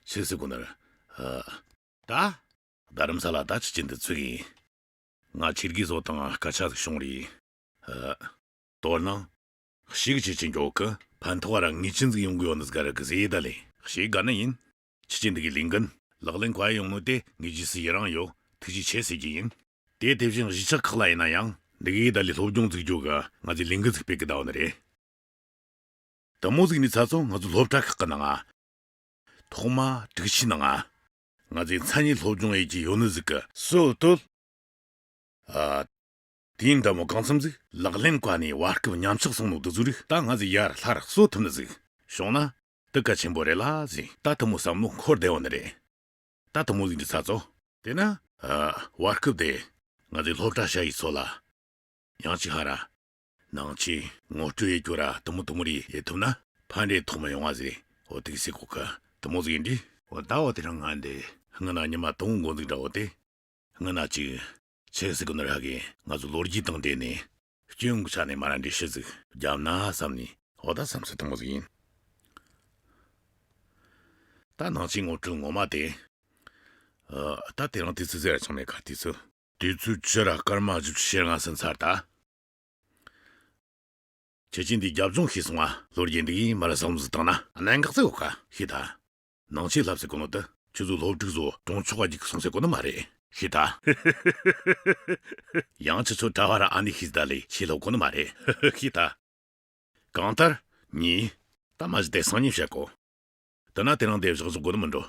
ཆི་ཟེར་གོ་ནི་རེད། ཨ། ད། རྡ་རམ་ས་ལ་ད་ཆི་ཅི་འདི་ཚུགས་ཡིན། ང་ཆིར་གི་ཚོ་དང་སྐད་ཆ་ཟིག་བྱུང་རེད། ཨ། དོ་སྣང་། ཞིག་ཆི་ཅི་འགྱོ་གི་ཕན་ཐོགས་ར་ངེས་ཅན་ཟིག་ཡོང་གི་ཡོད་ནི་ཟིག་ར་གི་ཟེར་ད་ལེ། ཞིག་དགའ་ནི་ཡིན། ཆི་ཅི་འདི་གི་ལས་འགན་ལག་ལེན་ག་ཡོང་ནོ་དེ་ངེས་ཅི་སི་ཡི་རང་ཡོད། ཐུགས་རྗེ་ཆེ་ཟེར་གྱི་ཡིན། དེ་དེ་བཞིན་གཞིས་ཆགས་ཁག་ལ་ཡིན་ན་ཡང་འདི་གའི་ད་ལི་སློབ་སྦྱོང་འཛུགས་རྒྱུ་གི་ང་ཚོའི་ལས་འགུལ་ཟིག་སྤེལ་གི་ད་བ་ནི་རེད། དེ་མོ་ཟིག་ནི་ཚ་ཚོ་ང་ཚོ་སློབ་གྲྭ་ཁག་གི་ནང་ང་ཐོག་མ་དྲུག་ཆའི་ནང་ང་ང་ཚོའི་མཚན་ཉིད་སློབ་སྦྱོང་ཡེད་ཀྱི་ཡོད་ནི་ཟིག་གི་སྲོལ་བཏོད། ཨ། དེའི་འདྲ་མོ་གང་འཚམ་ཟིག་ལག་ལེན་བཀལ་ནས་བར་སྐབས་ཉམས་ཆག་སོང་ནོ་དེ་ཚོ་རིགས་ད་ང་ཚོས་ཡར་སླར་གསོ་ཐུབ་ནི་ཟིག་བྱུང་ན། དེ་གལ་ཆེན་པོ་རེད་ལ་ཟེར་ད་དེ་མོ་བསམ་བློ་འཁོར་བསྡད་ཡོད་ནི་རེད། ད་དེ་མོ་ཟིག་འདི་ཚ་ཚོ། དེ་ན། ཨ། བར་སྐབས་དེ། ང་ཚོའི་སློབ་གྲྭ་ཞ་ཡི་སོ་ལ། ཡང་ཅིག་ཧ་ར། ནང་ཆོས་ངོ་སྤྲོད་ཡེད་རྒྱུ་ར་དེ་མོ་དེ་མོ་རེ་ཡེད་ཐུབ་ན་ཕན་འབྲས་ཐོགས་མ་ཡོང་བ་ཟེར་འོ་དེ་ཟེར་གོ་གི་དེ་མོ་ཟིག་ཡིན་དུས། འོ་ད་འོ་དེ་རིང་ང་འདི་སྔ་ན་ཉི་མ་དང་པོ་འགོ་འཛུགས་འདྲ་བོ་དེ། སྔ་ན་ཅིག་ཆི་ཟེར་གི་ནི་ར་གི་ང་ཚོ་ལོ་རྒྱུས་དང་འབྲེལ་ནས་སྤྱི་ཡོངས་ཀྱི་ཆ་ནས་མ་ར་འགྲེལ་བཤད་ཟིག་བརྒྱབ་ན་བསམ་ནས་འོ་ད་བསམ་ཚུལ་དེ་མོ་ཟིག་ཡིན། ད་ནང་ཆོས་ངོ་སྤྲོད་ངོ་མ་དེ། ཨ། ད་དེ་རིང་དུས་ཚོད་ཟེར་ར་ཆང་མེད་ཁ་དུས་ཚོད། དུས་ཚོད་ཕྱི་ར་སྐར་མ་བཞི་བཅུ་ཞེ་ལྔ་ཟིན་ཚར་ད། ཁྱེད་ཀྱིས་འདི་རྒྱབ་ལྗོངས་ཤེས་སོང་ང་ལོ་རྒྱུས་འདི་གིས་མ་ར་བསམ་བློ་ཟིག་བཏང་ན་གནད་འགག་ཟིག་ཡོད་ཁ་ཤེས་ད། ནང་ཆོས་བསླབ་ཟེར་གོ་ནོ་དེ་ཁྱེད་ཚོ་སློབ་ཕྲུག་ཚོ་གྲོང་ཆོག་ག་འགྱིག་སོང་ཟེར་གོ་ནི་མ་རེད་ཤེས་ད། ཡང་ཁྱེད་ཚོ་གྲྭ་བ་ར་ཨ་ནེ་ཤེས་ད་ལེ་ཆོས་སློབ་གོ་ནི་མ་རེད་ཤེས་ད། གང་ལྟར། གཉིས། ད་མ་གཞི་དེ་སང་ཉིན་བཤད་གོ། དེ་ན་དེ་རིང་དེ་བཞག་བཞག་དགོས་ནི་མི་འགྲོ་